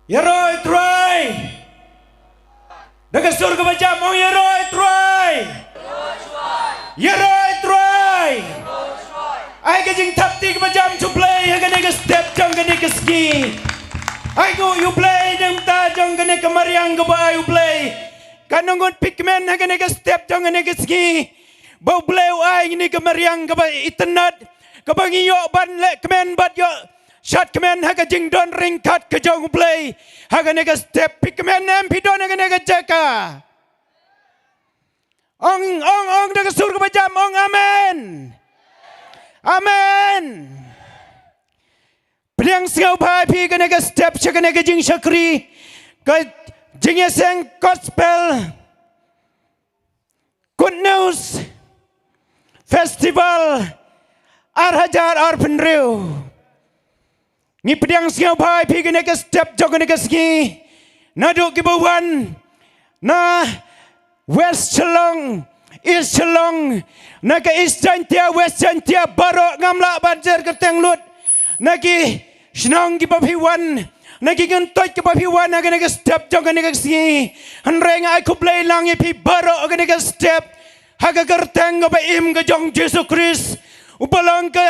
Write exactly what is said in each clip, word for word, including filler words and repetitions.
Ïaroh ïa u Trai. Da ka sur kaba jam ong ïaroh ïa u Trai. Ïaroh ïa u Trai. Ai ka jingthap kti kaba jam sha u Blei ha kane ka step jong kane ka sngi. Ai nguh ïa u Blei na ka bynta jong kane ka mariang kaba ai u Blei. Katno ngut phi kmen ha kane ka step jong kane ka sngi ba u Blei u ai ngi kane ka mariang kaba itynnad, kaba ngi ïoh ban leh kmen bad ïoh shad kmen ha ka jingdon ryngkat ka jong u Blei ha kane ka step. Phi kmen ne em phi don ha kane ka jaka? Ong, ong, ong da ka sur kaba jam ong amen. Amen. Pdiang sngewbha ïa phi kane ka step sha kane ka jingshakri ka jingïaseng Gospel Good News Festival ar hajar arphew hynriew. Ngi pdiang sngewbha ïa phi kane ka step jong kane ka sngi. Naduh kiba wan na West Shillong, East Shillong, na ka East Jaintia, West Jaintia, baroh ngam lah ban jer kyrteng lut. Na ki shnong kiba phi wan, na ki kyntoit kiba phi wan ha kane ka step jong kane ka sngi. Hynrei nga ai khublei lang ïa phi baroh ha kane ka step ha ka kyrteng kaba im ka jong Jisu Khrist, uba long ka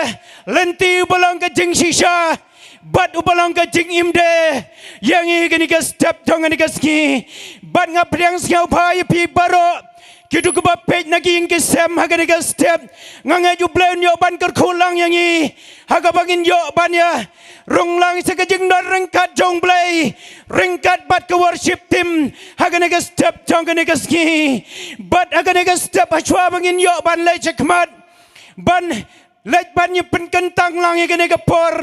lynti, uba long ka jingshisha bad uba long ka jingim de ïa ngi ha kane ka step jong kane ka sngi. Bad nga pdiang sngewbha ïa phi baroh, kito kiba peit na ki ïing ki sem ha kane ka step. Nga ngeit u Blei un ïoh ban kyrkhu lang ïa ngi ha kaba ngin ïoh ban ïa rung lang sha ka jingdon ryngkat jong u Blei ryngkat bad ka worship team ha kane ka step jong kane ka sngi. Bad ha kane ka step hashwa ba ngin ïoh ban leit shakhmat ban leit ban ïa pynkyntang lang ïa kane ka por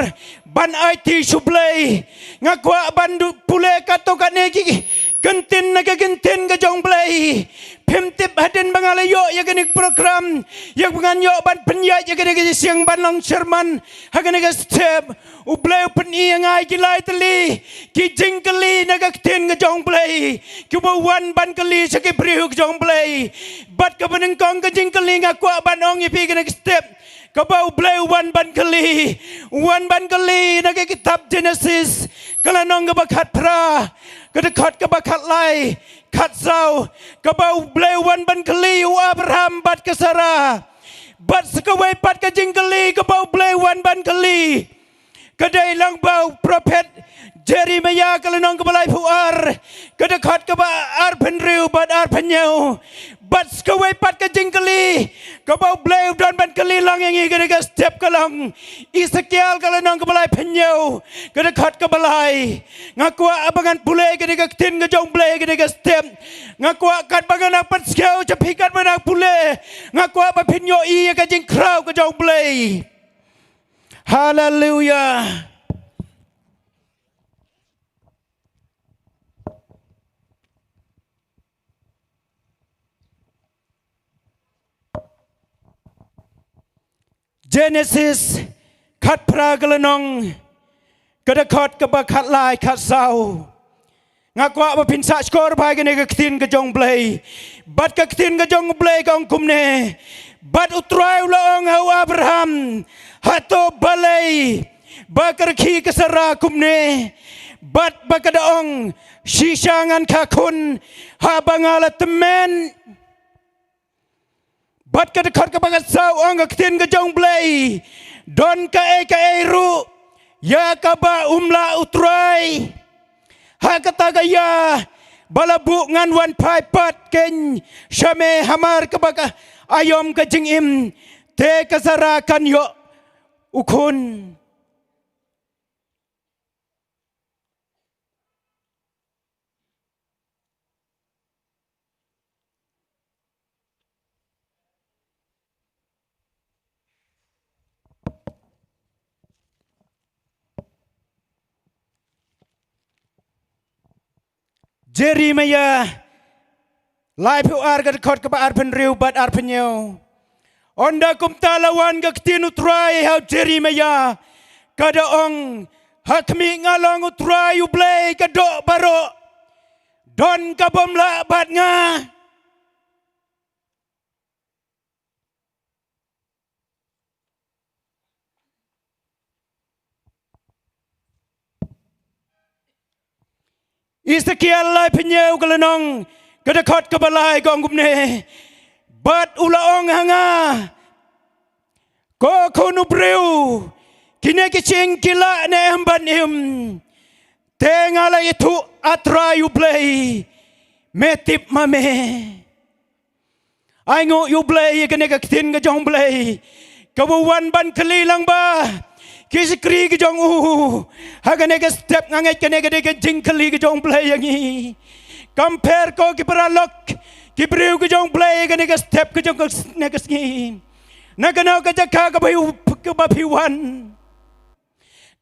ban aiti sha u Blei. Nga kwah ban du pule katto katne ki kyntien na ka kyntien ka jong u Blei. Phim tip hadien ba nga la ïoh ïa kane ka program, ïa ba ngan ïoh ban pynïaid ïa kane ka shisha ban long chairman ha kane ka step, u Blei u pyni ïa nga ïa ki lai tylli ki jingkylli na ka ktien ka jong u Blei, kiba wan ban kylli sha ki briew ka jong u Blei. Bad kaba nyngkong ka jingkylli nga kwah ban ong ïa phi kane ka step, kaba u Blei u wan ban kylli, u wan ban kylli na ka kitab Genesis, ka lynnong kaba khatphra, ka dkhot kaba khatlai, khatsaw, kaba u Blei u wan ban kylli u Abraham bad ka Sara. Bad sa kawei pat ka jingkylli kaba u Blei u wan ban kylli, ka dei lang ba u prophet Jeremiah, ka lynnong kaba laiphew ar, ka dkhot kaba arphew hynriew bad arphew hynñiew. Bad sa kawei pat ka jingkylli kaba u Blei u don ban kylli lang ïa ngi ha kane ka step ka long Esekiel, ka lynnong kaba laiphew hynñiew, ka dkhot kaba lai. Nga kwah ba ngan pule ïa kane ka ktien ka jong u Blei ha kane ka step. Nga kwah katba nga nang pynsngew sha phi katba nang pule, nga kwah ba phin ïohi ïa ka jingkhraw ka jong u Blei. Haleluia. Genesis khatphra, ka lynnong ka dkhot kaba khatlai, khatsaw. Nga kwah ba phin sngap skhor bha ïa kane ka ktien ka jong u Blei. Bad ka ktien ka jong u Blei ka ong kumne: Bad u Trai u la ong ha u Abraham, hato balei ba ka rkhie ka Sara kumne? Bad ba ka da ong, shisha ngan kha khun haba nga la tymmen? Bad ka dkhot kaba khatsaw ong ka ktien ka jong u Blei: Don kaei kaei ruh ïa kaba um lah u Trai. Ha kata ka ïa ba la buh ngan wan phai pat keiñ sha me, hamar kaba ka aïom ka jingim, te ka Sara kan ïoh u khun. Jeremiah laiphew ar, ka dkhot kaba arphew hynriew bad arphew hynñiew. Ynda kumta la wan ka ktien u Trai ha u Jeremiah, ka da ong: Ha khmih, nga long u Trai u Blei ka doh baroh, don ka bym lah bad nga. Esekiel laiphew hynñiew ka lynnong, ka dkhot kaba lai ka ong kumne: Bad u la ong ha nga, ko khun u briew, kine ki jing ki lah ne em ban im? Te nga la ïathuh, A Trai U Blei, me tip ma me. Ai nguh ïa U Blei ïa kane ka ktien ka jong U Blei, kaba wan ban kylli lang ba ki shakri ka jong u. Ha kane ka step nga ngeit kane ka dei ka jingkylli ka jong U Blei ïa ngi. Compare ko ki paralok, ki briew ka jong U Blei, ha kane ka step ka jong kane ka sngi. Na kano ka jaka kaba phi, kaba phi wan?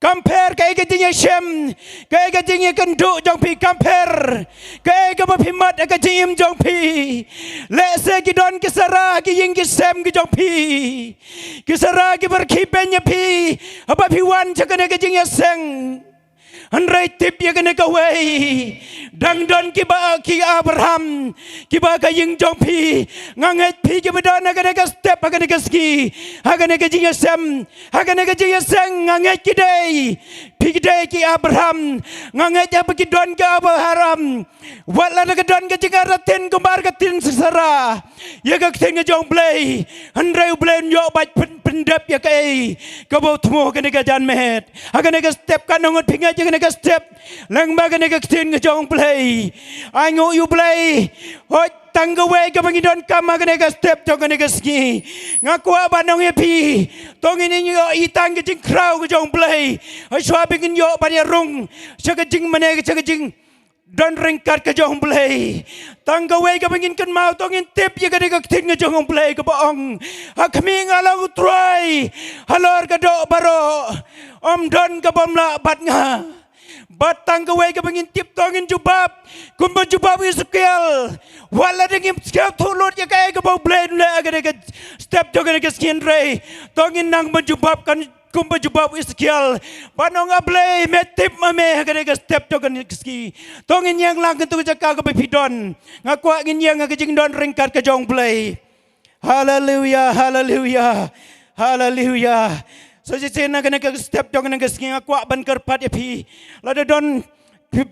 Compare kaei ka jingïashem, kaei ka jingïakynduh jong phi, compare kaei kaba phi mad ha ka jingim jong phi. Lehse ki don ki Sara ha ki ïing ki sem ki jong phi. Ki Sara kiba rkhie beiñ ïa phi haba phi wan sha kane ka jingïaseng. Hynrei tip ïa kane kawei, dang don kiba ki Abraham, kiba ha ka ïing jong phi. Nga ngeit phi kiba don ha kane ka step, ha kane ka sngi, ha kane ka jingïasem, ha kane ka jingïaseng, nga ngeit ki dei, phi ki dei ki Abraham. Nga ngeit haba ki don ki Abraham, wat lada ka don ka jingartatien kumba ka ktien Sara ïa ka ktien ka jong U Blei, hynrei U Blei un ïoh ban pyn, pyndep ïa kaei kaba u thmu ha kane ka janmiet. Ha kane ka step, katno ngut phi ngeit ïa kane ka step lyngba kane ka ktien ka jong U Blei? Ai nguh ïa U Blei. Hooid, tang kawei kaba ngi donkam ha kane ka step jong kane ka sngi, nga kwah ban ong ïa phi, to ngin ïoh ïa tang ka jingkhraw ka jong U Blei, hashwa ba ngin ïoh ban ïarung sha ka jingmane, sha ka jingdon ryngkat ka jong U Blei. Tang kawei kaba ngin kynmaw, to ngin tip ïa kane ka ktien ka jong U Blei kaba ong: Ha khmih nga long U Trai halor ka doh baroh, ym don ka bym lah bad nga. Bad tang kawei kaba ngin tip, to ngin jubab kumba jubab u Esekiel. Wat lada ngim sngewthuh lut ïa kaei kaba U Blei un leh ha kane ka step jong kane ka sngi, hynrei to ngin nang ban jubab, kan, kumba jubab u Esekiel, ban ong: A Blei, me tip ma me ha kane ka step jong kane ka sngi. To ngin ïeng lang, katto ka jaka kaba phi don, nga kwah ngin ïeng ha ka jingdon ryngkat ka jong U Blei. Haleluia, haleluia, haleluia. Sa shisien ha kane ka step jong kane ka sngi nga kwah ban kyrpad ïa phi. Lada don ki,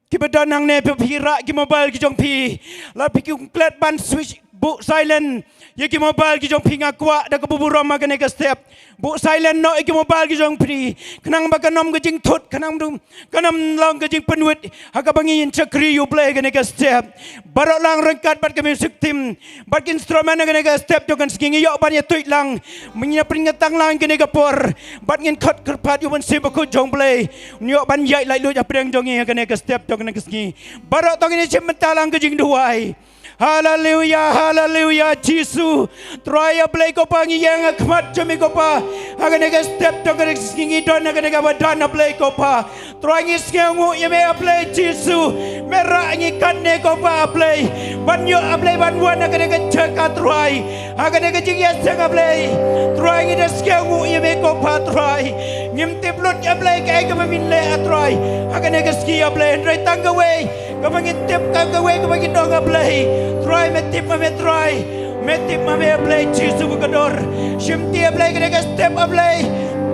kiba don hangne, phi, phi rah ki mobile ki jong phi, la phi klet ban switch, buh silent ïa ki mobile ki jong phi, nga kwah da kaba burom ha kane ka step, buh silent noh ïa ki mobile ki jong phi, khnang ba kan ym ka jingthut, khnang ba kan ym long ka jingpynwit ha kaba ngin shakri ïa U Blei ha kane ka step. Baroh lang ryngkat bad ka music team, bad ki instrument ha kane ka step jong kane ka sngi, ngi ïoh ban ïathuh lang, mynta pynïatang lang kane ka por, bad ngin khot kyrpad ïa U Mynsiem Bakhuid jong U Blei un ïoh ban ïaid laitluid hapdeng jong ngi ha kane ka step jong kane ka sngi. Baroh to ngin ïashim bynta lang ka jingduwai. Haleluia, haleluia, Jisu. Trai A Blei ko Pa, ngi ïeng ha khmat jong me ko Pa ha kane ka step jong kane ka sngi, ngi don ha kane ka madan A Blei ko Pa. Trai ngi sngewnguh ïa me A Blei Jisu. Me rah ngi katne ko Pa A Blei, ban ïoh A Blei ban wan ha kane ka jaka Trai, ha kane ka jingïaseng A Blei. Trai ngi da sngewnguh ïa me ko Pa Trai. Ngim tip lut A Blei kaei kaba men leh A Trai ha kane ka sngi A Blei, hynrei tang kawei kaba ngin tip, tang kawei kaba ngin ong A Blei, Trai me tip ma me Trai. Me tip ma me A Blei Jisu ba kordor. Shimti A Blei kane ka step A Blei,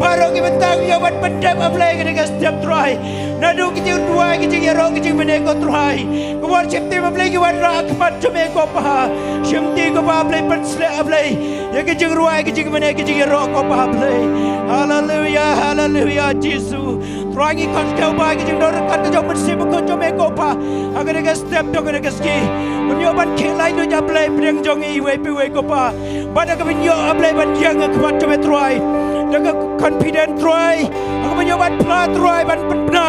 baroh ki bynta ki ïoh ban pyndep A Blei kane ka step Trai. Naduh ki jingduwai, ki jingïaroh, ki jingmane ko Trai, ka worship team A Blei ki wanrah ha khmat jong me ko Pa. Shimti ko Pa A Blei, pynshlur A Blei ïa ki jingrwai, ki jingmane, ki jingïaroh ko Pa A Blei. Haleluia, haleluia Jisu. Trai ngi khot sngewbha ïa ki jingdon ryngkat ka jong U Mynsiem Bakhuid jong me ko Pa ha kane ka step jong kane ka sngi. Un ïoh ban khih laitluid A Blei hapdeng jong ngi iwei pa iwei ko Pa. Bad da kaba ngin ïoh A Blei ban ïeng ha khmat jong me Trai da ka confident Trai, da kaba ngin ïoh ban phla Trai, ban pynbna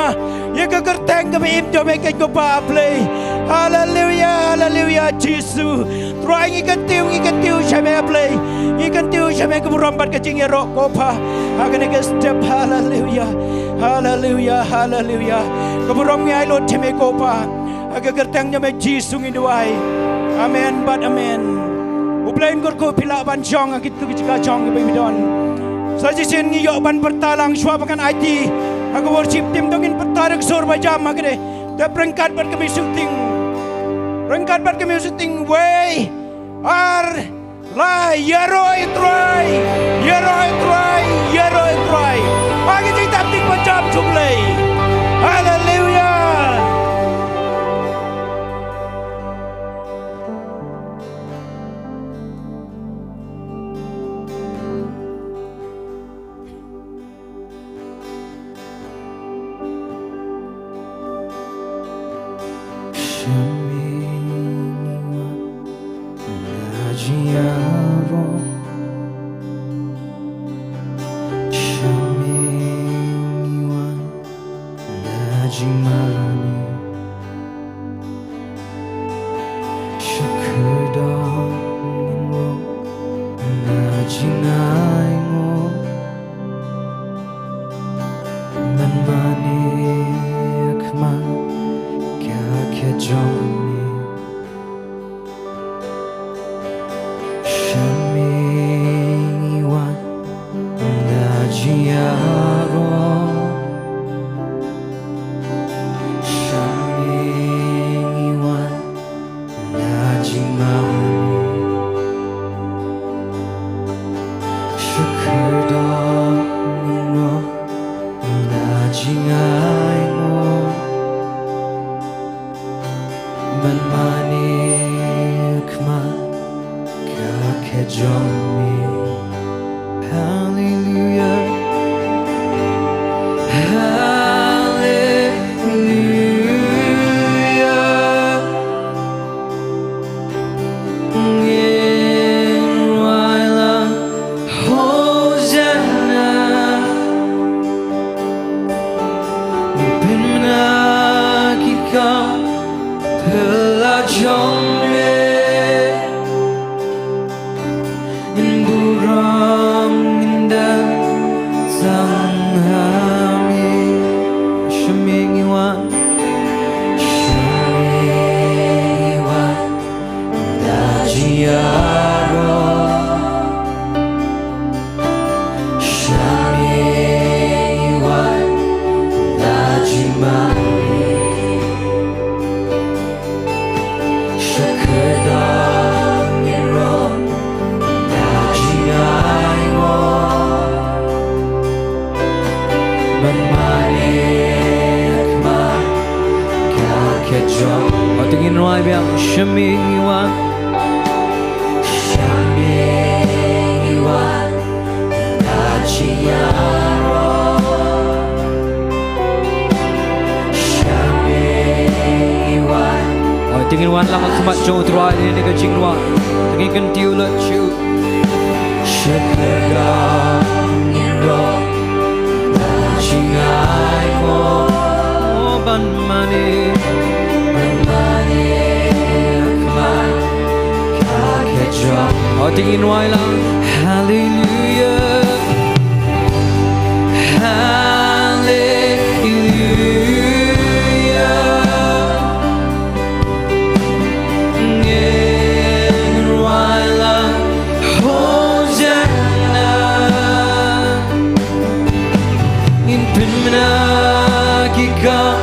ïa ka kyrteng kaba im jong me keiñ ko Pa A Blei. Haleluia, haleluia Jisu. Trai ngi kyntiew, ngi kyntiew sha me A Blei. Ngi kyntiew sha me ka burom bad ka jingïaroh ko Pa ha kane ka step. Haleluia, haleluia, haleluia. Ka burom ngi ai lut sha me ko Pa. Ha ka kyrteng jong me Jisu ngi duwai. Amen bad amen. U Blei un kyrkhu ïa phi, lah ban shong ha kito ki jaka shong kiba phi don. Sa shisien ngi ïoh ban pyrta lang shuwa ba kan aiti ha ka worship team, to ngin pyrta da ka sur ba jam ha kane. Te ryngkat bad ka music team, ryngkat bad ka music team. Wei, ar, lai. Ïaroh ïa u Trai, ïaroh ïa u Trai, ïaroh ïa u Trai. Ha ka jingtap ding ba jam sha U Blei. Haleluia. Sha me ngi wan da jingïaroh. Sha me ngi wan da jingmane. Sha kyrdan ngin rong da jingainguh. Ban mane ha khmat ka khet jong me. Sha me ngi wan da jingïaroh. Sha me ngi wan da jingmane. Sha kyrdan ngin rong da jingainguh. Ban mane ha khmat ka khet jong me. Hallelujah. Hallelujah. Ngin rwai lang Hosanna. Ngin pynmih na ki kam phylla jong me. Ngin burom ngin dang tang ha me. Sha me ngi wan. Sha me ngi wan da jingïaroh. Sha me ngi wan da jingmane. Sha kyrdan ngin rong da jingainguh. Ban mane ha khmat ka khet jong. Wat ngin rwai biang. Sha me ngi wan. Sha me ngi wan da jingïaroh. Sha me ngi wan. Oh, to ngin wan lang ha khmat jong U Trai ha kane ka jingrwai. To ngin kyntiew lut sha u. Sha kyrdan ngin rong da jingainguh. Oh, ban mane. Ban mane ha khmat ka khet jong. Oh, to ngin rwai lang. Hallelujah. Hallelujah. Ngin rwai lang Hosanna. Ngin pynmih na ki kam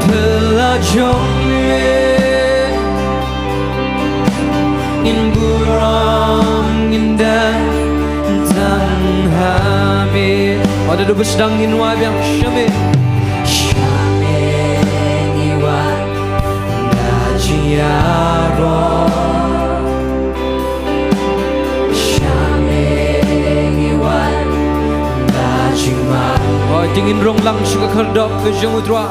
phylla jong me. Ngin burom ngin dang tang ha me. Wat da u ba sdang ngin rwai biang. Sha me. Sha me ngi wan da jingïaroh. Sha me ngi wan da jingmane. Oh, to ngin rong lang sha ka khyrdop ka jong U Trai.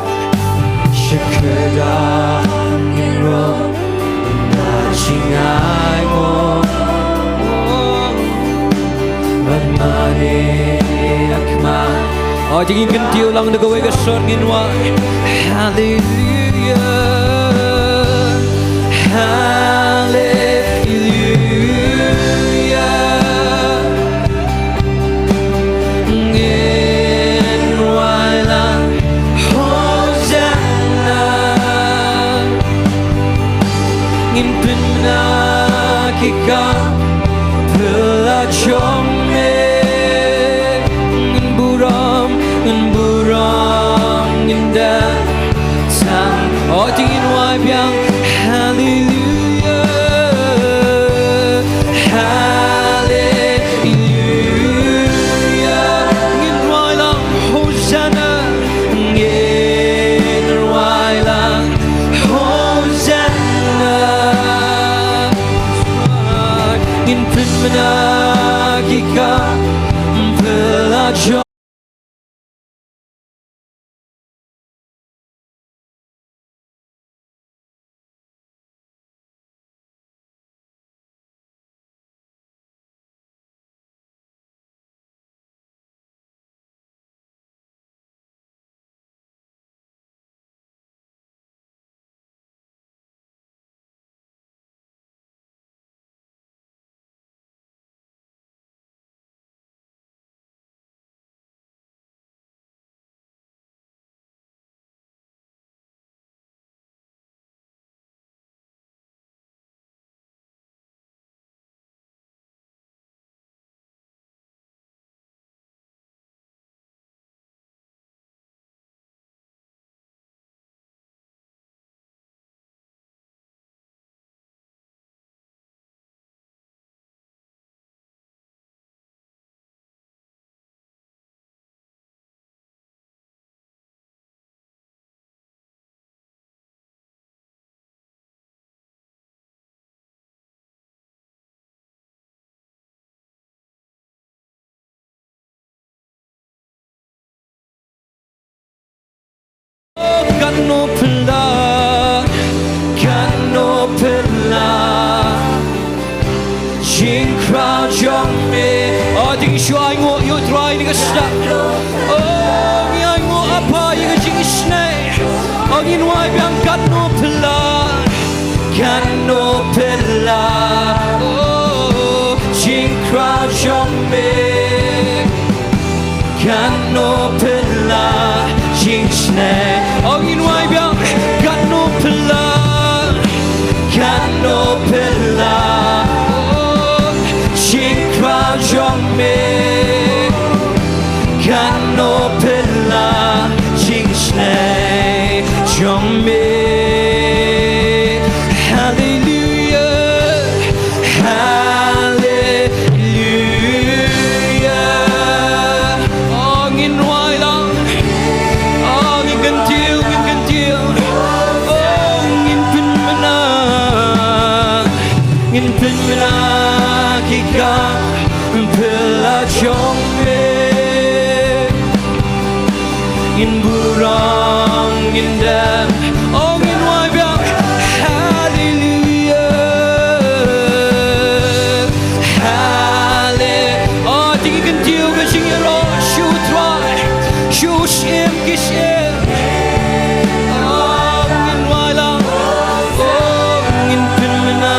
Sha kyrdan ngin rong da jingainguh. Ban mane ha khmat. Oh, to ngin kyntiew lang da kawei ka sur ngin rwai. Hallelujah. Hallelujah. Ngin rwai lang Hosanna. Ngin pynmih na ki kam phylla jong me. Ngin burom, ngin burom, ngin dang tang. Oh, to ngin rwai biang. Hallelujah. Hallelujah. Ngin rwai lang Hosanna. Ngin rwai lang Hosanna. Ngin pynmih na ki kam phylla jong Katno phylla, katno phylla jingkhraw jong me. Oh, to ngin shu ainguh ïa u Trai ïa kane ka step. Oh, ngin ainguh, Kpa, ïa ka jingisynei. Oh, ngin wai biang. Katno phylla, katno phylla, oh, jingkhraw jong me. Katno phylla jingisynei. Oh, ngin wai biang. Katno phylla, katno phylla, oh, jingkhraw jong me. Katno phylla jingisynei jong me. Haleluia. Haleluia. Oh, ngin wai lang. Oh, ngin kyntiew, ngin kyntiew. Oh, ngin pynbna, ngin pynbna ki kam phylla jong me. Ngin burom, ngin dem. Oh, ngin wai biang. Haleluia. Hale-, oh, to ngin kyntiew ka jingïaroh sha u Trai, sha u Syiem ki syiem. Oh, ngin wai lang. Oh, ngin pynbna,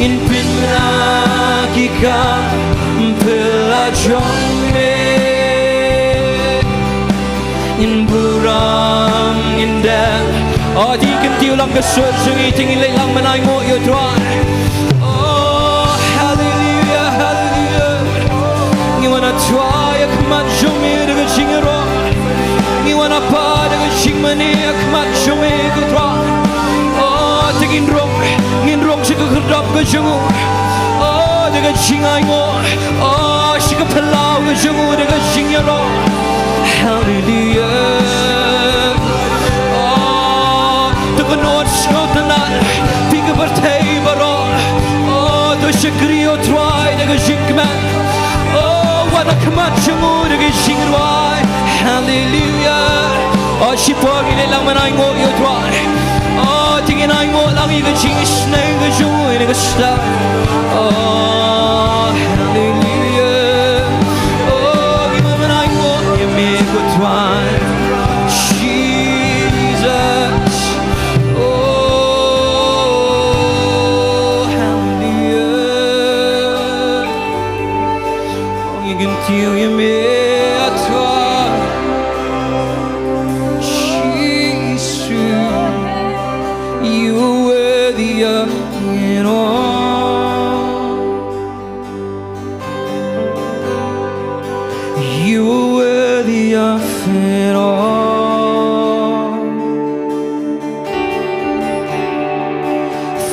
ngin pynbna ki kam phylla jong me. Ngin burom, ngin dem. Oh, to ngin kyntiew lang ka sur jong ngi, to ngin leit lang ban ainguh ïa u Trai. Oh, haleluia, haleluia. Ngi wan, ah Trai, ha khmat jong me da ka jingïaroh. Ngi wan, ah Kpa, da ka jingmane ha khmat jong me ko Trai. Oh, to ngin rung, ngin rung sha ka khyrdop ka jong u. Oh, da ka jingainguh. Oh, sha ka phyllaw ka jong u da ka jingïaroh. Haleluia. Oh, to kynnoh sngewtynnat phi ka pyrthei baroh. Oh, to shakri ïa u Trai da ka jingkmen. Oh, wan ha khmat jong u da ka jingrwai. Haleluia. Oh, shipor ngin leit lang ban ainguh ïa u Trai. Oh, to ngin ainguh lang ïa ka jingisynei ka jong u ïa kane ka step. Oh, haleluia. Oh, ngin wan ban ainguh ïa me ko Trai. Jesus. Oh, haleluia. Ngin kyntiew ïa me, ah Trai. Jesus, you are worthy of it all. You are worthy of it all.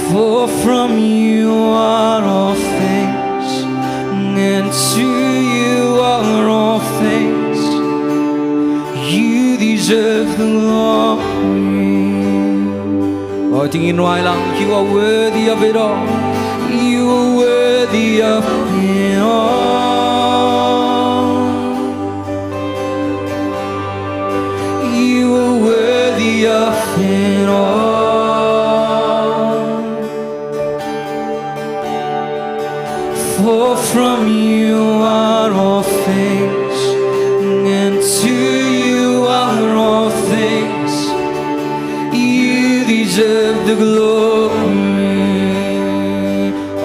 For from you are all things, and to you are all things. You deserve the glory. Oh, to ngin wai lang, you are worthy of it all. You are worthy of it all. You are worthy of it all. For from you are all things, and to you are all things. You deserve the glory.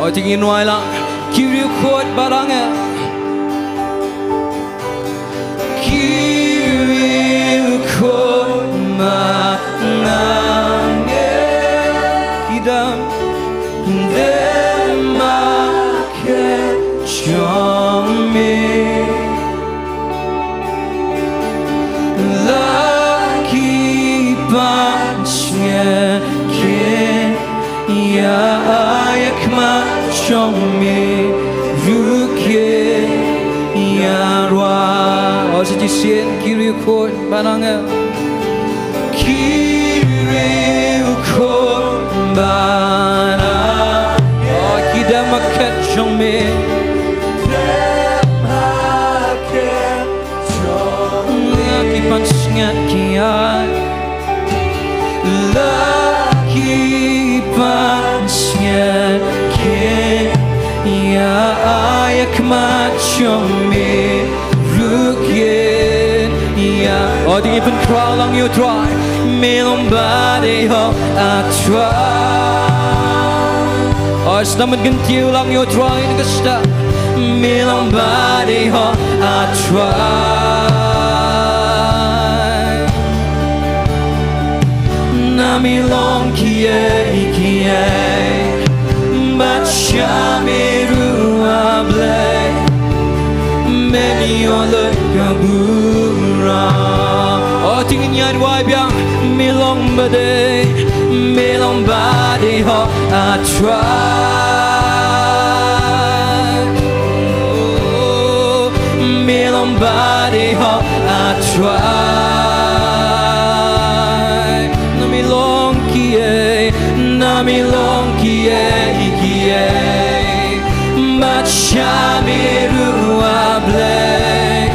Oh, to ngin wai lang. Ki riewkhuid balang eh. Ki riewkhuid balang eh. Ki dang, dang ma khet jong me. La ki pansngiat ki ïa ai ha khmat jong me ruh ki ïa rwai. Oh, sa shisien ki riewkhuid balang eh. Ki riewkhuid balang. Oh, ki dang ma khet jong me. Dang ma khet jong me. Ki pansngiat ki ïa Mat jong me ruh kin ïa. Oh, to ngin pynkhraw lang ïa u Trai. Me long ba dei hok, ah Trai. Oh, sdang ban kyntiew lang ïa u Trai na ka step. Me long ba dei hok, ah Trai. Na me long kiei kiei bad sha me ruh, ah Blei, men ïoh lut ka burom. Oh, to ngin ïa duwai biang. Me long ba dei, me long ba dei hok, ah Trai. Oh, me long ba dei hok, ah Trai. Na me long kiei, na me long kiei kiei bad sha me ruh, ah Blei,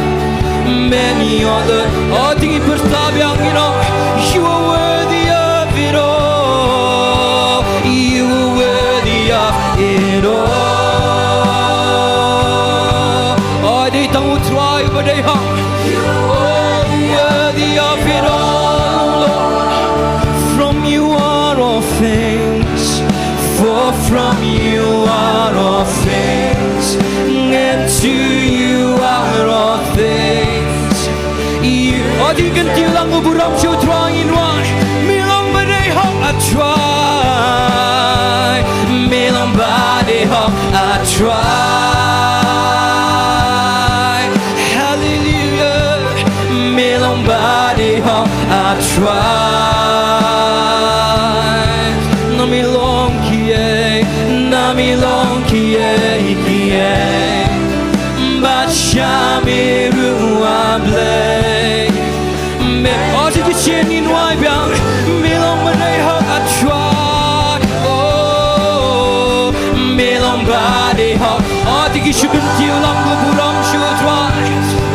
men ïoh lut. Oh, to ngin pyrta biang, you know, you are worthy of it all. You are worthy of it all. Oh, dei tang u Trai ba dei hok. You are worthy of it all, Lord. From you are all things, for from you are all things, and to you are all things. You, oh, to ngin kyntiew lang ka burom sha u Trai, ngin wan. Me long ba dei hok, ah Trai. Me long ba dei hok, ah Trai. Hallelujah. Me long ba dei hok, ah Trai. Na me long kiei, na me long kiei kiei bad sha me ruh, ah Blei. Me, oh, to ngin sngewbha ïa u Trai biang. Me long ba dei hok, ah Trai. Oh, me long ba dei hok. Oh, to ngin shu kyntiew lang ka burom sha u Trai.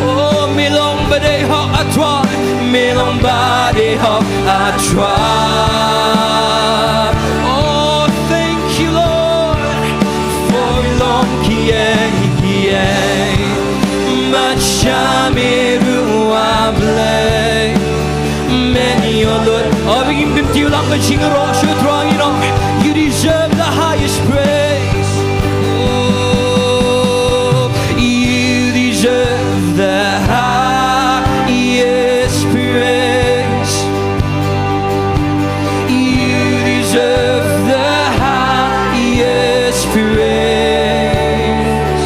Oh, me long ba dei hok, ah Trai. Me long ba dei hok, ah Trai. Oh, thank you, Lord, for long kiei kiei bad sha me ruh, ah Blei, men ïoh lut. Oh, to ngin kyntiew lang ka jingïaroh sha u Trai, you know. You deserve the highest praise. Oh, you deserve the highest praise. You deserve the highest praise.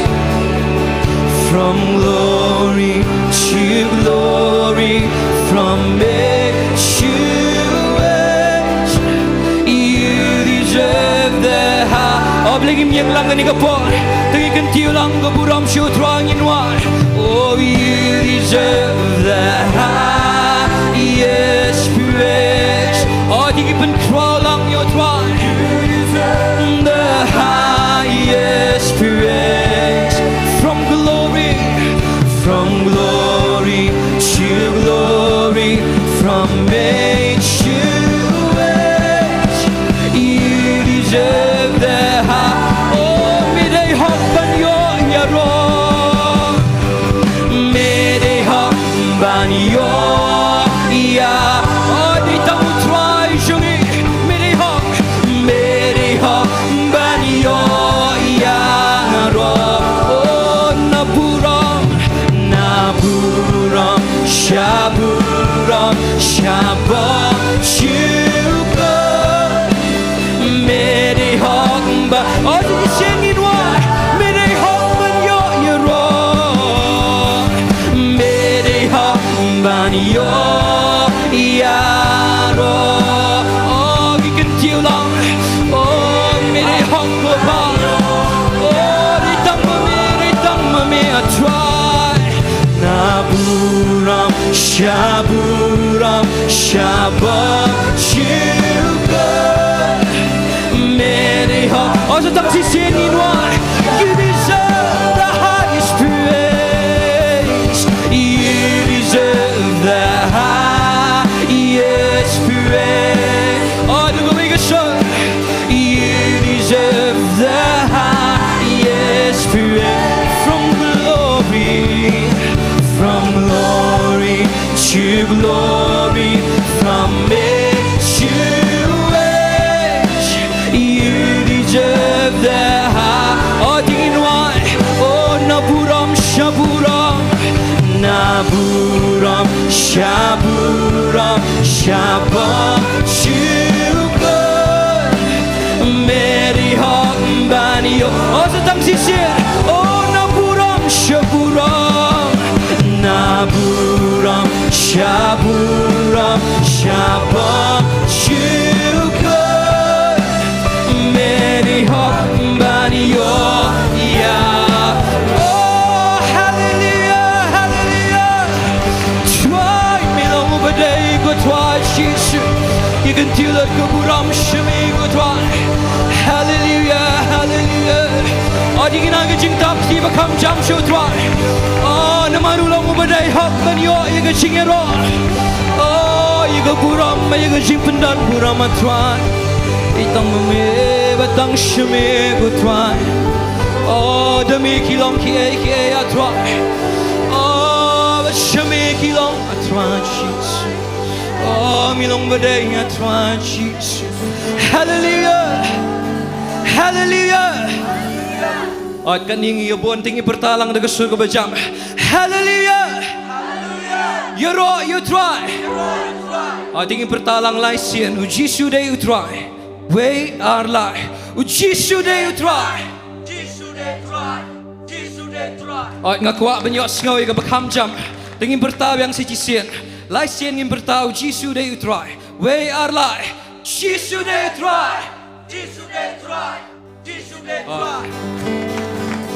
From glory to glory, from age to age, you deserve the high. Oh, Blei, ngin ïeng lang kane ka por. To ngin kyntiew lang ka burom sha u Trai, ngin wan. Oh, you deserve the highest praise. Oh, to ngin pynkhraw lang ïa u Trai. You deserve the highest praise. From glory, from glory to glory, from age to age, you deserve the high. Oh, me dei hok ban ïoh ïaroh. Me dei hok ban ïoh ïa. Oh, dei tang u Trai jong ngi. Me dei hok, me dei hok ban ïoh ïaroh. Oh, na burom, na burom, sha burom, sha bor shuh. Me dei hok ba, oh, to ngin sngewbha ïa u Trai. Me dei hok ban ïoh ïaroh. Me dei hok ban ïoh ïaroh. Oh, ngin kyntiew lang. Oh, me dei hok ba. Oh, dei tang ma me, dei tang ma me, ah Trai. Na burom, sha burom, sha bor shuh. Me dei hok. Oh, sa tang shisien ngin wan. You deserve the highest praise. You deserve the highest praise. Oh, do we go show? You deserve the highest praise. From Sha bym shu kut, me dei hok ban ïoh. Oh, sa tang shisien. Oh, na burom sha burom, na burom sha burom, sha bym shu kut, me dei hok ban ïoh ïa. Oh, haleluya, haleluya. Trai, me long uba dei ko Trai Jisu. Ïa ka kynti lut ka burom sha me ko Trai. Haleluya, haleluya. Oh, dei ngin ai ka jingtap kti ba kham jam sha u Trai. Oh, namar u long uba dei hok ban ïoh ïa ka jingïaroh. Oh, ïa ka burom, ïa ka jingpyndon burom, ah Trai. Ïa tang ma me bad tang sha me ko Trai. Oh, da me ki long kiei kiei, ah Trai. Oh, bad sha me ki long, ah Trai Jisu. Oh, me long ba dei, ah Trai Jisu. Haleluya. Haleluya. Oh, kane ngi ïa bun, te ngin pyrta lang da ka sur kaba jam. Haleluya. Ïaroh ïa u Trai. Oh, te ngin pyrta lang lai sien. U Jisu dei u Trai. Wei ar lai. U Jisu dei u Trai. Oh, nga kwah ban ïohsngew ïa kaba kham jam. Te ngin pyrta biang sa shisien. Lai sien ngin pyrta, u Jisu dei u Trai. Wei ar lai. Jisu dei u Trai. Jisu dei u Trai. Jisu dei u Trai.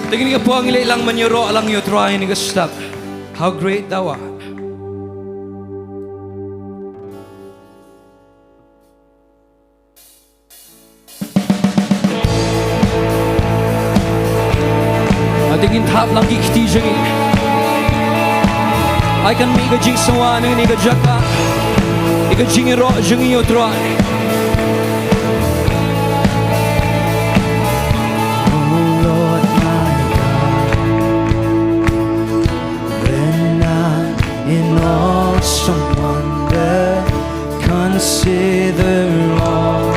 Te ngin ïa poi, ngin leit lang ban ïaroh lang ïa u Trai ha kane ka step. How great thou art. Te ngin thap lang ki kti jong ngi. Ai kan mih ka jingsngewbha na kane ka jaka, ïa ka jingïaroh jong ngi ïa u Trai. Oh Lord my God, when I in awesome wonder consider all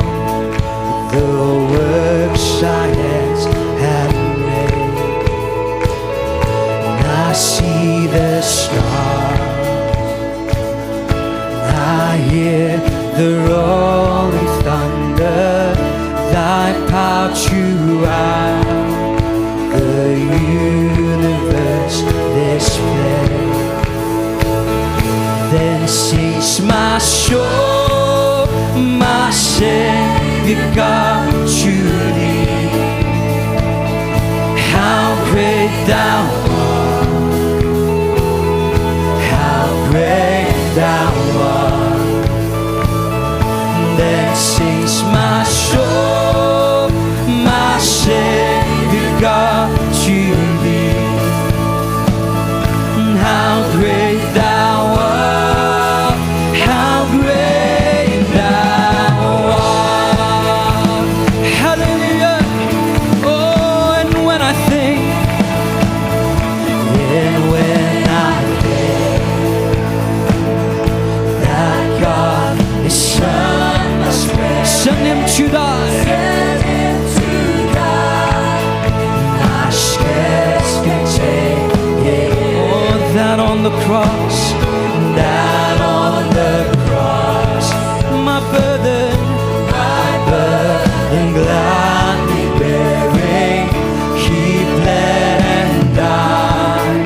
the works thy hands have made. And I see the stars, I hear the rolling thunder, thy power throughout the universe displayed. Then sings my soul, my Savior God, to thee. How great thou art, how great thou art. Then sings my soul, my Savior God, to thee. How great thou art, how great thou art. Hallelujah. Oh, and when I think, and when I think that God, his Son, must send him to die, send him to die, I scarce can take it. Oh, that on the cross, that on the cross, my burden, my burden gladly bearing, he bled and died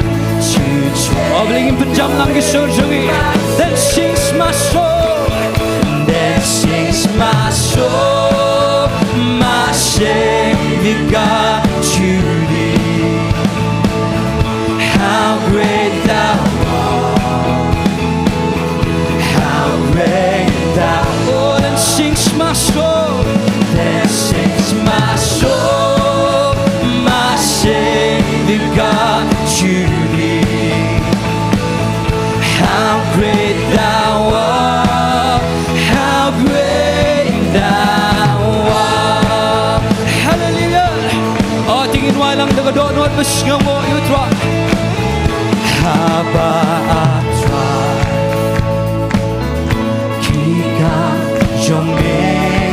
to take. Oh, balei ngim pynjam lang ki sur jong ngi? Then sings my soul, then sings my soul, my Savior God, to thee. How great thou art, how great thou art. Oh, then sings my soul, then sings my soul, my Savior God, to thee. How great thou art, how great thou art. Hallelujah. Oh, te ngin wai lang da ka dohnud ba sngewnguh ïa u Trai. Haba, ah Trai, ki kam jong me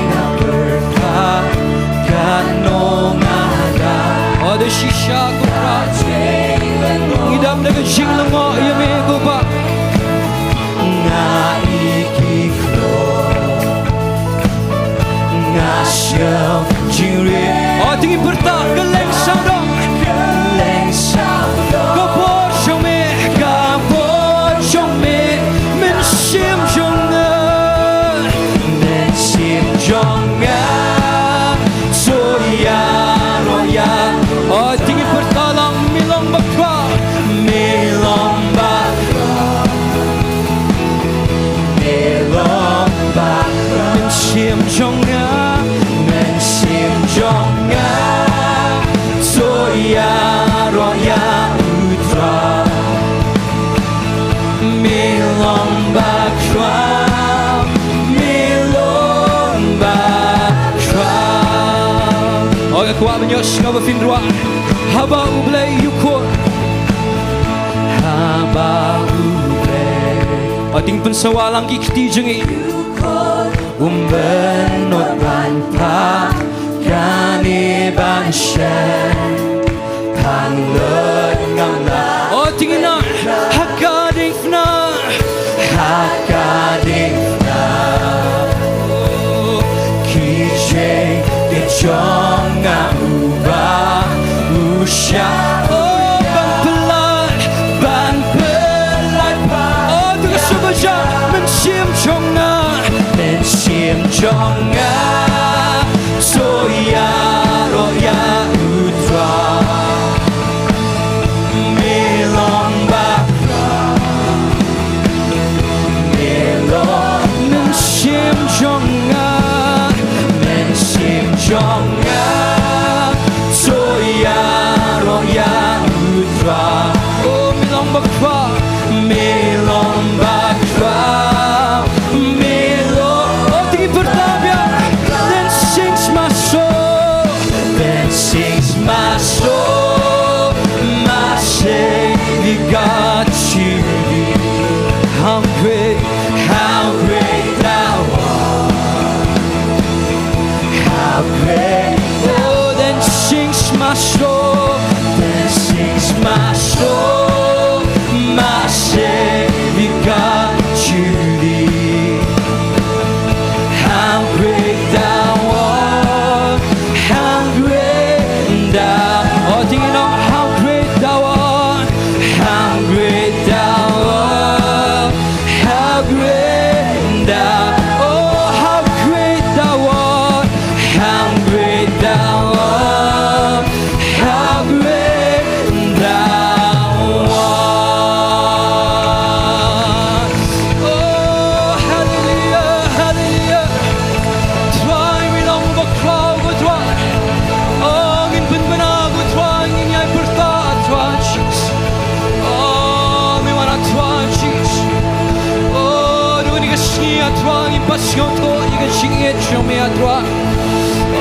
nga pyrkhat katno nga da. Oh, da shisha ko Trai, ngi dap da ka jinglyngngoh ïa me ko Kpa. Nga ïeit ki Te ngi pyrta ka leng sawdong. Ka leng sawdong. Ka bor jong me, ka bor jong me, mynsiem jong nga. Mynsiem jong nga. To ïaroh ïa. Oh, te ngi pyrta lang, me long bakla. Me long bakla. Me long bakla. Mynsiem jong nga. Mynsiem jong nga. To ïaroh ïa u Trai. Me long bakla. Me long bakla. Oh, nga kwah ban ïohsngew ba phin duwai. Haba U Blei u khot. Haba U Blei. Oh, te ngi pynsawa lang ki kti jong ngi. Um bynnud ban phah kane ban shai. Tang lut ngam lah. Oh, te ngi na ha ka diengphna. Ha ka diengphna. Ki jingïeit jong nga uba u shah. Oh, ban pynlait, ban pynlait. Oh, to ka sumar jong mynsiem jong nga. Mynsiem jong nga. To ïaroh ïa u Trai. Me long bakla. Me long. Mynsiem jong nga. Mynsiem jong nga. To ïaroh ïa u Trai. Oh, me long bakla. Me long bakla. Me long. Oh, te ngi pyrta biang. Dancing smash show. Dancing smash show. My Savior God, to thee. How great, how great thou art. How great. Oh, then sings my soul, then sings my soul, my Savior God, to thee. How great thou art, how great thou art. Oh, te ngi ong, how great thou art, how great thou art. How great thou, oh, how great thou art, how great thou art, how great thou art. Oh, hallelujah, hallelujah. Trai, ngi long bakla, ko Trai. Oh, ngin pynbna, ko Trai, ngin ïai pyrta, Trai. Oh, me wan, ah Trai Jisu. Oh, naduh kane ka sngi, ah Trai, ngin pat sngewthuh ïa ka jingïeit jong me, ah Trai.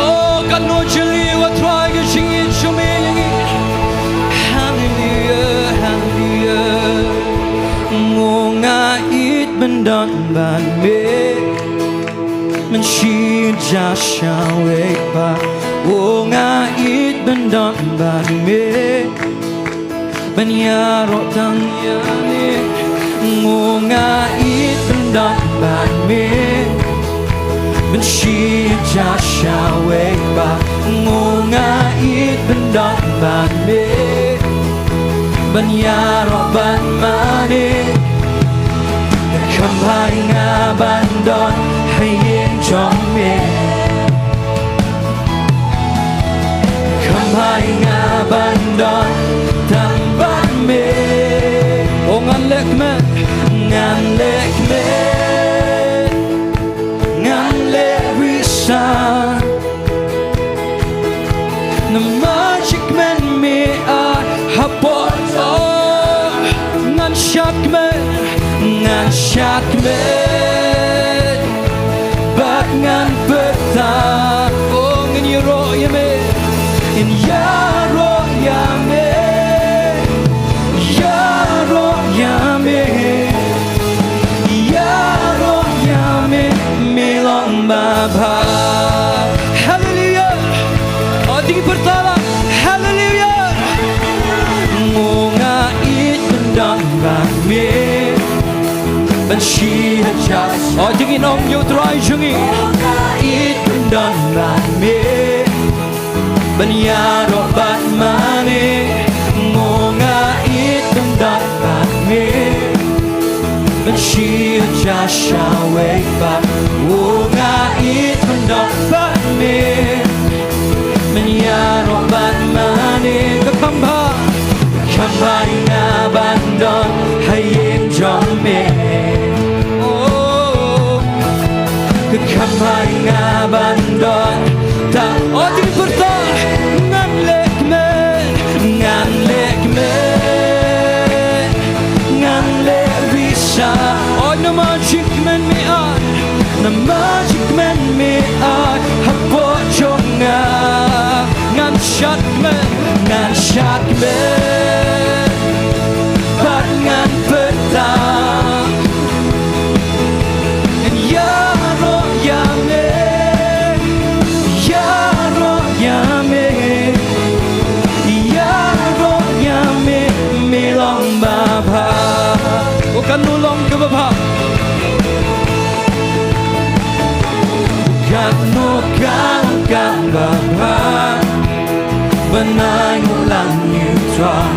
Oh, katno jylliew, ah Trai, ka jingïeit jong me ïa ngi. Hallelujah, hallelujah. Mo nga ïeit ban don bad me. Mynsiem ja shawei ba. O nga ïeit ban don bad me. Ban ïaroh tang ïa me. O nga ïeit ban don bad me. Mynsiem ja shawei ba. O nga ïeit ban don bad me. Ban ïaroh bad mane. Kham bha ïa nga ban don ha ïing jong me. Kham bha ïa nga ban don tang bad me. O ngan leh kmen, ngan leh kmen. Ngan leh ri san. Namar jingkmen me ai hapoh, oh, ngan shad kmen, ngan shad kmen. Bad ngan pyrta, oh, ngan ïaroh ïa me. Ngan ïaroh ïa me. Ïaroh ïa me. Ïaroh ïa me, me long babha. Hallelujah. Oh, te ngi pyrta lang. Hallelujah. Mo nga ïeit ban don bad me. Ban shi hajar. Oh, te ngi ong ïa u Trai jong ngi. Mo nga ïeit ban don bad me. Ban ïaroh bad mane, mo nga ïeit ban don bad me. Ban shu ïa sha wei pat, mo nga ïeit ban don bad me. Ban ïaroh bad mane, ka kham bha, ka kham bha ïa nga ban don ha ïing jong me. Oh. Ka kham bha ïa nga ban don. Ta, oh, to ngin pyrta. Ngan leh kmen, ngan leh kmen, ngan leh visa. Oh, namar jingkmen me ai, namar jingkmen me ai hapoh jong nga. Ngan shad kmen, ngan shad kmen bad ngan pyrta. Ïaroh ïa me, ïaroh ïa me, ïaroh ïa me, me long babha. Oh, katno long kaba bha. Katno ka long kaba bha ban ai nguh lang ïa u Trai.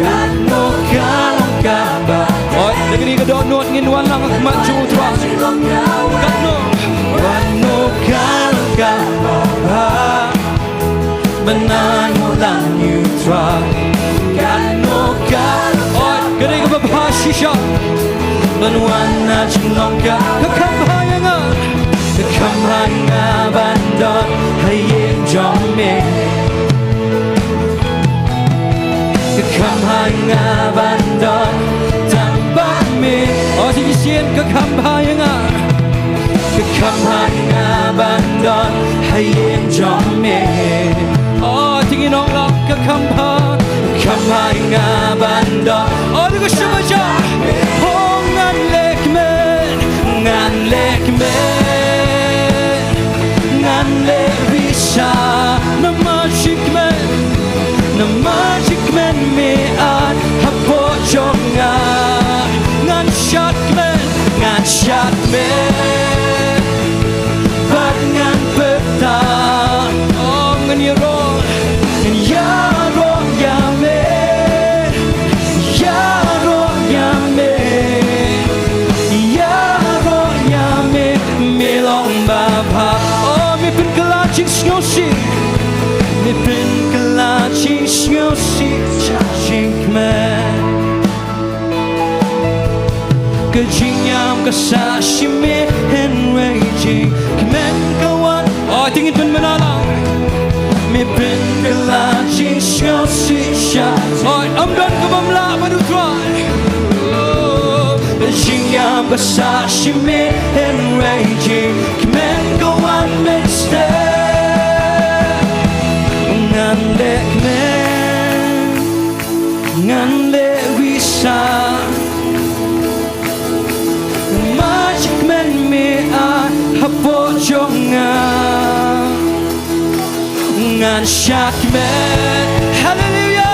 Katno ka long kaba. Oi, da kane ka dohnud ngin wan lang ha khmat jong u Trai. Katno, katno ka long kaba bha ban ai nguh lang ïa u Trai. Katno ka long. Oi, ka dei kaba bha shisha ban wan ha jinglong ka. Ka kham bha ïa nga, ka kham bha ïa nga ban don ha ïing jong me. Ka kham bha ïa nga ban don tang bad me. Oh, shisien, ka kham bha ïa nga, ka kham bha ïa nga ban don ha ïing jong me. Oh, to ngin ong lang, ka kham bha, ka kham bha ïa nga ban don. Oh, to ka shaba ja. Oh, ngan leh kmen, ngan leh kmen, ngan leh visa. Namar jingkmen, namar jingkmen me ai hapoh jong nga. Ngan shad kmen, ngan shad kmen bad ngan pyrta. Oh, ngan ïaroh, ngan ïaroh ïa me, ïaroh ïa me, ïaroh ïa me, me long babha. Oh, me pynkylla jingsngewsih, me pynkylla jingsngewsih, jingkmen. Ka jingïam ka sah shi me hynrei jingkmen ka wan. Oh, to ngin pynbna lang. Me pynkylla jingsngewsih sha. Oh, ym don ka bym lah bad u Trai. Oh, ka jingïam ka sah shi me hynrei jingkmen ka wan mynstep. Ngan leh kmen, ngan leh visa. Namar jingkmen me ai hapoh jong nga. Ngan shad kmen. Haleluya.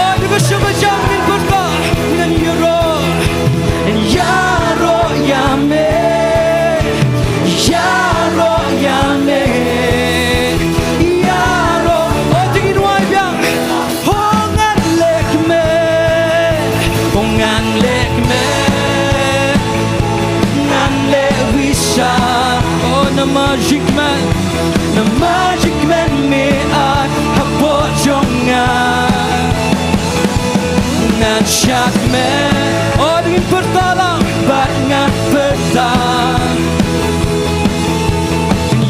Oh, to ka shaba ja ngin pyrta. Ngan ïaroh, ngan ïaroh ïa me, ïaroh ïa me, ïaroh. Oh, to ngin wai biang. Oh, ngan leh kmen, oh, ngan leh kmen, ngan leh visa. Oh, namar jingkmen, namar jingkmen me ai hapoh jong nga. Ngan shad kmen. Oh, to ngin pyrta lang bad ngan pyrta.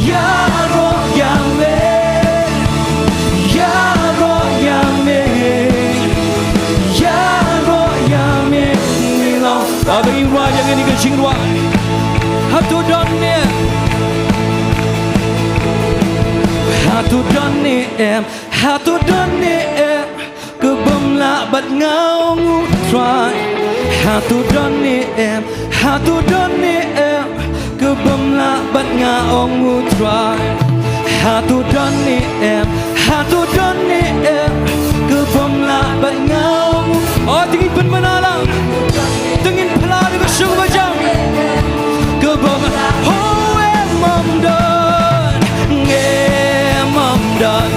Ïaroh ïa me, ïaroh ïa me, ïaroh ïa me. Ngi long. Ba ngin wad ïa kane ka jingrwai. Hato don ne em? Hato don ne em? Hato don ne em? Ka bym lah bad nga ong u Trai. Hato don ne em? Hato don ne em? Ka bym lah bad nga ong u Trai. Hato don ne em? Hato don ne em? Ka bym lah bad nga ong u. Oh, to ngin pynbna lang. To ngin pynbna da ka sur ba jam. Ka bym lah. Oh, em ym don. Em ym don.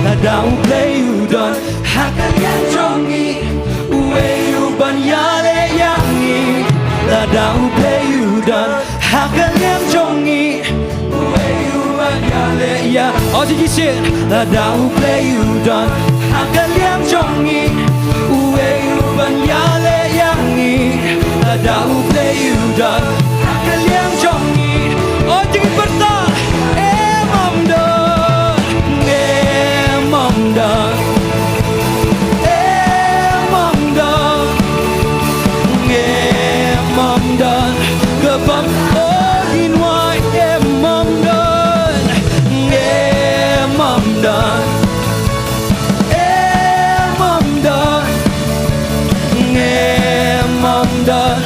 Lada U Blei u don ha ka liang jong ngi, uei u ban ïaleh ïa ngi? Lada U Blei u don ha ka liang jong ngi, uei u ban ïaleh ïa? O, to ïa shisien. Lada U Blei u don ha ka liang jong ngi, uei u ban ïaleh ïa ngi? Lada U Blei u don ha ka liang jong ngi. O, to ïa pyrta. Em ym don, em ym don, em ym don, em ym don. Ka bym, o, ngin wai, em ym don, em ym don, em ym don, em ym don.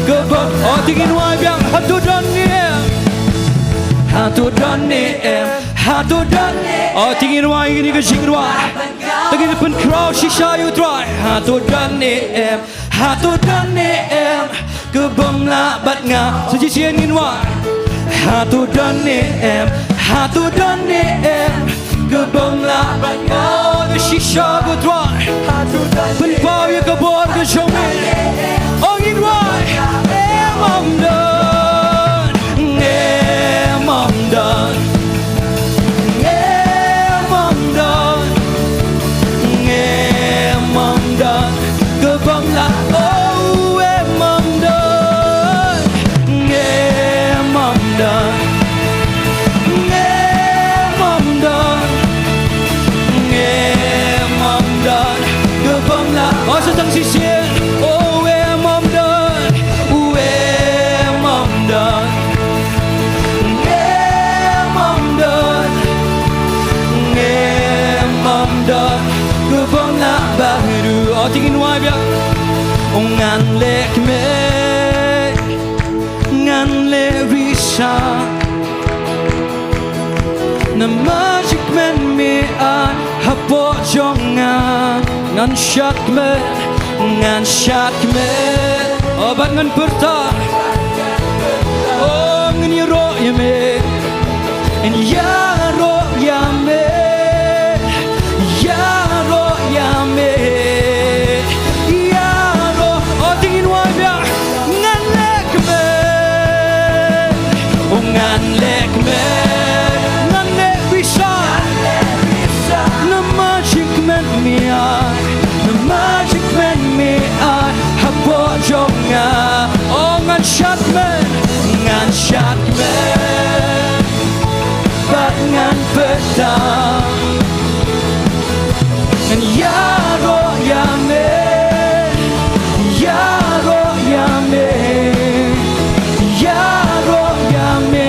Ka bym, o, to ngin wai biang. Hato don ne em? Hato don ne em? Hato don ne em? O, to ngin wai ïa kane ka jingrwai. To ngin pynkhraw shisha ïa U Trai. Hato don ne em? Hato don ne em? Ka bym lah bad nga. Sa shisien ngin wai. Hato don ne em? Hato don ne em? Ka bym lah bad nga. O, da shisha ko Trai. Pynpaw ïa ka bor ka jong me. O, ngin wai. Em ym don, em ym don, em ym don, em ym don. Ka bym lah, o, em ym don, em ym don, em ym don, em ym don. Ka bym lah, o, sa tang shisien. O, em ym don, o, em ym don, em ym don, em ym don. Ka bym lah bad u. O, to ngin wai biang. O, ngan leh kmen, ngan leh risang. Namar jingkmen me ai hapoh jong nga. Ngan shad kmen, ngan shad kmen. O, bad ngan pyrta. O, ngan ïaroh ïa me. Ngan ïaroh ïa me. Ïaroh ïa me. Ïaroh. O, to ngin wai biang. Ngan leh kmen, o, ngan leh kmen, ngan leh risang. Namar jingkmen me ai, namar jingkmen me ai hapoh jong nga. O, ngan shad kmen, ngan shad kmen, bad ngan pyrta. Ngan ïaroh ïa me, ïaroh ïa me, ïaroh ïa me,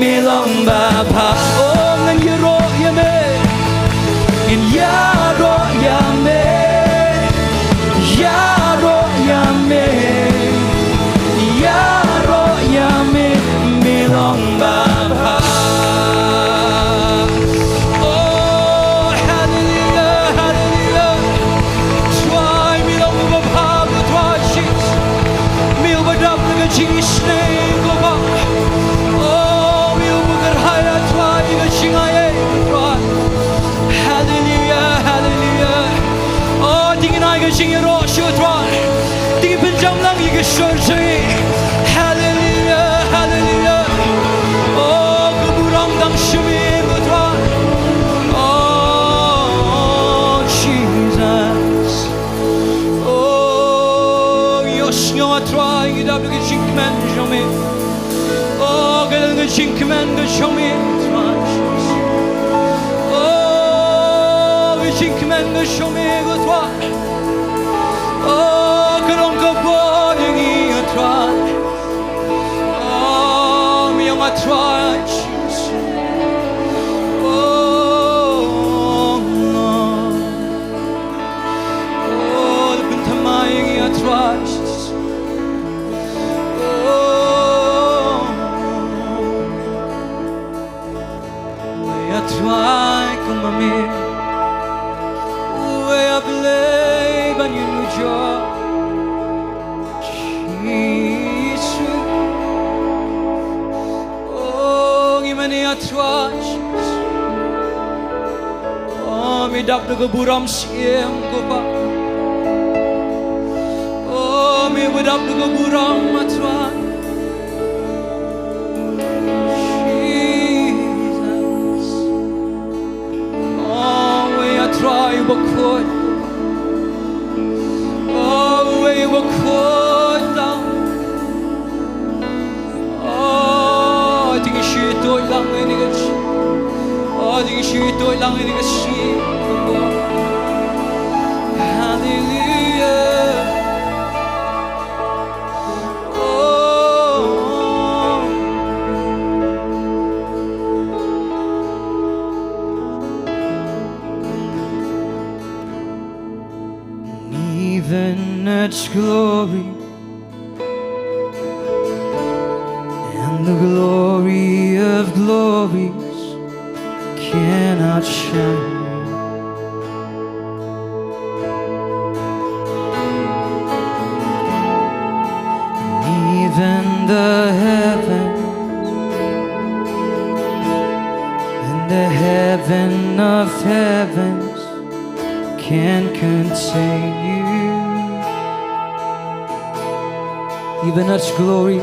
me long babha. O, ngan ïaroh ïa me, ngan ïaroh ïa me, ïaroh ïa me. Ïaroh ïa me, me long babha. Oh, hallelujah, hallelujah. Trai, me long babha, ko Trai Jisu. Me uba dap na ka jingisynei, ko Baba. Oh, me uba kyrhai, Trai, ka jingai, ko Trai. Hallelujah, hallelujah. Oh, to ngin ai ka jingïaroh sha U Trai. To ngin pynjam lang ïa ka sur jong ngi. Hallelujah, hallelujah. Oh, ka burom dang sha me, ko Trai. Oh, Jesus. Oh, ïohsngew, Trai, ngi dap da ka jingkmen jong me. Oh, ka long ka jingkmen ka jong me, Trai. Oh, ka jingkmen ka jong me, ko Trai. Oh, ka long ka bor ïa ngi, Trai. Oh, me ïong, Trai. Oh, Lord. Oh, da pynthymmai ïa ngi, Trai. Oh, ïa Trai kum ma me. Oh, ïa dap da ka burom syiem ko Pa. Oh, me ba dap da ka burom, ah Trai. Jesus. Oh, uwei, ah Trai, uba khuid. Oh, uwei uba khuid. Oh, to ngin shu ïathuh lang ïa kane ka shi. Oh, to ngin shu ïathuh lang ïa kane ka shi. Hallelujah. Oh. Even its glory and the glory of glories cannot shine. And even the heavens and the heaven of heavens can contain you. Even its glory,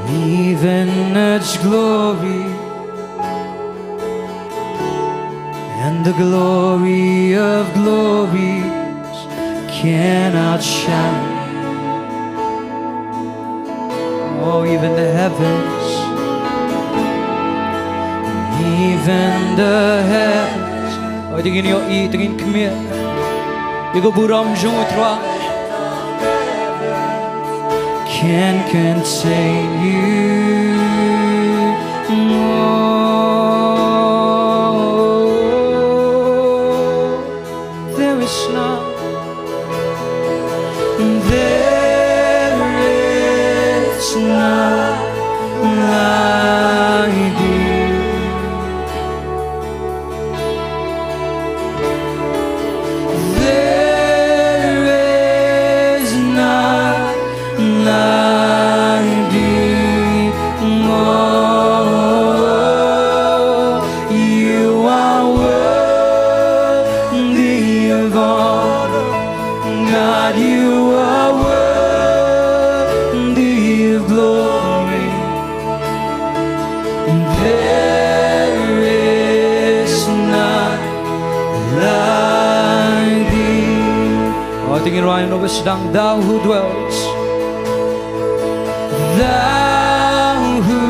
even its glory, and the glory of glories cannot shine. Oh, even the heavens, even the heavens. Oh, to ngin ïohi, to ngin khmih ïa ka burom jong U Trai. Can contain you. Oh, there is none. There is none like thee. There is none like thee. Oh, you are worthy of honor. God, you are worthy of glory. There is none like thee. Oh, to ngin wan ïa uba sdang, thou who dwells. Thou who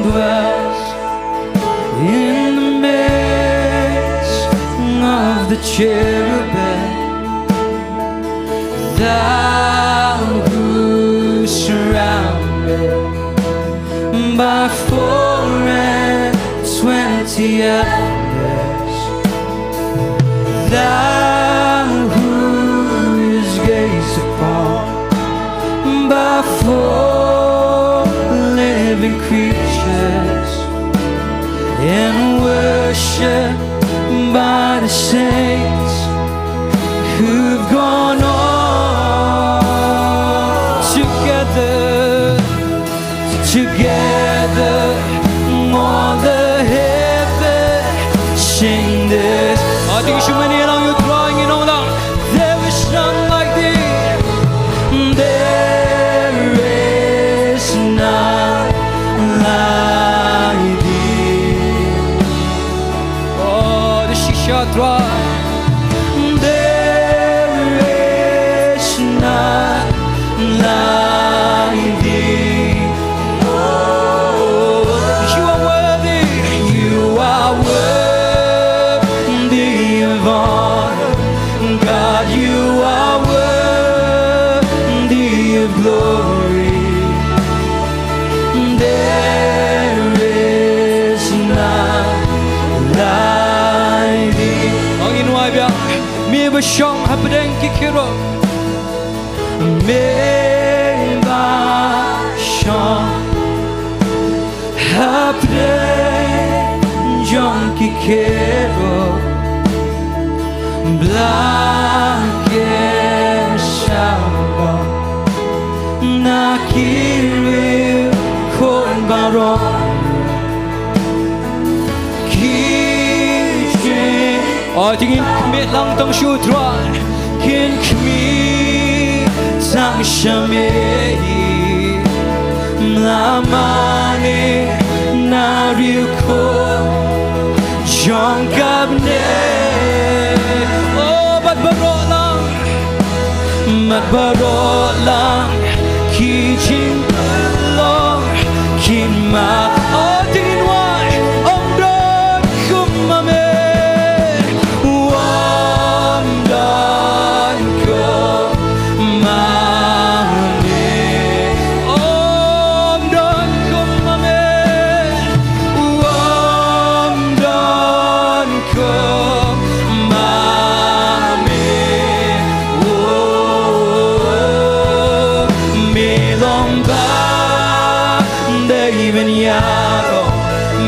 dwells in the midst of the cherubim. Thou who surrounded by four and twenty elders, thou who is gazed upon by four living creatures, and worshipped by the saints who've gone on together, together, all the heavens sing this. Ah, to ngin shu mane lang ïa U Trai, ngin ong lang. There is none like thee. There is none like thee. Oh, to shisha Trai. There is none like thee. Oh, you are worthy. You are worthy of honor. God, you are worthy of glory. There is none like thee. Ong ïa u Trai biang. Me ba shong hapdeng ki kherub. Me ba shong hapdeng jong ki kherub, ba la kyrshan bha na ki riewkhuid baroh, ki O, te ngin khmih lang tang sha u Trai. Ngin khmih tang sha me. Mla mane na riewkhuid jong ka bneng. O, bad baroh lang, bad baroh lang ki jingpynlong kin mad. O, te ngin wai. Ym don kum ma me. Ym don kum ma me. Ym don kum ma me. Ym don kum ma me. Oh, me long ba dei ban ïaroh,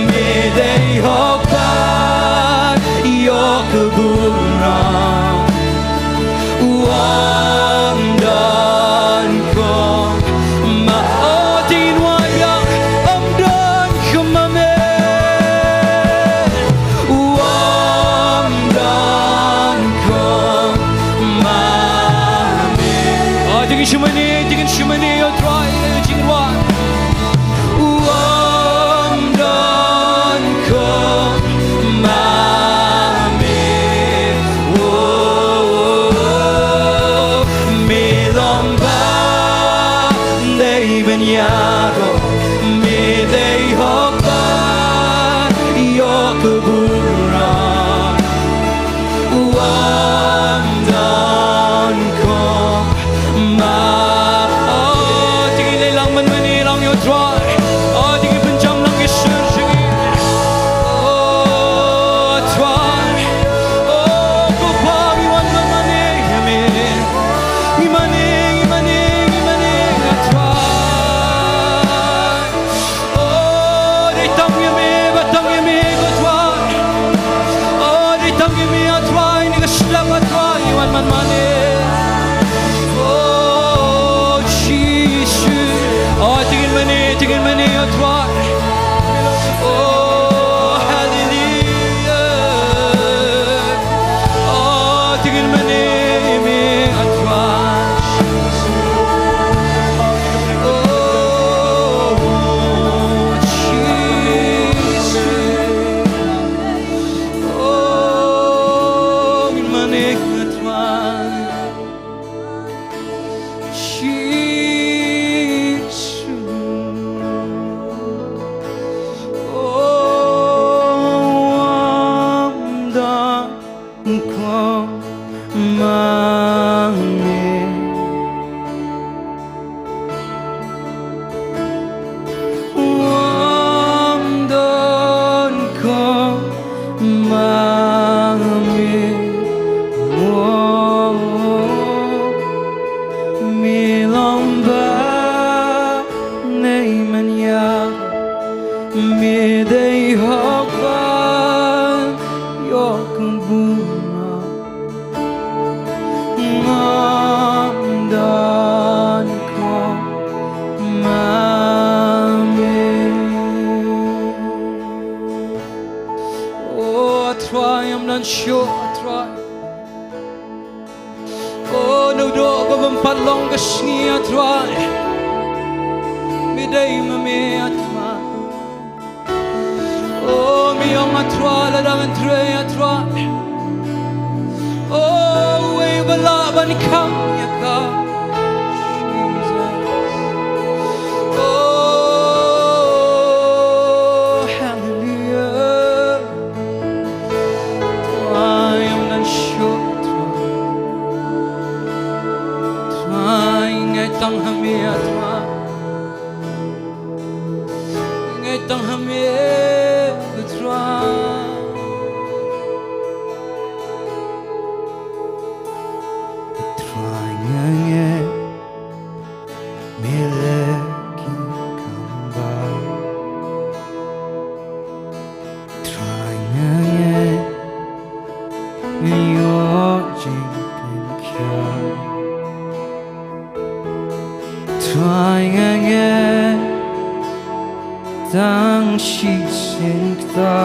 me dei hok ban ïoh ka burom. Ym don kum ma, o, te ngin wai biang. Ym don kum ma me. Ym don kum ma me. O, te ngin shu mane, te ngin shu mane ïa u Trai, ïa u Trai. Ym don kum ma me. Oh, me long ba dei ban ïaroh, me dei hok ban ïoh ka burom. Ym don kum ma. O, te ngin leit lang ban mane lang ïa u Trai. O, te ngin pynjam lang ki shyntur jong ngi. O Trai. O, ko Pa, ngi wan ban mane ïa me. Ngi mane, ngi mane, ngi mane ïa u Trai. O, dei tang ïa me, ba tang ïa me ko Trai. O, dei tang ïa me a Trai, ngi ka shlap a Trai, wan man mane. O Jisu. O, te ngin mane, te ngin mane a Trai. O, haleluya. O, te ngin mane ïa me a Trai. O Jisu. O, ngin mane ïa me a Trai. Jisu. O, ym don kum ma me. Ym don kum ma me. Oh, me long ba dei ban ïaroh, me dei hok ban ïoh ka burom. Ym don kum ma me. O Trai, ym don shuh a Trai. O, naduh kaba ym pat long ka sngi a Trai, me dei ma me a Trai. O, me ong a Trai, lada ngan trei a Trai, o, uwei uba lah ban khang ïa ka. Jesus. O, haleluya. Trai, ym don shuh Trai. Trai, ngi tang ha me a Trai. Ngi tang ha me a Trai. Trai, ngi ngeit me leh ki kam bha. Trai, ngi ngeit me ïoh jingpynkhiah. Trai, ngi ngeit tang shisien kata.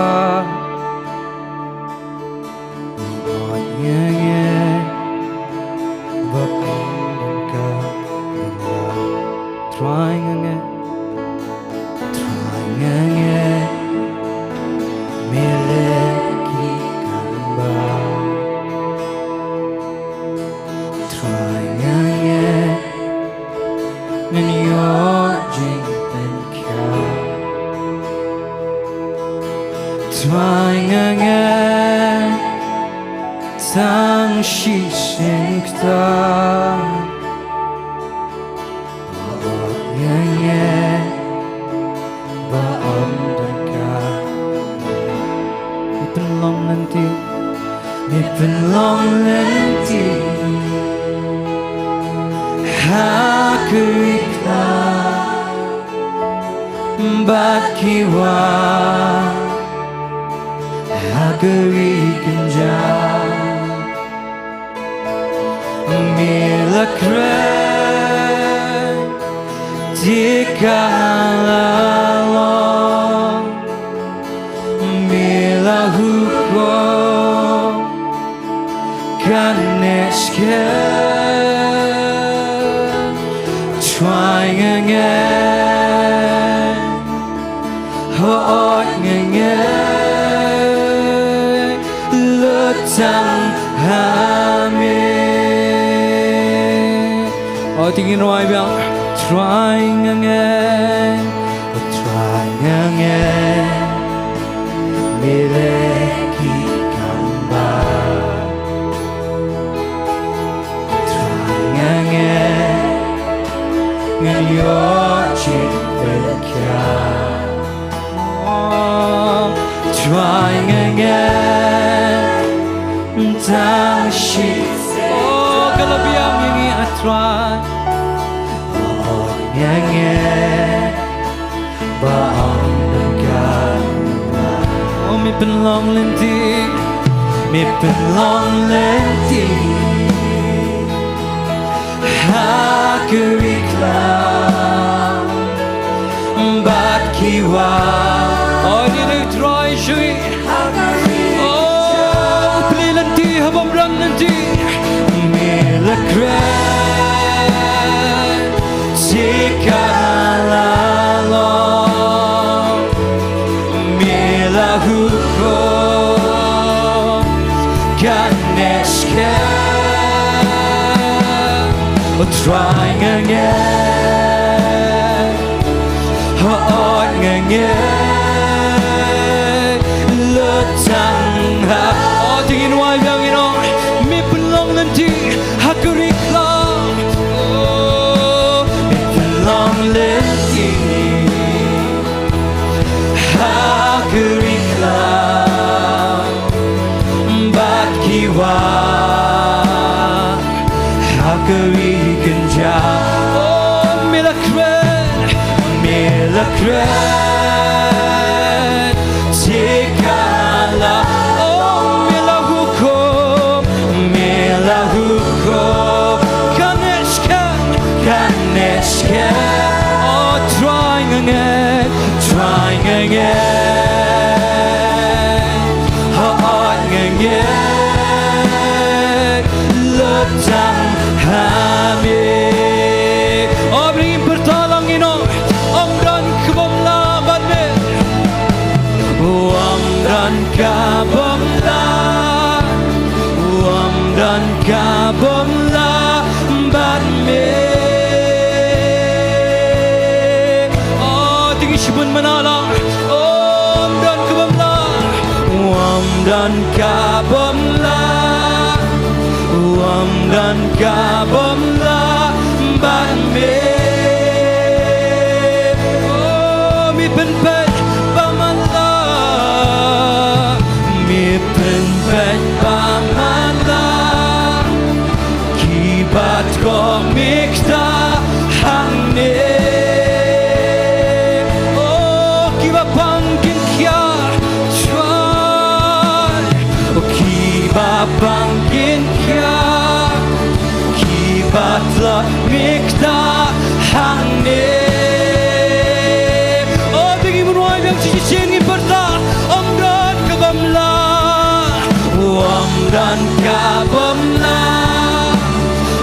Tang shisien kata. Ot nga ngeit ba ym don ka. Me pynlong lynti. Me pynlong lynti ha ka ri khlaw bad ki wah ha ka ri kynjah. Me la kren te ka la long. Me la hukum kan neh skhem. Trai nga ngeit, hooid nga ngeit, lut tang ha me. O, te ngin rwai biang. Trai nga ngeit, Trai nga ngeit, me leh ki kam bha. Trai nga ngeit, ngan ïoh jingpyrkhat. Trai nga ngeit, tang shi. O, ka la biang ïa ngi, a Trai. O, nga ngeit ba ym don ka. O, me pynlong lynti, me pynlong lynti ha ka ri khlaw bad ki wah. O, ngi la Trai shuh. O, plie lynti ha bym don lynti. Me la kren te ka la long. Me la hukum kan neh skhem. O Trai nga ngeit, hooid nga ngeit, lut tang ha. O, te ngin wai biang, ngin ong, me pynlong lynti ha ka ri khlaw. O, me pynlong lynti ha ka ri khlaw bad ki wah ha ka ri kynjah. O, me la kren, me la kren te ka la. O, me la hukum, me la hukum, kan neh skhem, kan neh skhem. O Trai nga ngeit, Trai nga ngeit, hooid nga ngeit, lut tang ha me. O, bad ngin pyrta lang, ngin ong, ym don ka bym lah bad me. Ym don ka bym lah, ym don ka bym lah bad me. O, te ngin shim bynta lang. Ym don ka bym lah, ym don ka bym lah, ym don ka bym lah bad me. O, me pynpeit ba man la, me pynpeit ba man la. Kiba tyrkhong mynta hangne. O, kiba pang kin khia, Trai. O, kiba pang kin khia, kiba tlot mynta hangne. O, te ngin ym wai biang, shisien ngin pyrta. Ym don ka bym lah, ym don ka bym lah,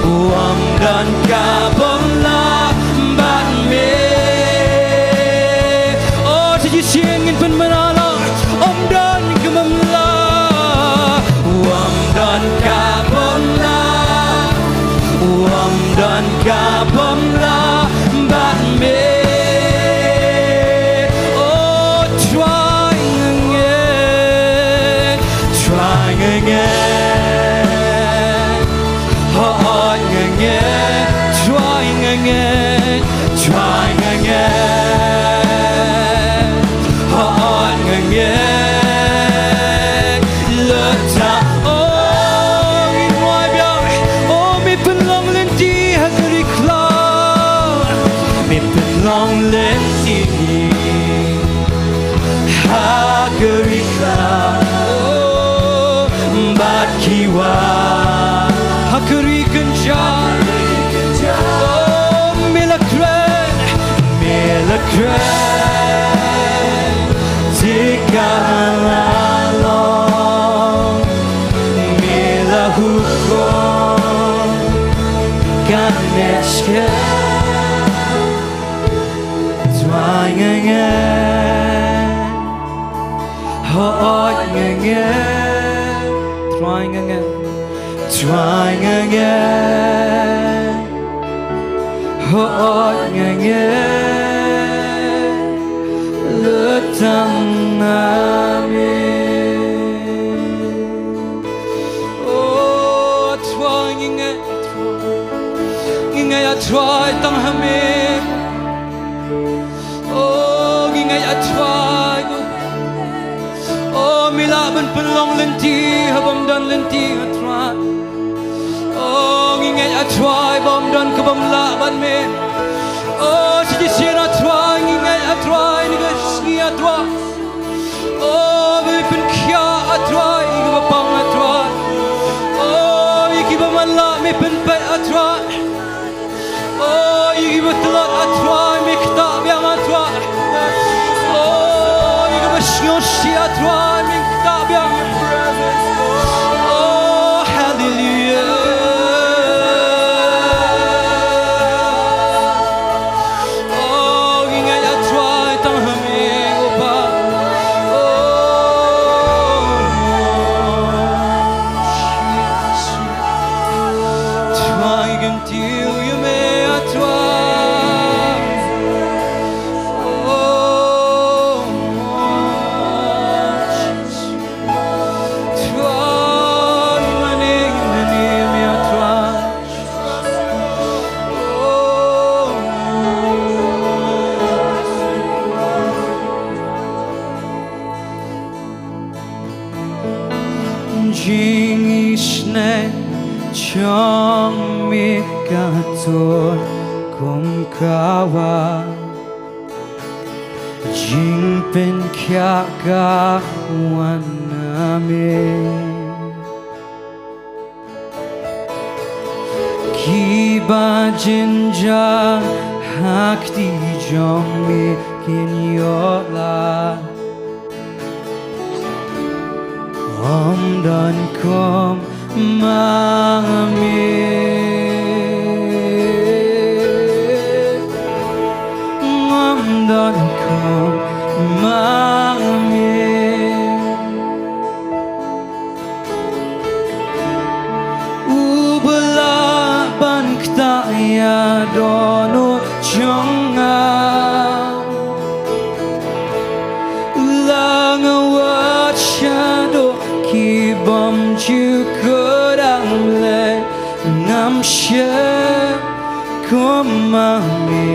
ym don ka bym lah bad me. O, shisien ngin pynbna lang. Ym don ka bym lah, ym don ka bym lah, ym don ka bym lah bad me. O Trai nga ngeit, Trai nga ngeit. Trai nga ngeit, hooid nga ngeit. Leit tang, oh, ngin wai biang. Oh, me pynlong lynti ha ka ri khlaw, me pynlong lynti ha ka ri khlaw bad ki wah ha ka ri kynjah. Oh, me la kren, me la kren, te ka la long, me la hukum, kane ka Trai nga ngeit, hooid nga ngeit. Trai nga ngeit, Trai nga ngeit, hooid nga ngeit. Leit tang, amen. Oh, Trai nga ngeit, Trai. Ngi ngeit ïa Trai tang ha me. Oh, ngi ngeit ïa Trai. Oh, me lah ban pynlong lynti ha bym don lynti, ah Trai. Oh, ngi ngeit ïa Trai bym don ka bym lah ban me. Oh, shi shisien, ah Trai, ngi ngeit, ah Trai, ngi ngeit, ngi ngeit, ah Trai. Oh, me pynkhiah, ah Trai, ïa kiba pang, ah Trai. Oh, ïa kiba man lah me pynpeit, ah Trai. Oh, ïa kiba tlot, ah Trai, me ktah biang, ah Trai. Oh, ïa kiba sngewsih, ah Trai, me ktah biang. Oh, hallelujah. Oh, ngi ngeit, ah Trai, tang ha me, oh Pa. Oh, Trai, ngi kyntiew ïa me, ah Trai. Oh, Trai, mane, mane me, ah Trai. Jingisynei jong me ka don kum ka wah, jingpynkhiah ka wan na me. Kiba jynjar ha kti jong me kin ïoh lad. Ym don kum ma me. Ym don kum ma me. Uba lah ban ktah ïa dohnud jong nga. La nga wad shaduh ki bym ju kut, ah Blei, ngam shym kum ma me,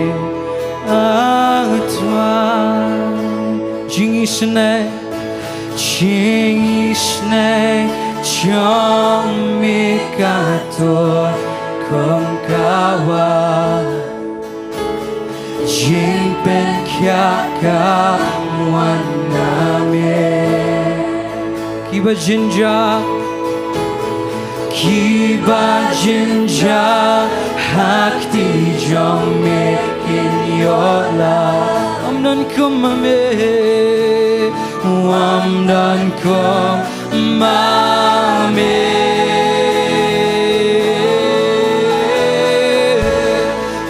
ah Trai. Jingisynei, jingisynei jong me ka don kum ka wah, jingpynkhiah ka wan na me. Kiba jynjar, kiba jynjar ha kti jong me kin ïoh lad. Ym don kum ma me, ym don kum ma me.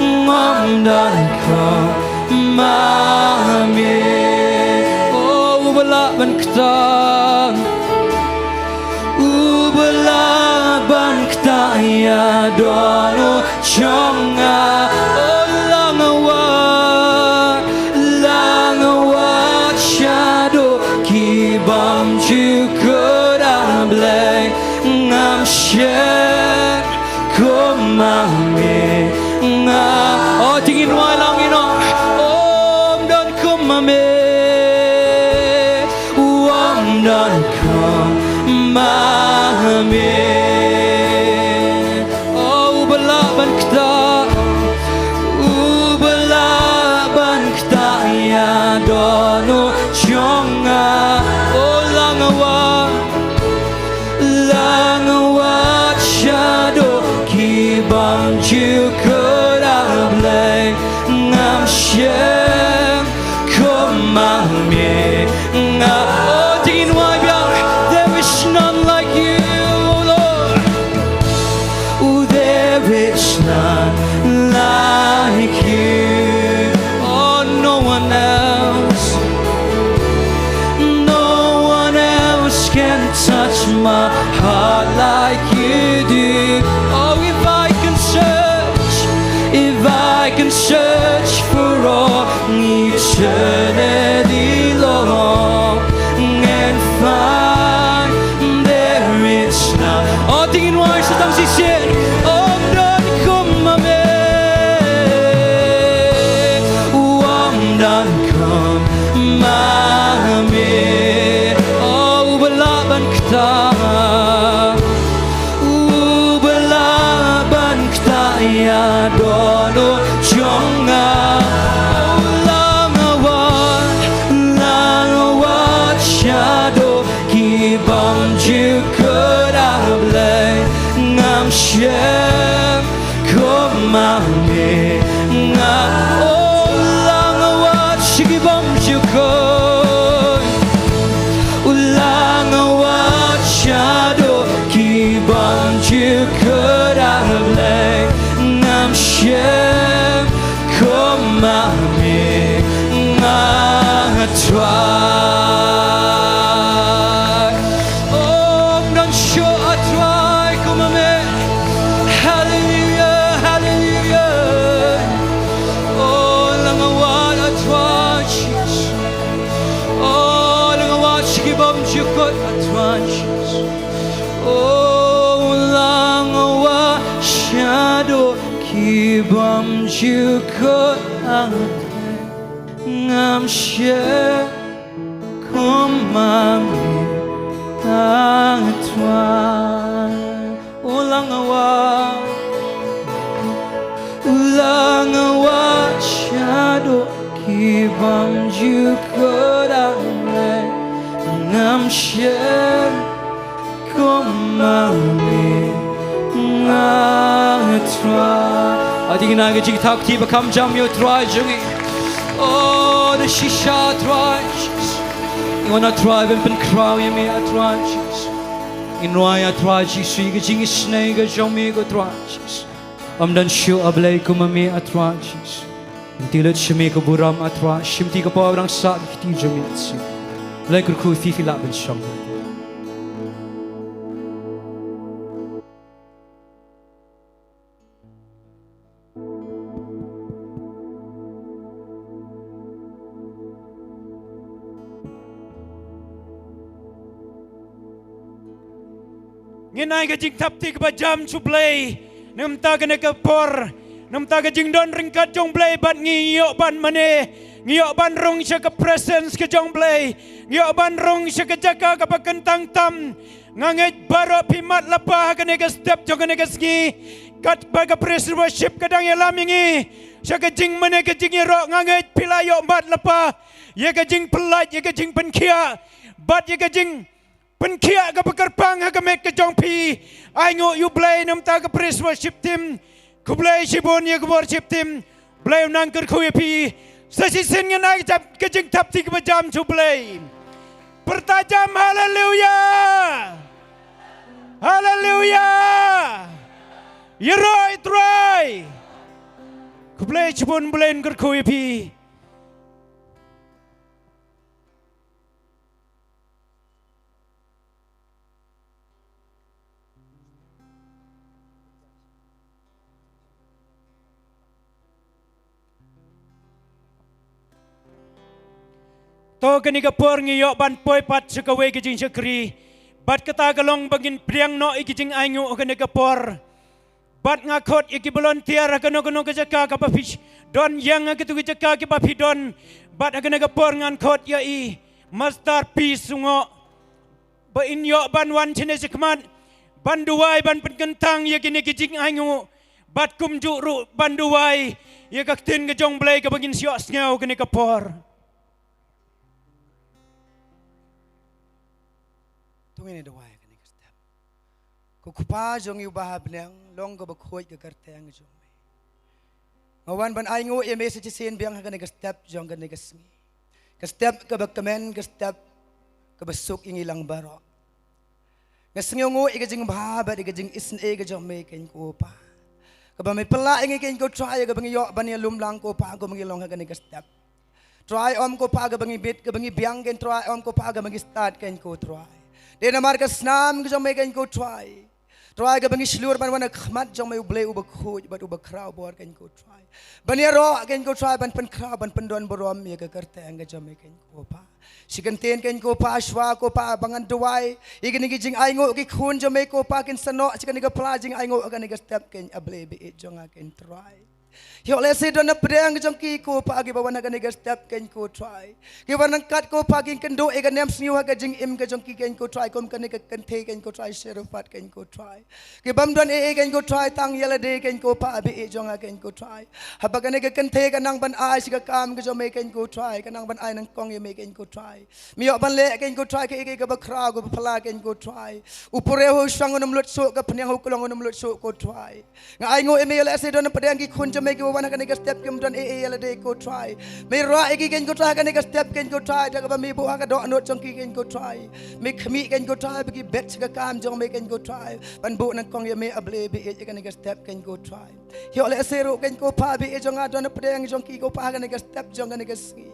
Ym don kum ma me. Oh, uba lah ban ktah, uba lah ban ktah ïa dohnud jong nga. Oh, la nga wad, la nga wad shaduh ki bym ju kut, ah Blei, ngam shym kum ma me, Nga, oh, to ngin wai lang, you know. Ym don kum ma me. Ym don kum ma me. Oh, uba lah ban ktah. Uba lah ban ktah ïa dohnud jong nga. Oh, la nga wad. La nga wad shaduh ki bymjukut, ah Blei, ngam shym kum ma me. Nga, oh, to ngin wai biang. There is none like you, oh Lord. Oh, there is none like you. Oh, no one else. No one else can touch my heart like you do. Oh, if I can search, if I can search for all eternity long and find there is none. Oh, to ngin wai sa tang shisien. Ym don kum ma me. Ym don kum ma me. Oh, uba lah ban ktah. Uba lah ban ktah ïa dohnud jong nga. Oh, la nga wad, la nga wad shaduh ki bymjukut, ah Blei, ngam shym kum ma me. Nga, oh, la nga wad sha ki bymjukut. Oh, la nga wad shaduh ki bymjukut, ah Blei, ngam shym kum ma me. Nga trai. Oh, ym don shuh, ah Trai, kum ma me. Hallelujah, hallelujah. Oh, la nga wad, ah Trai Jesus. Oh, la nga wad sha ki bymjukut, ah Trai Jesus. Oh, la nga wad shaduh ki bymjukut, ah Trai, ngam shym kum ma me, ah Trai. Oh, la nga wad, oh, la nga wad shaduh ki bymjukut, ah Blei, ngam shym kum ma me, ah Trai. Hadien kane ka jingthap kti ba kham jam ïa u Trai jong ngi. Oh, da shisha Trai Jesus. Ngi wan, ah Trai, ban pynkhraw ïa me, ah Trai Jesus. Ngin rwai, ah Trai Jesus, ïa ka jingisynei ka jong me ko Trai Jesus. Ym don shuh, ah Blei, kum ma me, ah Trai Jesus. Ngin tylli sha me ka burom, ah Trai, shimti ka por ba dang sah ka kti jong me, ah Trai. Blei kyrkhu ïa phi, phi lah ban shong. Ngin ai ka jingthap kti kaba jam sha u Blei. Namar kane ka por, namar ka jingdon ryngkat jong u Blei bad ngi, ngi ïoh ban mane, ngi ïoh ban rung sha ka presence ka jong u Blei, ngi ïoh ban rung sha ka jaka kaba kyntang tam. Nga ngeit baroh phi mat lypa ha kane ka step jong kane ka sngi, katba ka praise worship ka dang ïalam ïa ngi sha ka jingmane ka jingïaroh. Nga ngeit phi la ïoh mat lypa ïa ka jingpyllait, ïa ka jingpynkhiah bad ïa ka jing pynkhiah kaba kyrpang ha ka met ka jong phi. Ai nguh ïa u Blei namar ka praise worship team. Khublei shibun ïa ka worship team. Blei un nang kyrkhu ïa phi. Sa shisien ngin ai ka jingthap kti kaba jam sha u Blei. Pyrta jam, haleluya. Haleluya. Ïaroh ïa u Trai. Khublei shibun, Blei un kyrkhu ïa phi. To kane ka por ngi ïoh ban poi pat sha kawei ka jingshakri. Bad kata ka long ba ngin pdiang noh ïa ka jingainguh kane ka por. Bad nga khot ïa ki volunteer ha kano kano ka jaka kaba phi don, ïa nga katu ka jaka kiba phi don. Bad ha kane ka por ngan khot ïa i Masterpiece Sungoh ba in ïoh ban wan shane shakhmat ban duwai ban pynkyntang ïa kine ki jingainguh. Bad kumjuh ruh ban duwai ïa ka ktien ka jong Blei kaba ngin sa ïohsngew kane ka por. To ngin ïa duwai kane ka step. Ko Kpa jong ngi uba ha bneng, long kaba khuid ka kyrteng jong me. Nga wan ban ainguh ïa me sa shisien biang ha kane ka step jong kane ka sngi. Ka step kaba kmen, ka step kaba suk ïa ngi lang baroh. Nga sngewnguh ïa ka jingbha bad ïa ka jingisynei ka jong me, keiñ ko Pa, kaba me pynlah ïa ngi, keiñ ko Trai, kaba ngi ïoh ban ïalum lang ko Pa, kaba ngi long ha kane ka step. Trai, ym ko Pa kaba ngi bit, kaba ngi biang, keiñ Trai, ym ko Pa kaba ngi stad, keiñ ko Trai. Dei namar ka snam ka jong me, keiñ ko Trai. Trai, kaba ngi shlur ban wan ha khmat jong me U Blei uba khuid bad uba khraw bor, keiñ ko Trai. Ban ïaroh, keiñ ko Trai, ban pynkhraw, ban pyndon burom ïa ka kyrteng ka jong me, keiñ ko Pa. Shi kyntien, keiñ ko Pa, shuwa ko Pa ba ngan duwai ïa kine ki jingainguh, ki khun jong me ko Pa kin sa noh sha kane ka pla jingainguh ha kane ka step, keiñ A Blei ba ïeit jong nga, keiñ Trai. Ïoh lehse don na pdeng jong ki ko Pa kiba wan ha kane ka step, keiñ ko Trai. Kiba ryngkat ko Pa kin kynduh ïa ka nemsniew ha ka jingim ka jong ki, keiñ ko Trai, kum kane ka kynthei, keiñ ko Trai, Sharifat, keiñ ko Trai. Ki bym don ei ei, keiñ ko Trai, tang ïa lade, keiñ ko Pa ba ïeit jong nga, keiñ ko Trai. Haba kane ka kynthei ka nang ban ai sha ka kam ka jong me, keiñ ko Trai, ka nang ban ai nyngkong ïa me, keiñ ko Trai. Me ïoh ban leh, keiñ ko Trai, kaei kaei kaba khraw kaba phylla, keiñ ko Trai. U pure ha u shong un ym lut shuh, ka phniang ha u klong un ym lut shuh ko Trai. Nga ainguh ïa me, ïoh lehse don na pdeng ki khun jong me kiba wan ha kane ka step kim don ei ei ïa lade ko Trai. Me rah ïa ki, keiñ ko Trai, ha kane ka step, keiñ ko Trai, da kaba me buh ha ka dohnud jong ki, keiñ ko Trai. Me khmih, keiñ ko Trai, ba ki bet sha ka kam jong me, keiñ ko Trai, ban buh nyngkong ïa me A Blei ba ïeit ha kane ka step, keiñ ko Trai. Ïoh lehse ruh, keiñ ko Pa ba ïeit jong nga, don na pdeng jong ki ko Pa ha kane ka step jong kane ka sngi,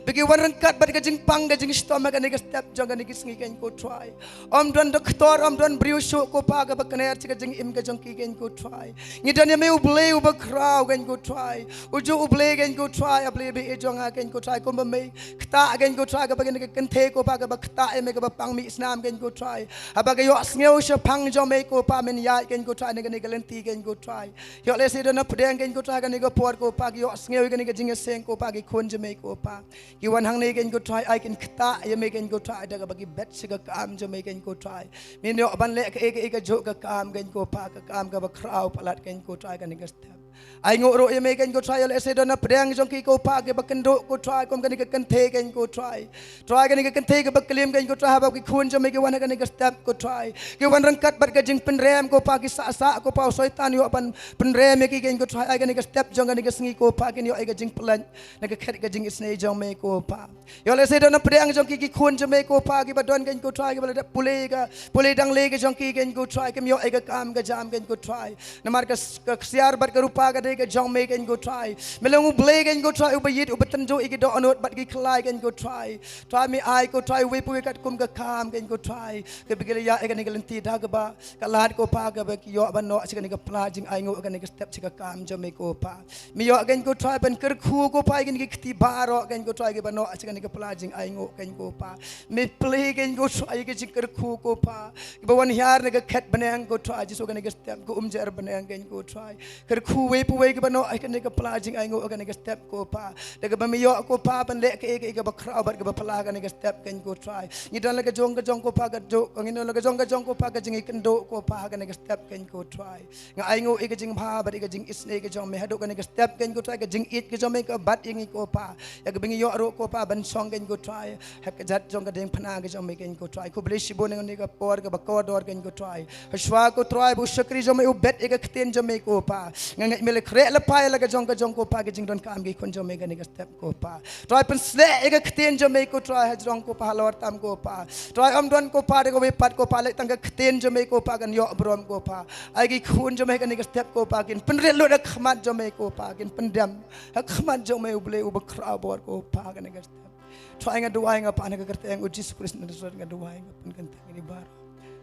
ba ki wan ryngkat bad ka jingpang ka jingshitom ha kane ka step jong kane ka sngi, keiñ ko Trai. Ym don doktor, ym don briew shuh ko Pa kaba kner sha ka jingim ka jong ki, keiñ ko Trai. Ngi don ïa me U Blei uba khraw, keiñ ko Trai. Ujuh U Blei, keiñ ko Trai, A Blei ba ïeit jong nga, keiñ ko Trai, kumba me ktah, keiñ ko Trai, kaba kane ka kynthei ko Pa kaba ktah ïa me, kaba pang mih snam, keiñ ko Trai. Haba ka ïohsngew shaphang jong me ko Pa, men ïaid, keiñ ko Trai, na kane ka lynti, keiñ ko Trai. Ïoh lehse don na pdeng, keiñ ko Trai, kane ka por ko Pa, ki ïohsngew ïa kane ka jingïaseng ko Pa, ki khun jong me ko Pa, ki wan hangne, keiñ ko Trai, ai kin ktah ïa me, keiñ ko Trai, da kaba ki bet sha ka kam jong me, keiñ ko Trai. Men ïoh ban leh kaei kaei kajuh ka kam, keiñ ko Pa, ka kam kaba khraw palat, keiñ ko Trai, kane ka step. Ainguh ruh ïa me, keiñ ko Trai, ïoh lehse don na pdeng jong ki ko Pa kiba kynduh ko Trai, kum kane ka kynthei, keiñ ko Trai. Trai, kane ka kynthei kaba klim, keiñ ko Trai, haba ki khun jong me ki wan ha kane ka step ko Trai, ki wan ryngkat bad ka jingpynrem ko Pa, ki sah sah ko Pa, u Soitan ïoh ban pynrem ïa ki, keiñ ko Trai. Ai kane ka step jong kane ka sngi ko Pa, kin ïoh ïa ka jingpyllait na ka khet ka jingisynei jong me ko Pa. Ïoh lehse don na pdeng jong ki ki khun jong me ko Pa, kiba don, keiñ ko Trai, kiba la dep pule ka pule dang lei ka jong ki, keiñ ko Trai, kim ïoh ïa ka kam ka jam, keiñ ko Trai. Namar ka s-, ka ksiar bad ka rupa ka dei ka jong me, keiñ ko Trai. Me long U Blei, keiñ ko Trai, uba ïeit, uba tynjuh ïa ki dohnud bad ki khlai, keiñ ko Trai. Trai, me ai ko Trai, uwei pa uwei katkum ka kam, keiñ ko Trai, kaba ki la ïaid ha kane ka lynti, da kaba ka lad ko Pa, kaba ki ïoh ban noh sha kane ka pla jingainguh, ha kane ka step, sha ka kam jong me ko Pa. Me ïoh, keiñ ko Trai, ban kyrkhu ko Pa ïa kine ki kti baroh, keiñ ko Trai, kiba noh sha kane ka pla jingainguh, keiñ ko Pa. Me plie, keiñ ko Trai, ïa ka jingkyrkhu ko Pa, kiba wan hiar na ka khet bneng ko Trai Jisu, kane ka step ka umjer bneng, keiñ ko Trai. Kyrkhu uwei pa uwei kiba noh ha kane ka pla jingainguh, ha kane ka step ko Pa, da kaba me ïoh ko Pa ban leh kaei kaei kaba khraw bad kaba phylla ha kane ka step, keiñ ko Trai. Ngi don la ka jong ka jong ko Pa ka jong, ngi don la ka jong ka jong ko Pa ka jingïakynduh ko Pa ha kane ka step, keiñ ko Trai. Nga ainguh ïa ka jingbha bad ïa ka jingisynei ka jong me haduh kane ka step, keiñ ko Trai, ka jingïeit ka jong me ka bat ïa ngi ko Pa, ïa kaba ngi ïoh ruh ko Pa ban shong, keiñ ko Trai, ha ka kjat jong ka diengphna ka jong me, keiñ ko Trai. Khublei shibun na kane ka por kaba kordor, keiñ ko Trai. Hashwa ko Trai, ba u shakri jong me u bet ïa ka ktien jong me ko Pa, nga ngeit me la khreh la phai la ka jong ka jong ko Pa, ka jingdonkam ki khun jong me kane ka step ko Pa. Trai, pynsleh ïa ka ktien jong me ko Trai, hajrong ko Pa, halor tam ko Pa. Trai, ym don ko Pa da kawei pat ko Pa, leh tang ka ktien jong me ko Pa kan ïoh burom ko Pa. Ai ki khun jong me ha kane ka step ko Pa, kin pynrit lut ha khmat jong me ko Pa, kin pyndem ha khmat jong me U Blei uba khraw bor ko Pa, ha kane ka step. Trai, nga duwai nga pan ha ka kyrteng U Jisu Khrist Nasaret, nga duwai nga pynkyntang ïa ngi baroh.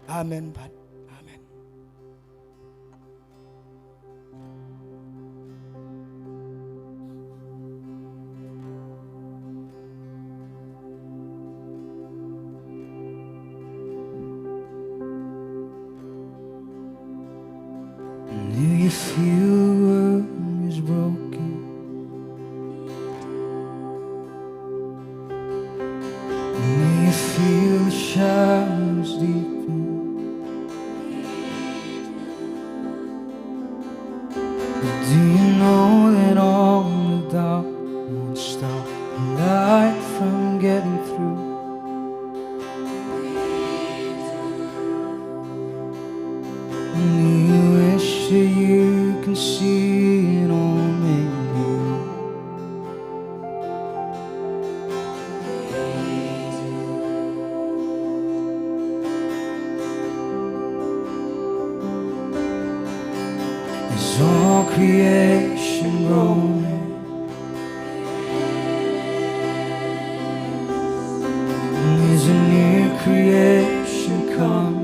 Amen bad amen. Feel the world is broken. May you feel the shadows deepen. But do you know that all the dark won't stop the light from getting through? And you wish that you can see it all made new. Is all creation groaning? Is a new creation coming?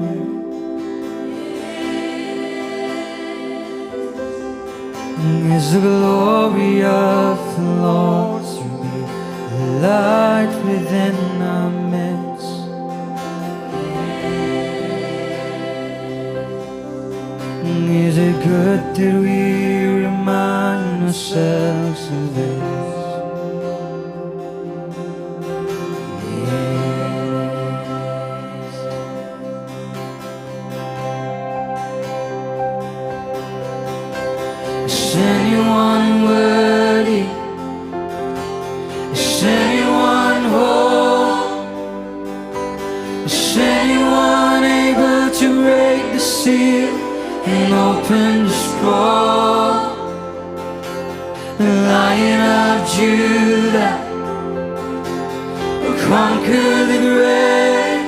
Is the glory of the Lord to be the light within our midst? Is it good that we remind ourselves of this? Yes. Is anyone worthy? Is anyone whole? Is anyone able to break the seal and open the scroll? The Lion of Judah will conquer the grave.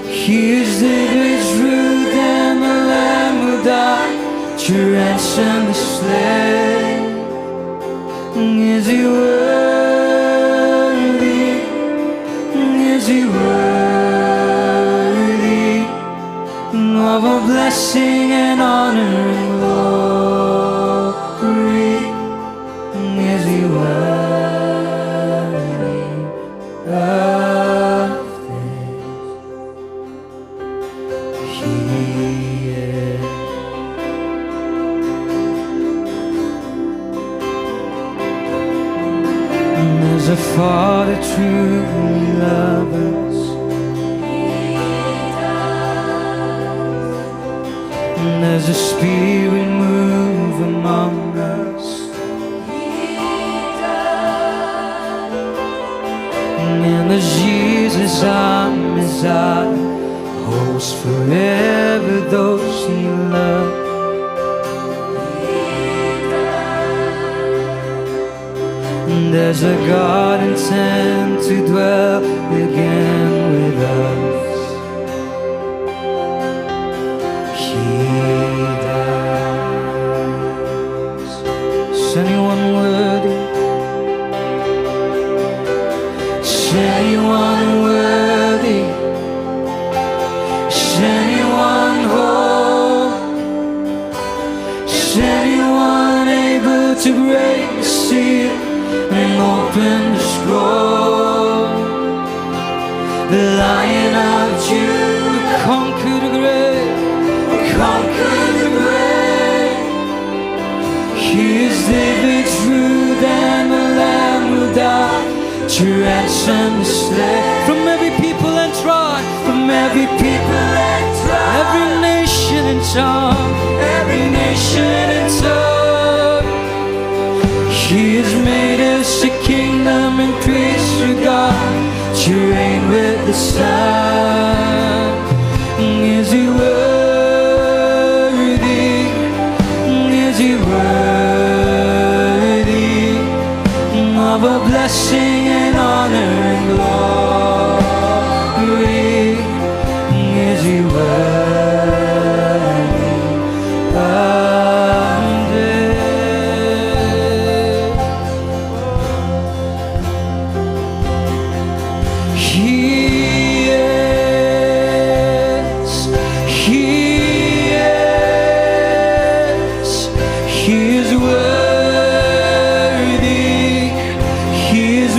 He is David's root and the Lamb who died to ransom the slave. Is he worthy? Is he worthy of a blessing and honor and glory? Is he worthy of this? He is. And as a father truly loves us, and as a spirit move among us, and as Jesus, our Messiah, holds forever those he loves. And as a God intent to dwell again with us, he does. Is anyone worthy? Is anyone worthy? Is anyone whole? Is anyone able to break the seal and open the scroll? The Lion of Judah conquered the grave, conquered the grave. He is David's root and the Lamb who died to ransom the slave. From every people and tribe, from every people and tribe, every nation and tongue, every nation and tongue. He has made us a kingdom and priests to God, to reign with the Son. Is he worthy? Is he worthy of a blessing and honor and glory? Is he worthy of this? He is, he is, he is worthy, he is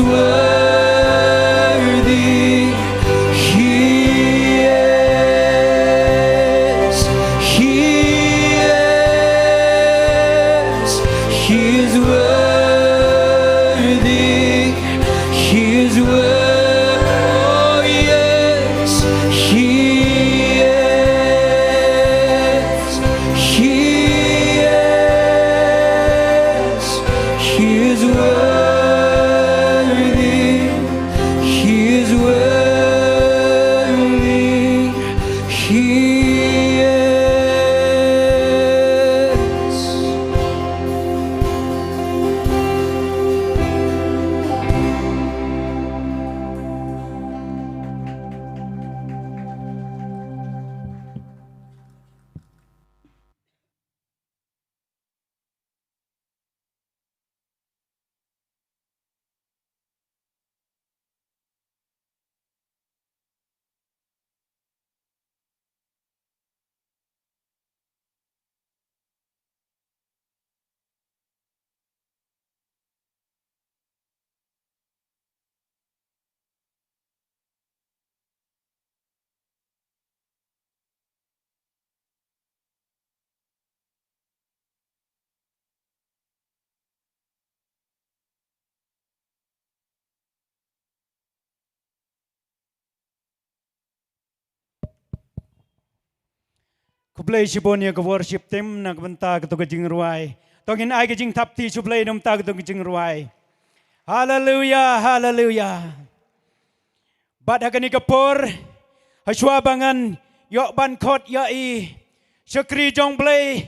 Khublei shibun ïa ka worship team na ka bynta kato ka jingrwai. To ngin ai ka jingthap kti sha U Blei na ka bynta kato ka jingrwai. Haleluya, haleluya. Bad ha kane ka por, hashwa ba ngan ïoh ban khot ïa i shakri jong U Blei,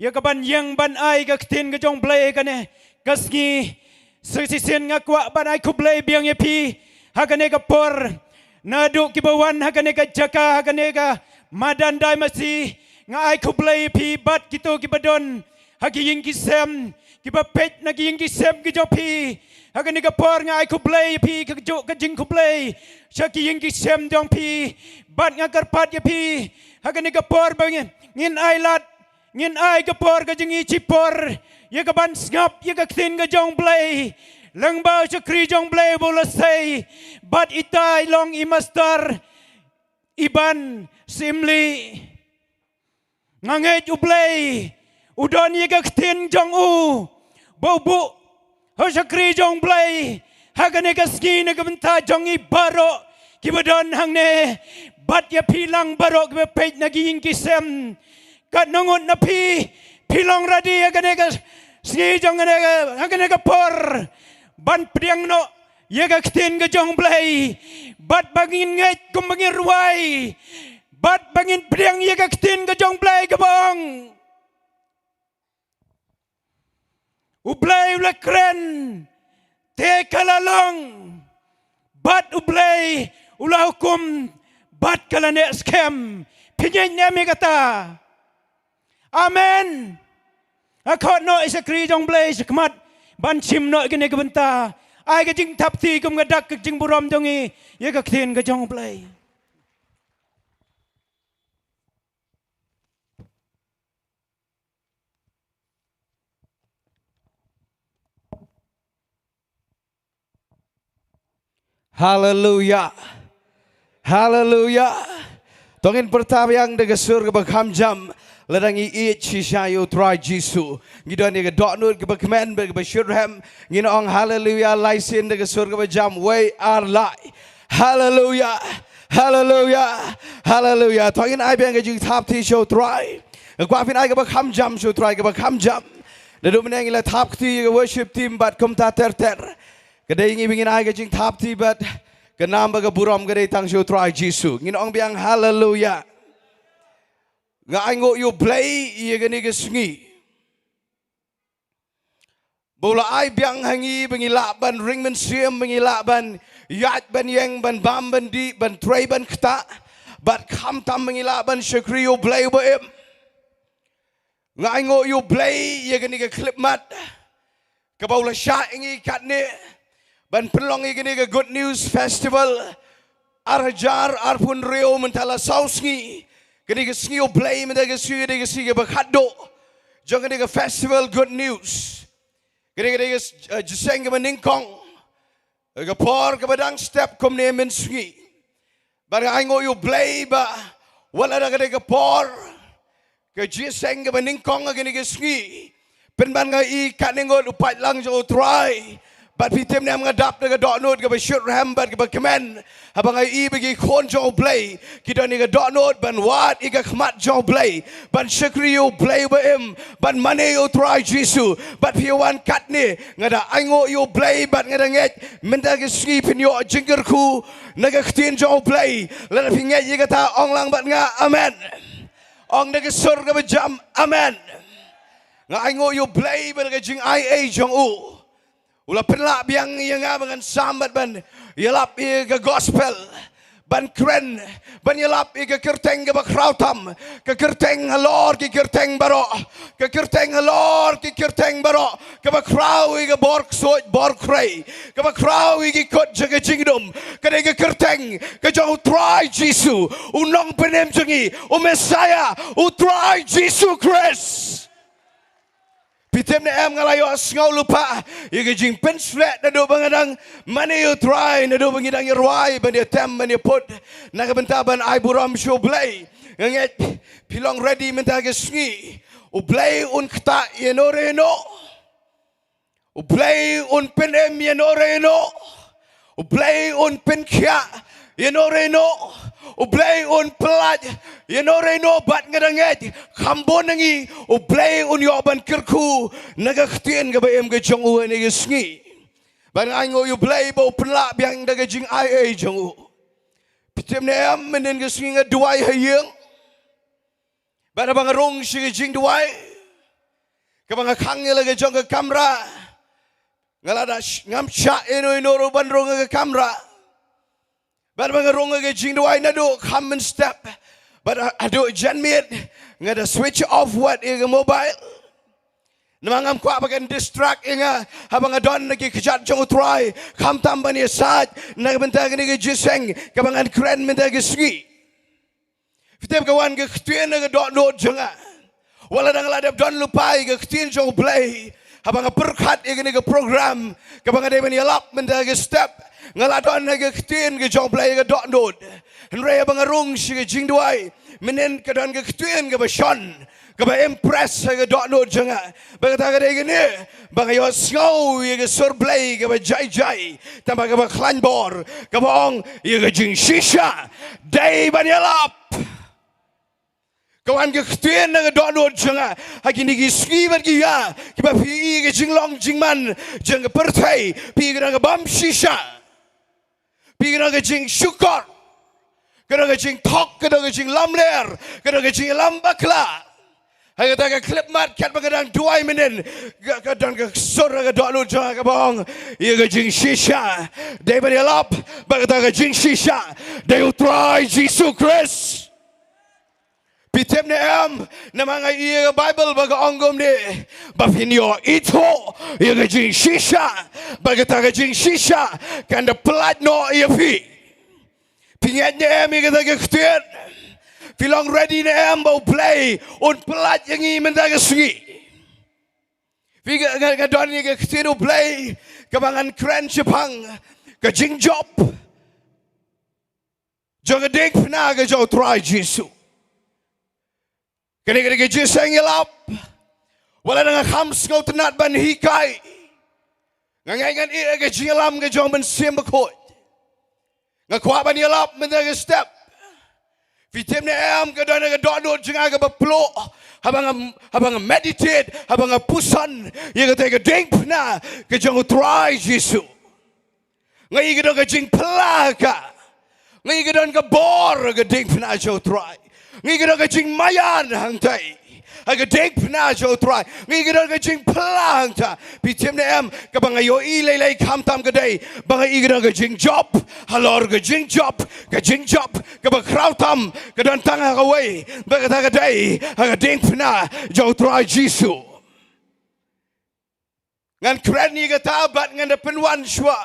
ïa ka ban ïeng ban ai ka ktien ka jong U Blei kane ka sngi. Sa shisien nga kwah ban ai khublei biang ïa phi ha kane ka por. Naduh kiba wan ha kane ka jaka, ha kane ka madan Daimachi, nga ai khublei ïa phi bad kito kiba don ha ki ïing ki sem, kiba peit na ki ïing ki sem ki jong phi. Ha kane ka por nga ai khublei ïa phi, ka ju-, ka jingkhublei sha ki ïing ki sem jong phi. Bad nga kyrpad ïa phi ha kane ka por ba ngin, ngin ai lad, ngin ai ka por ka jong ngi shipor ïa ka ban sngap ïa ka ktien ka jong U Blei. Lyngba u shakri jong U Blei ba u la sei, bad ita i long i master, i ban sim lih. Nga ngeit U Blei u don ïa ka ktien jong u ba u buh ha u shakri jong U Blei ha kane ka sngi na ka bynta jong ngi baroh kiba don hangne, bad ïa phi lang baroh kiba peit na ki ïing ki sem. Katno ngut na phi, phi long ready ha kane ka sngi jong kane ka, ha kane ka por ban pdiang noh ïa ka ktien ka jong U Blei, bad ba ngin ngeit kumba ngin rwai, bad ba ngin pdiang ïa ka ktien ka jong U Blei kaba ong, U Blei u la kren, te ka la long, bad U Blei u la hukum, bad ka la neh skhem. Phi ngeit ne em ïa kata? Amen. Nga khot noh i shakri jong U Blei shakhmat ban shim noh kane ka bynta. Ai ka jingthap kti kum ka dak ka jingburom jong ngi ïa ka ktien ka jong U Blei. Haleluya. Haleluya. To ngin pyrta biang da ka sur kaba kham jam. Lada ngi ïeit shisha ïa U Trai Jisu, ngi don ïa ka dohnud kaba kmen bad kaba shitrhem. Ngin ong haleluya lai sien da ka sur kaba jam, wei ar lai. Haleluya. Haleluya. Haleluya. To ngin ai biang ka jingthap kti sha U Trai. Nga kwah phin ai kaba kham jam sha U Trai, kaba kham jam. Naduh mynne ngi la thap kti ïa ka worship team bad kumta ter ter. Ka dei ngi ba ngin ai ka jingthap kti bad ka nam bad ka burom ka dei tang sha U Trai Jisu. Ngin ong biang haleluya. Nga ainguh ïa U Blei ïa kane ka sngi ba u la ai biang ha ngi ba ngi lah ban ring mynsiem, ba ngi lah ban ïaid ban ïeng, ban bam ban dih, ban trei ban ktah, bad khamtam ba ngi lah ban shakri ïa U Blei uba im. Nga ainguh ïa U Blei ïa kane ka khyllipmat kaba u la shah ïa ngi katne ban pynlong ïa kane ka Good News Festival ar hajar arphew hynriew, mynta la saw sngi. Kane ka sngi U Blei mynta ka sngi, kane ka sngi kaba khatduh jong kane ka festival Good News. Kane ka dei ka, eh, jingïaseng kaba nyngkong, ka por kaba dang step kumne mynsngi. Bad nga ainguh ïa U Blei ba wat la da ka dei ka por, ka jingïaseng kaba nyngkong ha kane ka sngi, pynban nga i katne ngut u paidlang jong U Trai Bad phi tip ne em, nga dap da ka dohnud kaba shyrkhei bad kaba kmen haba nga ïohi ba ki khun jong U Blei ki don ïa ka dohnud ban wad ïa ka khmat jong U Blei, ban shakri ïa U Blei ba im, ban mane ïa U Trai Jisu. Bad phi wan katne, nga da ainguh ïa U Blei bad nga da ngeit mynta ka sngi phin ïoh jingkyrkhu na ka ktien jong U Blei. Lada phi ngeit ïa kata, ong lang bad nga, amen. Ong da ka sur kaba jam, amen. Nga ainguh ïa U Blei ba da ka jingai ei jong u, u la pynlah biang ïa nga ba ngan sam bad ban ïalap ïa ka gospel, ban kren, ban ïalap ïa ka kyrteng kaba khraw tam, ka kyrteng halor ki kyrteng baroh, ka kyrteng halor ki kyrteng baroh, kaba khraw ïa ka bor ksuid bor khrei, kaba khraw ïa ki kut jong ka jingdum. Ka dei ka kyrteng ka jong U Trai Jisu, U Nongpynim jong ngi, U Messiah, U Trai Jisu Khrist. Phi tip ne em, nga la ïohsngew lypa ïa ka jingpynshlur naduh ba nga dang mane ïa U Trai, naduh ba ngi dang ïa rwai ban ïa tem ban ïa put na ka bynta ban ai burom sha U Blei. Nga ngeit phi long ready mynta ka sngi. U Blei un ktah ïa no re no. U Blei un pynim ïa no re no. U Blei un pynkhiah ïa no re no. U Blei un pyllait ïa no re no, bad nga da ngeit kham bun na ngi U Blei un ïoh ban kyrkhu na ka ktien kaba im ka jong u ha kane ka sngi. Bad nga ainguh ïa U Blei ba u pynlah biang da ka jingai ei jong u. Phi tip ne em, mynnin ka sngi nga duwai ha ïing. Bad haba nga rung sha ka jingduwai, kaba nga khang ïa la ka jong ka kamra, nga la da sh-, ngam shah ïa no ïa no ruh ban rung ha ka kamra. Bad haba nga rung ha ka jingduwai naduh kham mynstep bad ha-, haduh janmiet, nga da switch off wat ïa ka mobile. Namar ngam kwah ba kan distract ïa nga haba nga don ha ki kjat jong U Trai, khamtam ban ïasaid na ka bynta kane ka jingïaseng kaba ngan kren mynta ka sngi. Phi tip, ka wan ka ktien ha ka dohnud jong nga. Wat la dang la dep don lypa ïa ka ktien jong U Blei, haba nga pyrkhat ïa kane ka program kaba nga dei ban ïalap mynta ka step, nga la don ha ka ktien ka jong U Blei ha ka dohnud. Hynrei haba nga rung sha ka jingduwai mynnin, ka don ka ktien kaba shon, kaba impress ha ka dohnud jong nga. Bad kata ka dei kane, ba nga ïohsngew ïa ka sur Blei kaba jai jai, tangba kaba khlaiñ bor, kaba ong, ïa ka jingshisha dei ban ïalap. Ka wan ka ktien na ka dohnud jong nga ha kine ki sngi bad ki ïa, kiba phi ïohi ka jinglong jingman jong ka pyrthei, phi ïohi ka dang ka bam shisha. Phi ïohi ka dang ka jingshukor, ka dang ka jingthok, ka dang ka jinglamler, ka dang ka jinglam bakla. Ha kata ka khyllipmat, katba nga dang duwai mynnin, ka, ka don ka sur ha ka dohnud jong nga kaba ong, ïa ka jingshisha dei ban ïalap. Bad kata ka jingshisha dei U Trai Jisu Khrist. Phi tip ne em, namar nga ïohi ha ka Baibl ba ka ong kumne, ba phin ïoh ithuh ïa ka jingshisha, bad kata ka jingshisha kan da pyllait noh ïa phi. Phi ngeit ne em ïa kata ka ktien? Phi long ready ne em ba U Blei un pyllait ïa ngi mynta ka sngi? Phi, nga, nga, nga don ïa ka ktien U Blei kaba ngan kren shaphang ka jingjop jong ka diengphna ka jong U Trai Jisu. Kane ka dei ka jingïaseng ïalap. Wat la dang nga kham sngewtynnat ban hikai, nga ngeit ngan ïeh ïa ka jingïalam ka jong u Mynsiem Bakhuid. Nga kwah ban ïalap mynta ka step. Phi tip ne em, ka don ka dohnud jong nga kaba pluh haba nga, haba nga meditate, haba nga puson ïa kata ka diengphna ka jong U Trai Jisu. Nga ïohi ka don ka jingphylla ha ka. Nga ïohi ka don ka bor ha ka diengphna jong U Trai. Nga ïohi ka don ka jingmaïan hangtai ha ka diengphna jong U Trai. Nga ïohi ka don ka jingphylla hangta. Phi tip ne em, kaba nga ïohi lei lei khamtam ka dei ba nga ïohi ka don ka jingjop halor ka jingjop, ka jingjop kaba khraw tam ka don tang ha kawei, bad kata ka dei ha ka diengphna jong U Trai Jisu. Ngan kren ïa kata bad ngan da pynwan shuwa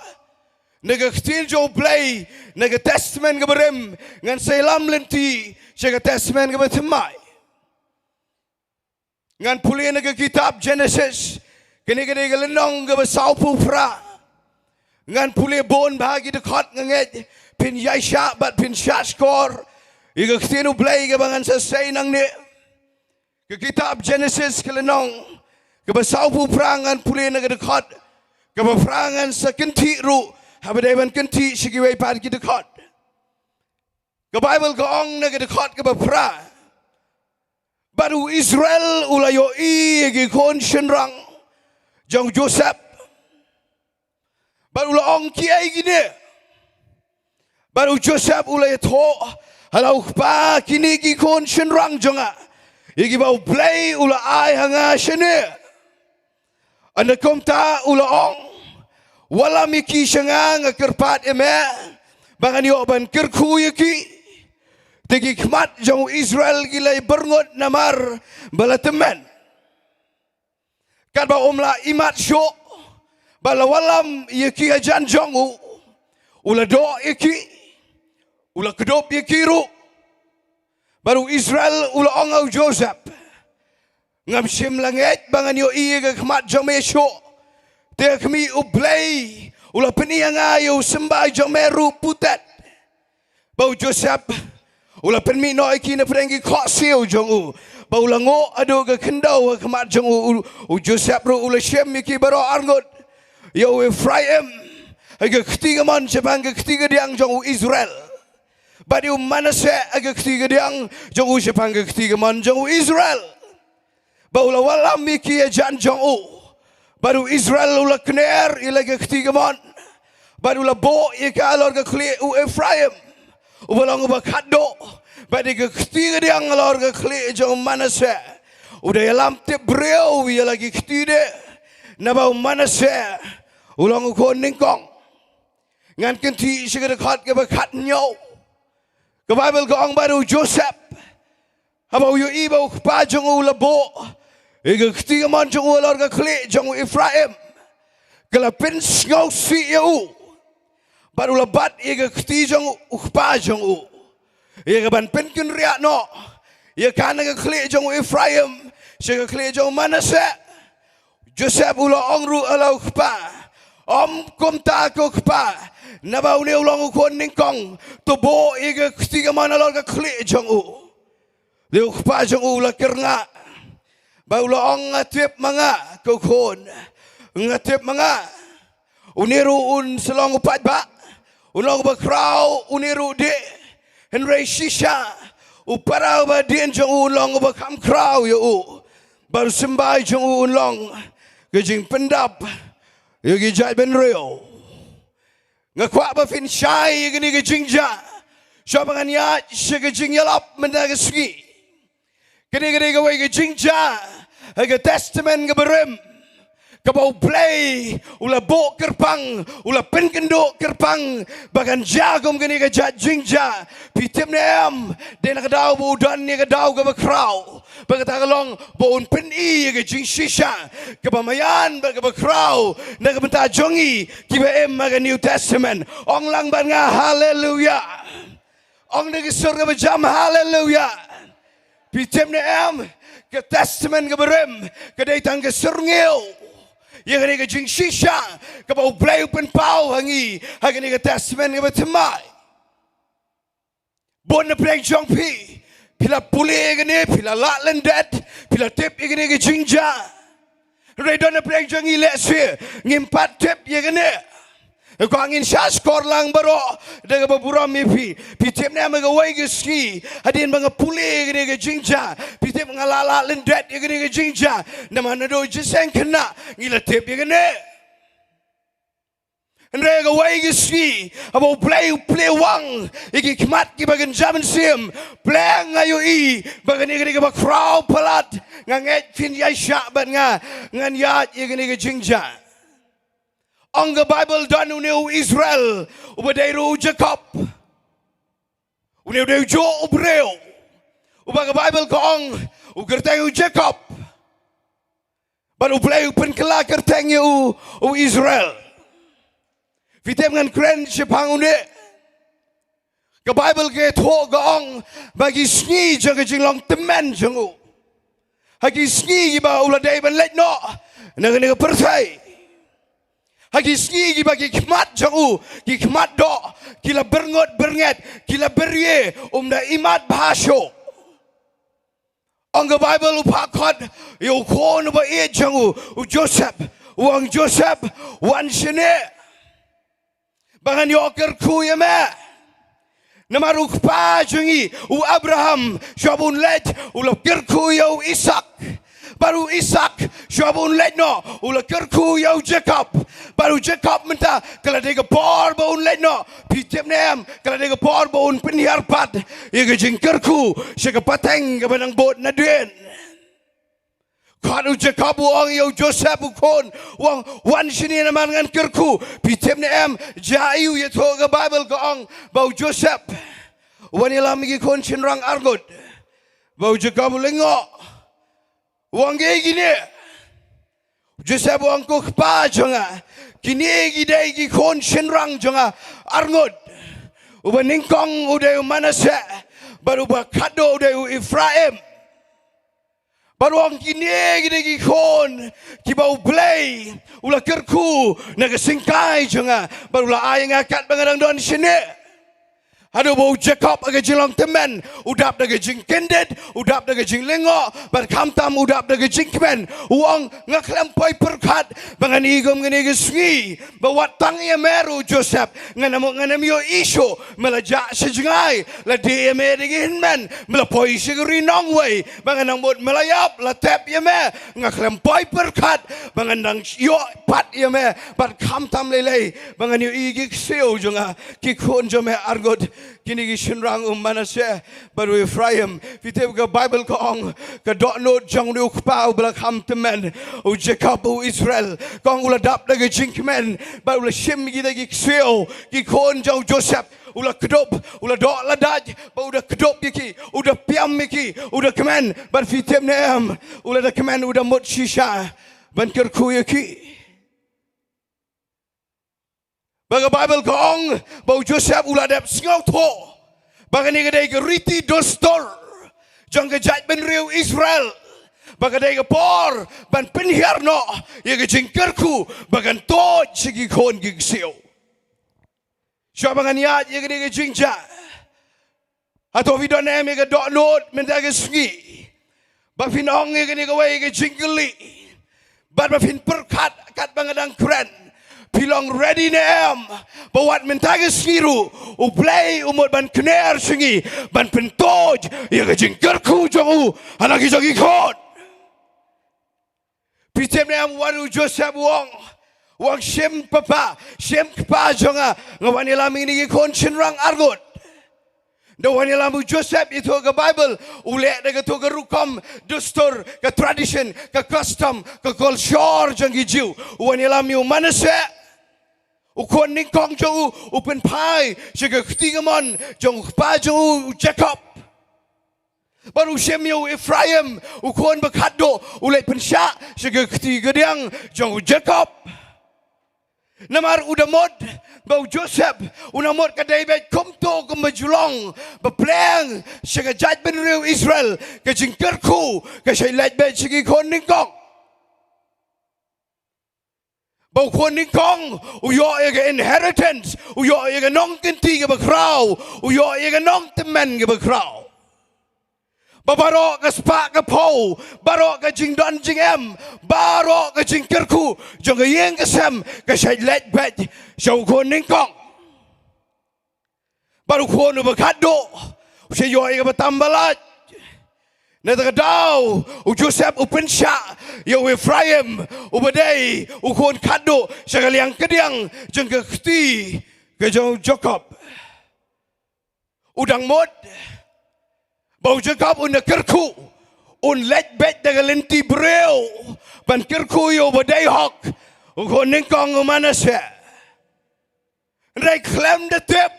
na ka ktien jong U Blei na ka Testament kaba rim, ngan sa ïalam lynti sha ka Testament kaba thymmai. Ngan pule na ka kitab Genesis, kane ka dei ka lynnong kaba sawphew phra. Ngan pule bun bha ki dkhot, nga ngeit phin ïaishah bad phin shahshkor ïa ka ktien U Blei kaba ngan sa sei nangne. Ka kitab Genesis ka lynnong kaba sawphew phra, ngan pule na ka dkhot Kaba phra ngan sa kynthih ruh, haba dei ban kynthih sha kiwei pat ki dkhot. Ka Baibl ka ong na ka dkhot kaba phra, bad u Israel u la ïohi ïa ki khun shynrang jong u Joseph. Bad u la ong, kiei kine? Bad u Joseph u la ïathuh ha la u kpa, kine ki khun shynrang jong nga, ïa kiba U Blei u la ai ha nga shane. Ynda kumta u la ong, wallam ïa ki sha nga, nga kyrpad ïa me ba ngan ïoh ban kyrkhu ïa ki. Te ki khmat jong u Israel ki la byrngut namar ba la tymmen. Katba um lah imat shuh, ba la wallam ïa ki hajan jong u, u la doh ïa ki, u la kdup ïa ki ruh. Bad u Israel u la ong ha u Joseph, ngam shym la ngeit ba ngan ïohi ïa ka khmat jong me shuh. Te ha khmih, U Blei u la pyni ha nga ïa u symbai jong me ruh putet. Ba u Joseph u la pynmih noh ïa ki na pdeng ki khohsiew jong u, ba u la nguh haduh ka khyndew ha khmat jong u. U, u Joseph ruh u la shim ïa ki baroh arngut, ïa u Ephraim ha ka kti kamon shaphang ka kti kadiang jong u Israel, bad ïa u Manasseh ha ka kti kadiang jong u shaphang ka kti kamon jong u Israel. Ba u la wallam ïa ki hajan jong u. Bad u Israel u la kner ïa la ka kti kamon, bad u la buh ïa ka halor ka khlieh u Ephraim, uba long uba khatduh, bad ïa ka kti kadiang halor ka khlieh jong u Manasseh. U da ïalam tip briew ïa la ki kti de, naba u Manasseh u long u khun nyngkong. Ngan kynthih sha ka dkhot kaba khathynñiew. Ka Baibl ka ong, bad u Joseph, haba u ïohi ba u kpa jong u u la buh ïa ka kti kamon jong u halor ka khlieh jong u Ephraim, ka la pynsngewsih ïa u, bad u la bat ïa ka kti jong u kpa jong u, ïa kaban pynkynriah noh ïa ka na ka khlieh jong u Ephraim sha ka khlieh jong u Manasseh. Joseph u la ong ruh ha la u kpa, ym kumta ko kpa, naba une u long u khun nyngkong, to buh ïa ka kti kamon halor ka khlieh jong u. Te u kpa jong u u la kyrngah, bad u la ong, nga tip ma nga ko khun, nga tip ma nga. Une ruh un sa long u paidbah, un long uba khraw, une ruh dih. Hynrei shisha u para uba dien jong u un long uba kham khraw ïa u, bad u symbai jong u un long ka jingpyndap ïa ki jaitbynriew. Nga kwah ba phin shai ïa kane ka jingjia, shuwa ba ngan ïaid sha ka jingïalap mynta ka sngi. Kane ka dei kawei ka jingjia ha ka Testament kaba rim, kaba U Blei u la buh kyrpang, u la pynkynduh kyrpang ba kan jia kum kane ka jait jingjia. Phi tip ne em, dei na ka daw ba u don ïa ka daw kaba khraw, ba kata ka long ba un pyni ïa ka jingshisha kaba maïan bad kaba khraw na ka bynta jong ngi kiba im ha ka New Testament. Ong lang bad nga, haleluya. Ong da ka sur kaba jam, haleluya. Phi tip ne em, ka Testament kaba rim ka dei tang ka syrngiew ïa kane ka jingshisha kaba U Blei u pynpaw ha ngi ha kane ka Testament kaba thymmai. Bun na pdeng jong phi, phi la pule ïa kane, phi la lah lyndet, phi la tip ïa kane ka jingjia. Hynrei don na pdeng jong ngi lehse ngim pat tip ïa kane. Ko ngin shah shkor lang baroh da kaba burom ïa phi. Phi tip ne em, ha kawei ka sngi hadien ba nga pule ïa kane ka jingjia, phi tip nga la lah lyndet ïa kane ka jingjia. Namar naduh jingïaseng khynnah ngi la tip ïa kane. Hynrei ha kawei ka sngi haba U Blei u plie wang ïa ki khmat kiba kynja mynsiem, pleng nga ïohi ba kane ka dei kaba khraw palat. Nga ngeit phin ïaishah bad nga, ngan ïaid ïa kane ka jingjia. Ong ka Baibl don une u Israel uba dei ruh u Jakob, une u dei u juh u briew uba ka Baibl ka ong u kyrteng u Jakob. Bad U Blei u pynkylla kyrteng ïa u, u Israel. Phi tip ngan kren shaphang une? Ka Baibl ka ïathuh, ka ong ba ki sngi jong ka jinglong tymmen jong u, ha ki sngi kiba u la dei ban leit noh na kane ka pyrthei, ha ki sngi kiba ki khmat jong u, ki khmat doh, ki la byrngut byrnget, ki la byrïe, um da imat bha shuh. Ong ka Baibl u phah khot ïa u khun uba ïeit jong u, u Joseph, U ong, Joseph, wan shane ba ngan ïoh kyrkhu ïa me. Namar u kpa jong ngi, u Abraham, shuwa ba un leit, u la kyrkhu ïa u Isaak. Bad u Isaak, shuwa ba un leit noh, u la kyrkhu ïa u Jakob. Bad u Jakob mynta, ka la dei ka por ba un leit noh. Phi tip ne em, ka la dei ka por ba un pynhiar pat ïa ka jingkyrkhu sha ka pateng kaba nang bud nadien. Khot u Jakob u ong ïa u Joseph u khun, u ong, wan shane namar ngan kyrkhu. Phi tip ne em, jia aiu? Ïathuh ka Baibl ka ong ba u Joseph u wan ïalam ïa ki khun shynrang arngut. Ba u Jakob u lyngngoh, u ong, kiei kine? U Joseph u ong, ko kpa jong nga, kine ki dei ki khun shynrang jong nga arngut. Uba nyngkong u dei u Manasseh, bad uba khatduh u dei u Ephraim. Bad u ong, kine ki dei ki khun kiba U Blei u la kyrkhu na ka syngkai jong nga, bad u la ai ïa nga katba nga dang don shane. Haduh ba u Jakob ha ka jinglong tymmen u dap da ka jingkyndit, u dap da ka jinglyngngoh, bad khamtam u dap da ka jingkmen. U ong, nga khlem poi pyrkhat ba ngan ïohi kum kane ka sngi. Ba wat tang ïa me ruh, Joseph, ngan ym, ngan ym ïohi shuh. Me la jah sha jngai, la dih ïa me da ki hynmen, me la poi sha ka ri nongwei. Ba ngan nang mut me la ïap, la tep ïa me. Nga khlem poi pyrkhat ba ngan dang ïoh pat ïa me, bad khamtam lei lei ba ngan ïohi ki ksiew jong nga, ki khun jong me arngut, kine ki shynrang, u Manasseh bad u Ephraim. Phi tip, ka Baibl ka ong, ka dohnud jong une u kpa uba la kham tymmen, u Jakob, u Israel, ka ong u la dap da ka jingkmen bad u la shim ïa kita ki ksiew, ki khun jong u Joseph, u la kdup, u la doh la dait, bad u da kdup ïa ki, u da piam ïa ki, u da kmen. Bad phi tip ne em, u la da kmen, u da mut shisha ban kyrkhu ïa ki. Ba ka Baibl ka ong ba u Joseph u la dep sngewthuh ba kane ka dei ka riti dustur jong ka jaitbynriew Israel, ba ka dei ka por ban pynhiar noh ïa ka jingkyrkhu ba kan tuid sha ki khun ki ksiew. Shuwa ba ngan ïaid ïa kane ka jingjia, hato phi don ne em ïa ka dohnud mynta ka sngi ba phin ong ïa kane kawei ka jingkylli, bad ba phin pyrkhat katba nga dang kren? Phi long ready ne em ba wat mynta ka sngi ruh U Blei u mut ban kner sha ngi ban pyntuid ïa ka jingkyrkhu jong u ha la ki jong ki khun? Phi tip ne em, wat u Joseph u ong, u ong, shim papa, shim kpa jong nga, nga wan ïalam ïa kine ki khun shynrang arngut. Da wan ïalam u Joseph, ïathuh ka Baibl, u leh da kato ka rukom dustur, ka tradition, ka custom, ka culture jong ki Jiw. U wan ïalam ïa u Manasseh, u khun nyngkong jong u, u pynphai sha ka kti kamon jong u kpa jong u, u Jakob. Bad u shim ïa u Ephraim, u khun ba khatduh, u leit pynshah sha ka kti kadiang jong u Jakob. Namar u da mut ba u Joseph u nang mut ka dei beit kumto kumba ju long ba pleng sha ka jaitbynriew Israel, ka jingkyrkhu ka shait leit beit sha ki khun nyngkong. Ba u khun nyngkong u ïoh ïa ka inheritance, u ïoh ïa ka nongkynti kaba khraw, u ïoh ïa ka nongtymmen kaba khraw. Ba baroh ka spah ka phew, baroh ka jingdon jingem, baroh ka jingkyrkhu jong ka ïing ka sem ka shait leit beit sha u khun nyngkong. Bad u khun uba khatduh u shait ïoh ïa kaba tam ba lait. Na kata ka daw u Joseph u pynshah ïa u Ephraim uba dei u khun khatduh sha ka liang kadiang jong ka kti ka jong u Jakob. U dang mut ba u Jakob un da kyrkhu, un leit beit da ka lynti briew ban kyrkhu ïa uba dei hok, u khun nyngkong u Manasseh. Hynrei khlem da tip,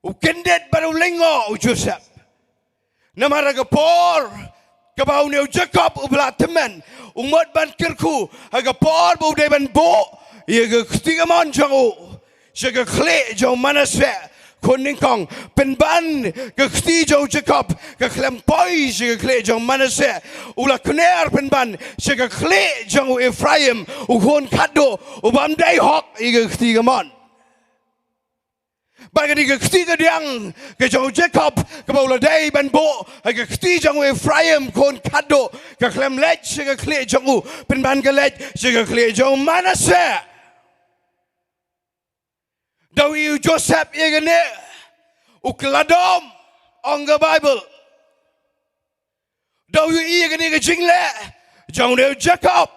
u kyndit bad u lyngngoh u Joseph. Namar ha ka por kaba une u Jakob uba la tymmen u mut ban kyrkhu, ha ka por ba u dei ban buh ïa ka kti kamon jong u sha ka khlieh jong u Manasseh, khun nyngkong, pynban ka kti jong u Jakob ka khlem poi sha ka khlieh jong u Manasseh. U la kner pynban sha ka khlieh jong u Ephraim, u khun khatduh u bym dei hok ïa ka kti kamon. Ba kane ka kti kadiang ka jong u Jakob, kaba u la dei ban buh ha ka kti jong u Ephraim khun khatduh, ka khlem leit sha ka khlieh jong u, pynban ka leit sha ka khlieh jong u Manasseh. Da u ïohi u Joseph ïa kane, u kylla dom, ong ka Baibl. Da u ïohi ïa kane ka jingleh jong une u Jakob,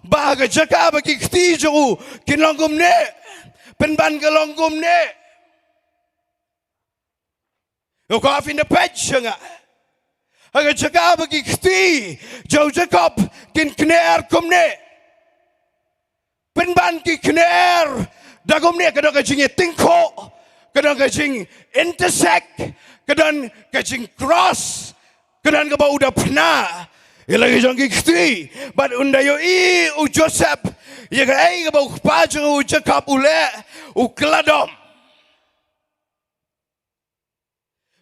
ba ka jaka ba ki kti jong u kin long kumne, pynban ka long kumne. Ïa ka, phin da peit sha nga, ha ka jaka ba ki kti jong u Jakob kin kner kumne, pynban ki kner da kumne, ka don ka jingïatyngkhuh, ka don ka jing-intersect, ka don ka jingcross, ka don kaba u da phna ïa la ki jong ki kti. Bad un da ïohi u Joseph ïa kaei kaba u kpa jong u Jakob u leh, u kylla dom.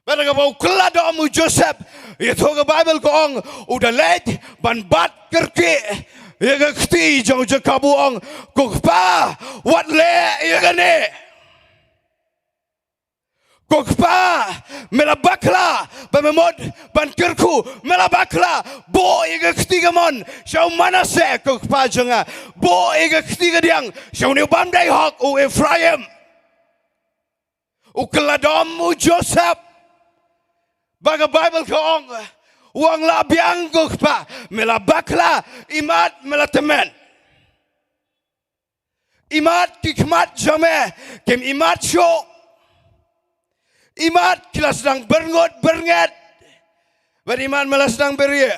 Bad kaba u kylla dom u Joseph, ïathuh ka Baibl ka ong, u da leit ban bat kyrkieh ïa ka kti jong u Jakob, u ong, ko kpa, wat leh ïa kane. Ko kpa, me la bakla ba me mut ban kyrkhu, me la bakla, buh ïa ka kti kamon sha u Manasseh, ko kpa jong nga, buh ïa ka kti kadiang sha une u bym dei hok, u Ephraim. U kylla dom u Joseph. Ba ka Baibl ka ong, u ong, la biang ko kpa, me la bakla, imat me la tymmen. Imat ki khmat jong me kim imat shuh. Imat ki la sdang byrngut byrnget. Bad imat me la sdang byrngieh.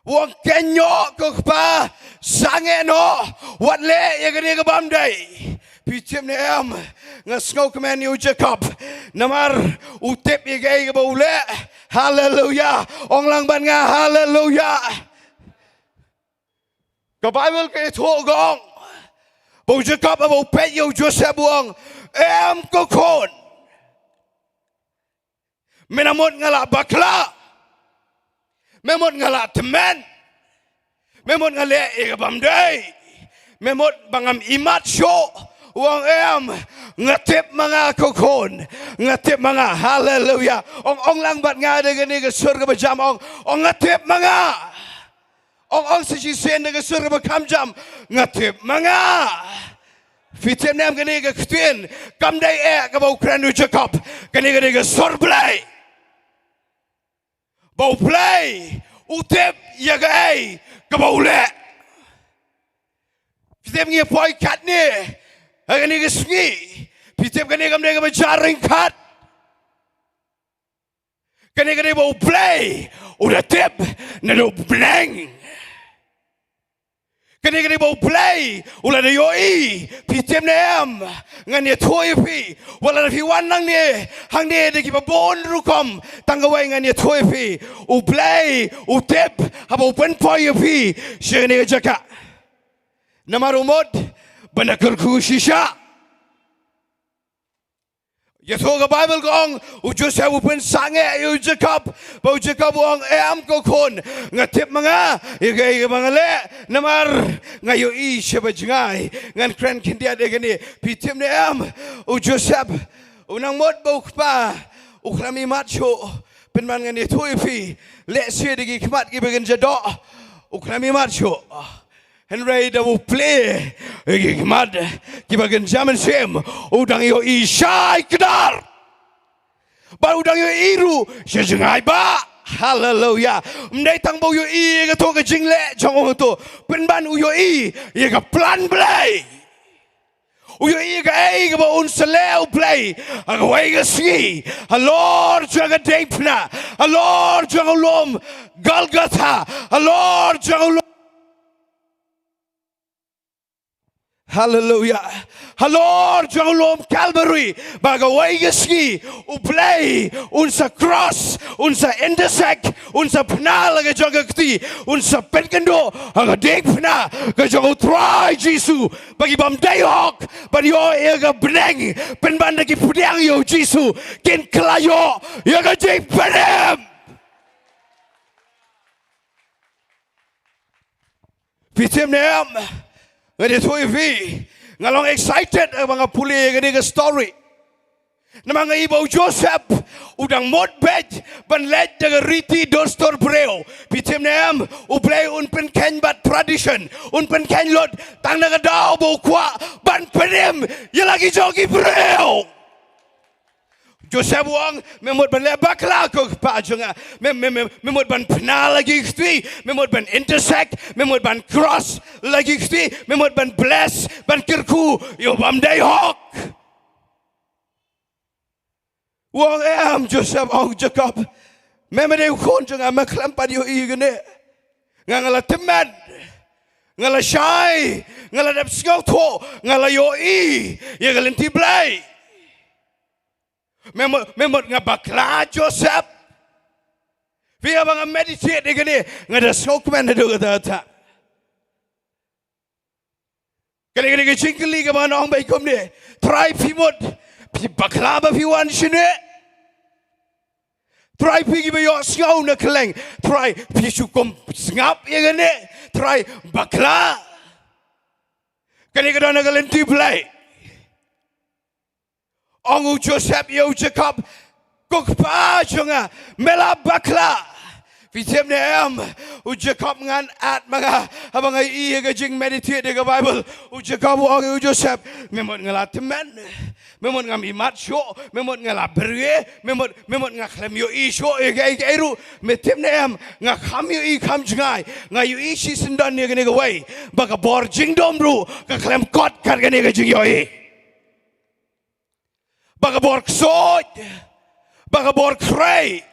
U ong, kynnoh ko kpa, sangeh noh, wat leh ïa kane ka bym dei. Phi tip ne em, nga sngewkmen ïa u Jakob, namar u tip ïa kaei kaba u leh. Haleluya. Ong lang bad nga, haleluya. Ka Baibl ka ïathuh ka ong, ba u Jakob haba u peit ïa u Joseph u ong, em ko khun. Me la mut nga la bakla. Me mut nga la tymmen. Me mut nga leh ïa ka bym dei. Me mut ba ngam imat shuh. U ong, em, nga tip ma nga ko khun. Nga tip ma nga. Haleluya. Ong, ong lang bad nga da kane ka sur kaba jam, ong, ong, nga tip ma nga. Ong, ong sa shisien da ka sur kaba kham jam, nga tip ma nga. Phi tip ne em, kane ka ktien kam dei eh kaba u kren u Jakob. Kane ka dei ka sur Blei. Ba u Blei u tip ïa kaei kaba u leh. Phi tip, ngi poi katne ha kane ka sngi. Phi tip, kane kam dei kaba jia ryngkat. Kane ka dei ba u Blei u da tip naduh bneng. Kane ka dei ba u Blei u la da ïohi. Phi tip ne em, ngan ïathuh ïa phi, wat la phi wan nangne hangne da kiba bun rukom tang kawei, ngan ïathuh ïa phi, u Blei u tip haba u pynpoi ïa phi sha kane ka jaka. Namar u mut ban da kyrkhu shisha. Ïathuh ka Baibl ka ong, u Joseph u pynsangeh ïa u Jakob, ba u Jakob u ong, em ko khun, nga tip ma nga ïa kaei kaba nga leh, namar nga ïohi shaba jngai. Ngan kren khyndiat ïa kane. Phi tip ne em, u Joseph u nang mut ba u kpa u khlem imat shuh, pynban ngan ïathuh ïa phi, lehse da ki khmat kiba kynja doh u khlem imat shuh. Hynrei da u plie ïa ki khmat kiba kynja mynsiem, u dang ïohi shai kdar. Bad u dang ïohi ruh sha jngai bah. Haleluya. Ym dei tang ba u ïohi ïa kato ka jingleh jong u to, pynban u ïohi ïa ka plan Blei. U ïohi ïa kaei kaba un sa leh u Blei ha kawei ka sngi, halor jong ka diengphna, halor jong u lum Golgotha, halor jong u lum Haleluya. Halor jong u lum Calvary, ba kawei ka sngi u Blei un sa cross, un sa intersect, un sa phna la ka jong ka kti, un sa pynkynduh ha ka diengphna ka jong u Trai Jisu, ba ki bym dei hok ban ïoh ïa ka bneng, pynban da ki pdiang ïa u Jisu kin kylla ïoh ïa ka jingpynim. Phi tip ne em, nga dei thui phi, nga long excited haba nga pule ïa kane ka story. Namar nga i ba u Joseph u dang mut beit ban leit da ka riti dustur briew. Phi tip ne em, U Blei un pynkheiñ bad tradition, un pynkheiñ lut tang na ka daw ba u kwah ban pynim ïa la ki jong ki briew. Joseph u ong, me mut ban leh bakla ko kpa jong nga. Me, me, me, me mut ban pynah la ki kti, me mut ban intersect, me mut ban cross la ki kti, me mut ban bless, ban kyrkhu ïa u bym dei hok. U ong, em, Joseph, ong Jacob, me, me dei u khun jong nga, me khlem pat ïohi kane. Nga, nga la tymmen, nga la shai, nga la dep sngewthuh, nga la ïohi ïa ka lynti Blei. Me mut, me mut nga bakla, Joseph. Phi, haba nga meditate ïa kane, nga da sngewkmen haduh katta katta. Kane, kane ka jingkylli kaba nga ong beit kumne. Trai, phi mut phi bakla ba phi wan shane? Trai, phi kiba ïohsngew na kylleng, trai, phi shu kum sngap ïa kane? Trai, bakla. Kane ka don ha ka lynti Blei. Ong u Joseph ïa u Jacob, ko kpa jong nga, me la bakla. Phi tip ne em, u Jacob, ngan at ma nga, haba nga i ïa ka jingmeditate ïa ka Bible. U Jacob u ong ïa u Joseph, me mut nga la tymmen, me mut ngam imat shuh, me mut nga la brie, me mut, me mut nga khlem ïohi shuh ïa kaei kaei ruh. Me tip ne em, nga kham ïohi kham jngai, nga ïohi shisyndon ïa kane kawei, ba ka bor jingdum ruh ka khlem kot kat kane ka jingïohi. Ba ka bor ksuid, ba ka bor khrei,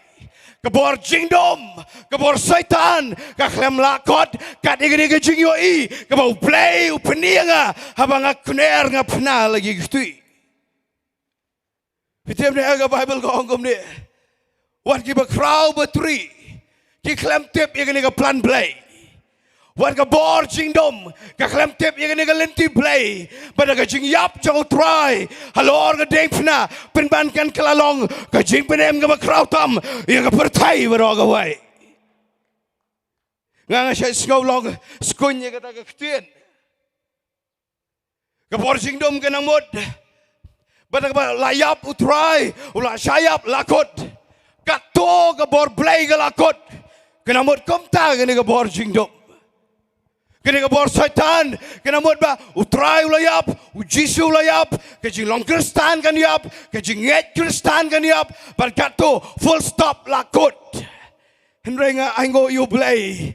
ka bor jingdum, ka bor Soitan, ka khlem lah kot kat ïa kane ka jingïohi kaba U Blei u pyni ïa nga haba nga kner, nga pynah la ki kti. Phi tip ne, ka Bible ka ong kumne. Wat kiba khraw ba tri ki khlem tip ïa kane ka plan Blei. Wat ka bor jingdum ka khlem tip ïa kane ka lynti Blei. Bad da ka jingïap jong U Trai halor ka diengphna, pynban kan kylla long ka jingpynim kaba khraw tam ïa ka pyrthei baroh kawei. Nga, nga shait sngew long skuiñ ïa kata ka ktien. Ka bor jingdum ka nang mut ba da kaba la ïap U Trai, u la shah ïap, la kut. Katto ka bor Blei ka la kut. Ka nang mut kumta kane ka bor jingdum. Kane ka bor Soitan ka nang mut ba U Trai u la ïap, U Jisu u la ïap, ka jinglong Khristan kan ïap, ka jingngeit Khristan kan ïap, bad katto, full stop, la kut. Hynrei nga ainguh ïa U Blei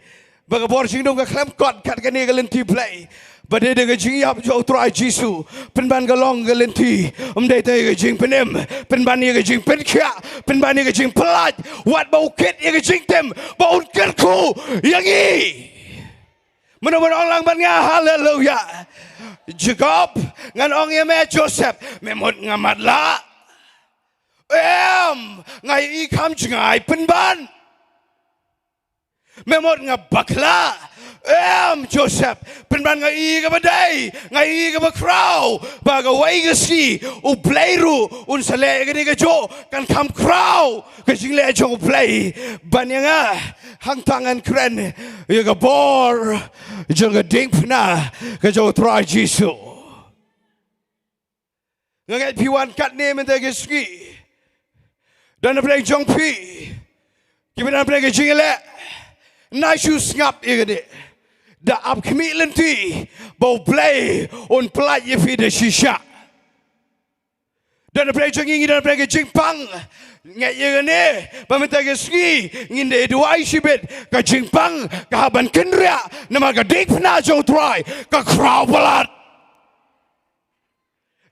ba ka bor jingdum ka khlem kot kat kane ka lynti Blei. Ba dei da ka jingïap jong U Trai Jisu, pynban ka long ka lynti, ym dei tang ïa ka jingpynim, pynban ïa ka jingpynkhiah, pynban ïa ka jingpyllait, wat ba u kit ïa ka jingtim ba un kyrkhu ïa ngi. Mano ban ong lang bad nga haleluya? Jacob, ngan ong ïa me, Joseph, me mut nga matlah? Em, nga i kham jngai, pynban. Me mut nga bakla? Em, Joseph, pynban nga i kaba dei, nga i kaba khraw ba kawei ka sngi U Blei ruh un sa leh ïa kane kajuh, kan kham khraw ka jingleh jong U Blei ban ïa nga. Hangta ngan kren ïa ka bor jong ka diengphna ka jong U Trai Jisu. Nga ngeit phi wan katne mynta ka sngi. Don napdeng jong phi kiba don napdeng ka jingïaleh. Nai shu sngap ïa kane. Da ap khmih lynti ba U Blei un pyllait ïa phi da shisha. Don napdeng jong ngi, ngi don napdeng ka jingpang. Ngeit ïa kane ba mynta ka sngi ngin da duwai shibit, ka jingpang ka hap ban kynriah namar ka diengphna jong U Trai ka khraw palat.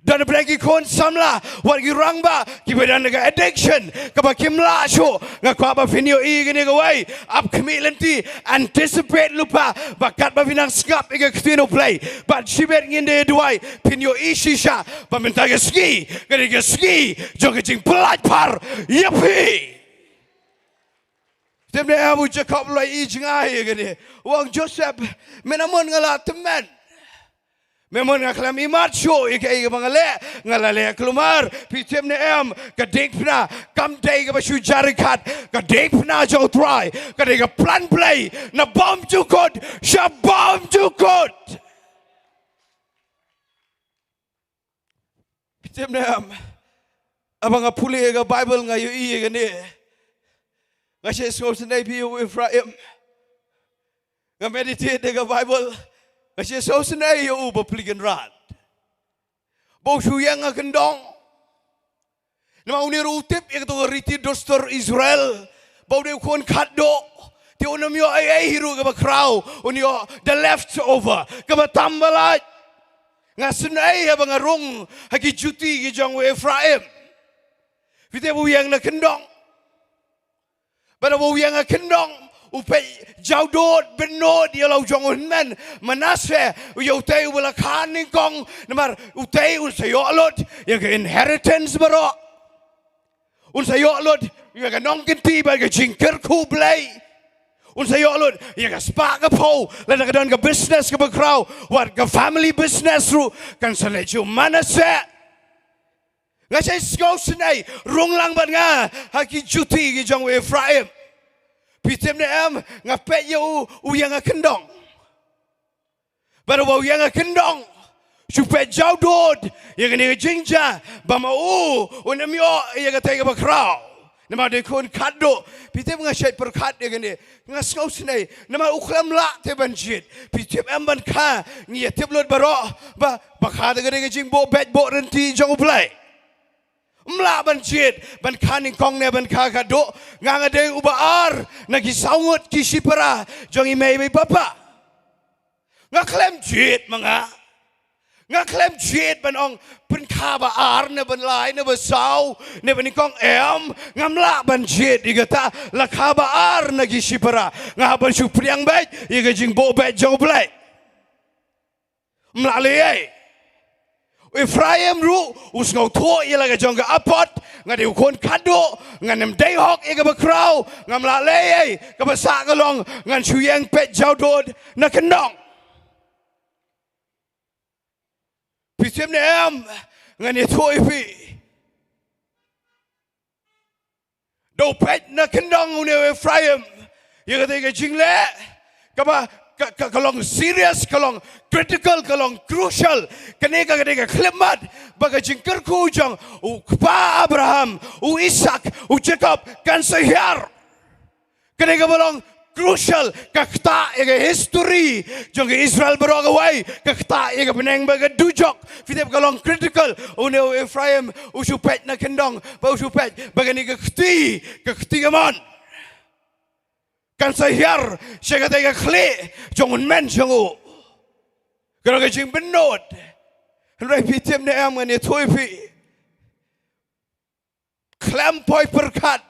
Don napdeng ki khun samla, wat ki rangbah kiba don ka addiction kaba kim lah shuh. Nga kwah ba phin ïohi ïa kane kawei. Ap khmih lynti, anticipate lypa ba katba phi nang sngap ïa ka ktien U Blei bad shibit ngin da duwai, phin ïohi shisha ba mynta ka sngi ka dei ka sngi jong ka jingpyllait par ïa phi. Te mynne u Jakob u la ïohi jngai ïa kane, u ong, Joseph, mynta mynta nga la tymmen. Mynta mynta nga khlem imat shuh ïa kaei kaba nga leh, nga la leh kulmar. Phi tip ne em, ka diengphna kam dei kaba shu jari khat. Ka diengphna jong U Trai ka dei ka plan Blei na bymjukut sha bymjukut. Phi tip ne em, Haba nga pule ïa ka Bible nga ïohi ïa kane. Nga shait sngewsynei phi ïa u Ephraim. Nga meditate ïa ka Bible. Nga shait sngewsynei ïa u Bapli Kynrad. Ba u shu ïeng ha kyndong. Namar une ruh u tip ïa kato ka riti dustur Israel. Ba u dei u khun khatduh. Te un ym ïoh ei ei hi ruh kaba khraw. Un ïoh the leftover. Kaba tam ba lait. Nga sngewsynei haba nga rung ha ki juti ki jong u Ephraim. Phi tip u ïeng na kyndong. Bad haba u ïeng ha kyndong, u peit jawdud bynnud ïa la u jong u hynmen Manasseh, u ïa utei uba la kha nyngkong, namar utei un sa ïoh lut ïa ka inheritance baroh. Un sa ïoh lut ïa ka nongkynti bad ka jingkyrkhu Blei. Un sa ïoh lut ïa ka spah ka phew, lada ka don ka business kaba khraw, wat ka family business ruh, kan sa leit sha u Manasseh. Nga shait sngewsynei, rung lang bad nga ha ki juti ki jong u Ephraim. Phi tip ne em, nga peit ïa u, u ïeng ha kyndong. Bad uba u ïeng ha kyndong, shu peit jawdud ïa kane ka jingjia, ba ma u un ym ïoh ïa katei kaba khraw. Namar u dei u khun khatduh. Phi tip, nga shait pyrkhat ïa kane. Nga sngewsynei, namar u khlem lah te ban jied. Phi tip em, ban kha, ngi ïa tip lut baroh ba, ba kha te ka dei ka jingbuh beit buh rynti jong u Blei. Ym lah ban jied ban kha nyngkong ne ban kha khatduh. Nga, nga dei uba ar na ki saw ngut ki shipara jong i mei bad i papa. Nga khlem jied ma nga. Nga khlem jied ban ong pynkha ba ar ne ban lai ne ba saw ne ba nyngkong, em. Ngam lah ban jied ïa kata, la kha ba ar na ki shipara. Nga hap ban shu pdiang beit ïa ka jingbuh beit jong u Blei. Ym lah lei ei. U Ephraim ruh u sngewthuh ïa la ka jong ka apot, nga dei u khun khatduh, ngan ym dei hok ïa kaba khraw, ngam lah lei ei. Kaba sah ka long ngan shu ïeng peit jawdud na kyndong. Phi tip ne em, ngan ïathuh ïa phi. Da u peit na kyndong une u Ephraim ïa katei ka jingleh, kaba ka, ka, ka long serious, ka long critical, ka long crucial. Kane ka, ka dei ka khyllipmat ba ka jingkyrkhu jong u kpa Abraham, u Isaak, u Jakob, kan sa hiar. Kane kaba long crucial, ka ktah ïa ka history jong ka Israel baroh kawei, ka ktah ïa ka bneng bad ka dujok. Phi tip, ka long critical. Une u Ephraim u shu peit na kyndong, ba u shu peit ba kane ka kti, ka kti kamon, kan sa hiar sha katei ka khlieh jong u hynmen jong u. Ka long ka jingbynnud. Hynrei phi tip ne em, ngan ïathuh ïa phi. Khlem poi pyrkhat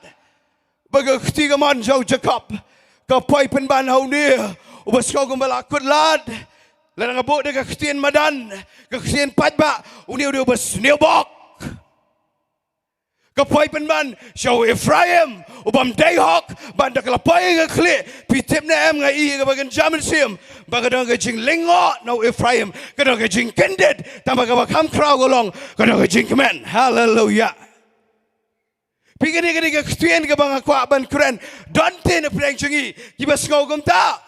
ba ka kti kamon jong u Jakob ka poi pynban ha une uba sngew kumba la kut lad. Lada nga buh da ka ktien madan, ka ktien paidbah, une u dei uba sniewbok. Ka poi pynban sha u Ephraim ubym dei hok, bad da ka la poi ha ka khlieh, phi tip ne em, nga i ïa kaba kynja mynsiem, ba ka don ka jinglyngngoh na u Ephraim, ka don ka jingkyndit, tangba kaba kham khraw ka long ka don ka jingkmen. Haleluya. Phi, kane, kane ka ktien kaba nga kwah ban kren. Don te na pdeng jong ngi kiba sngew kumta.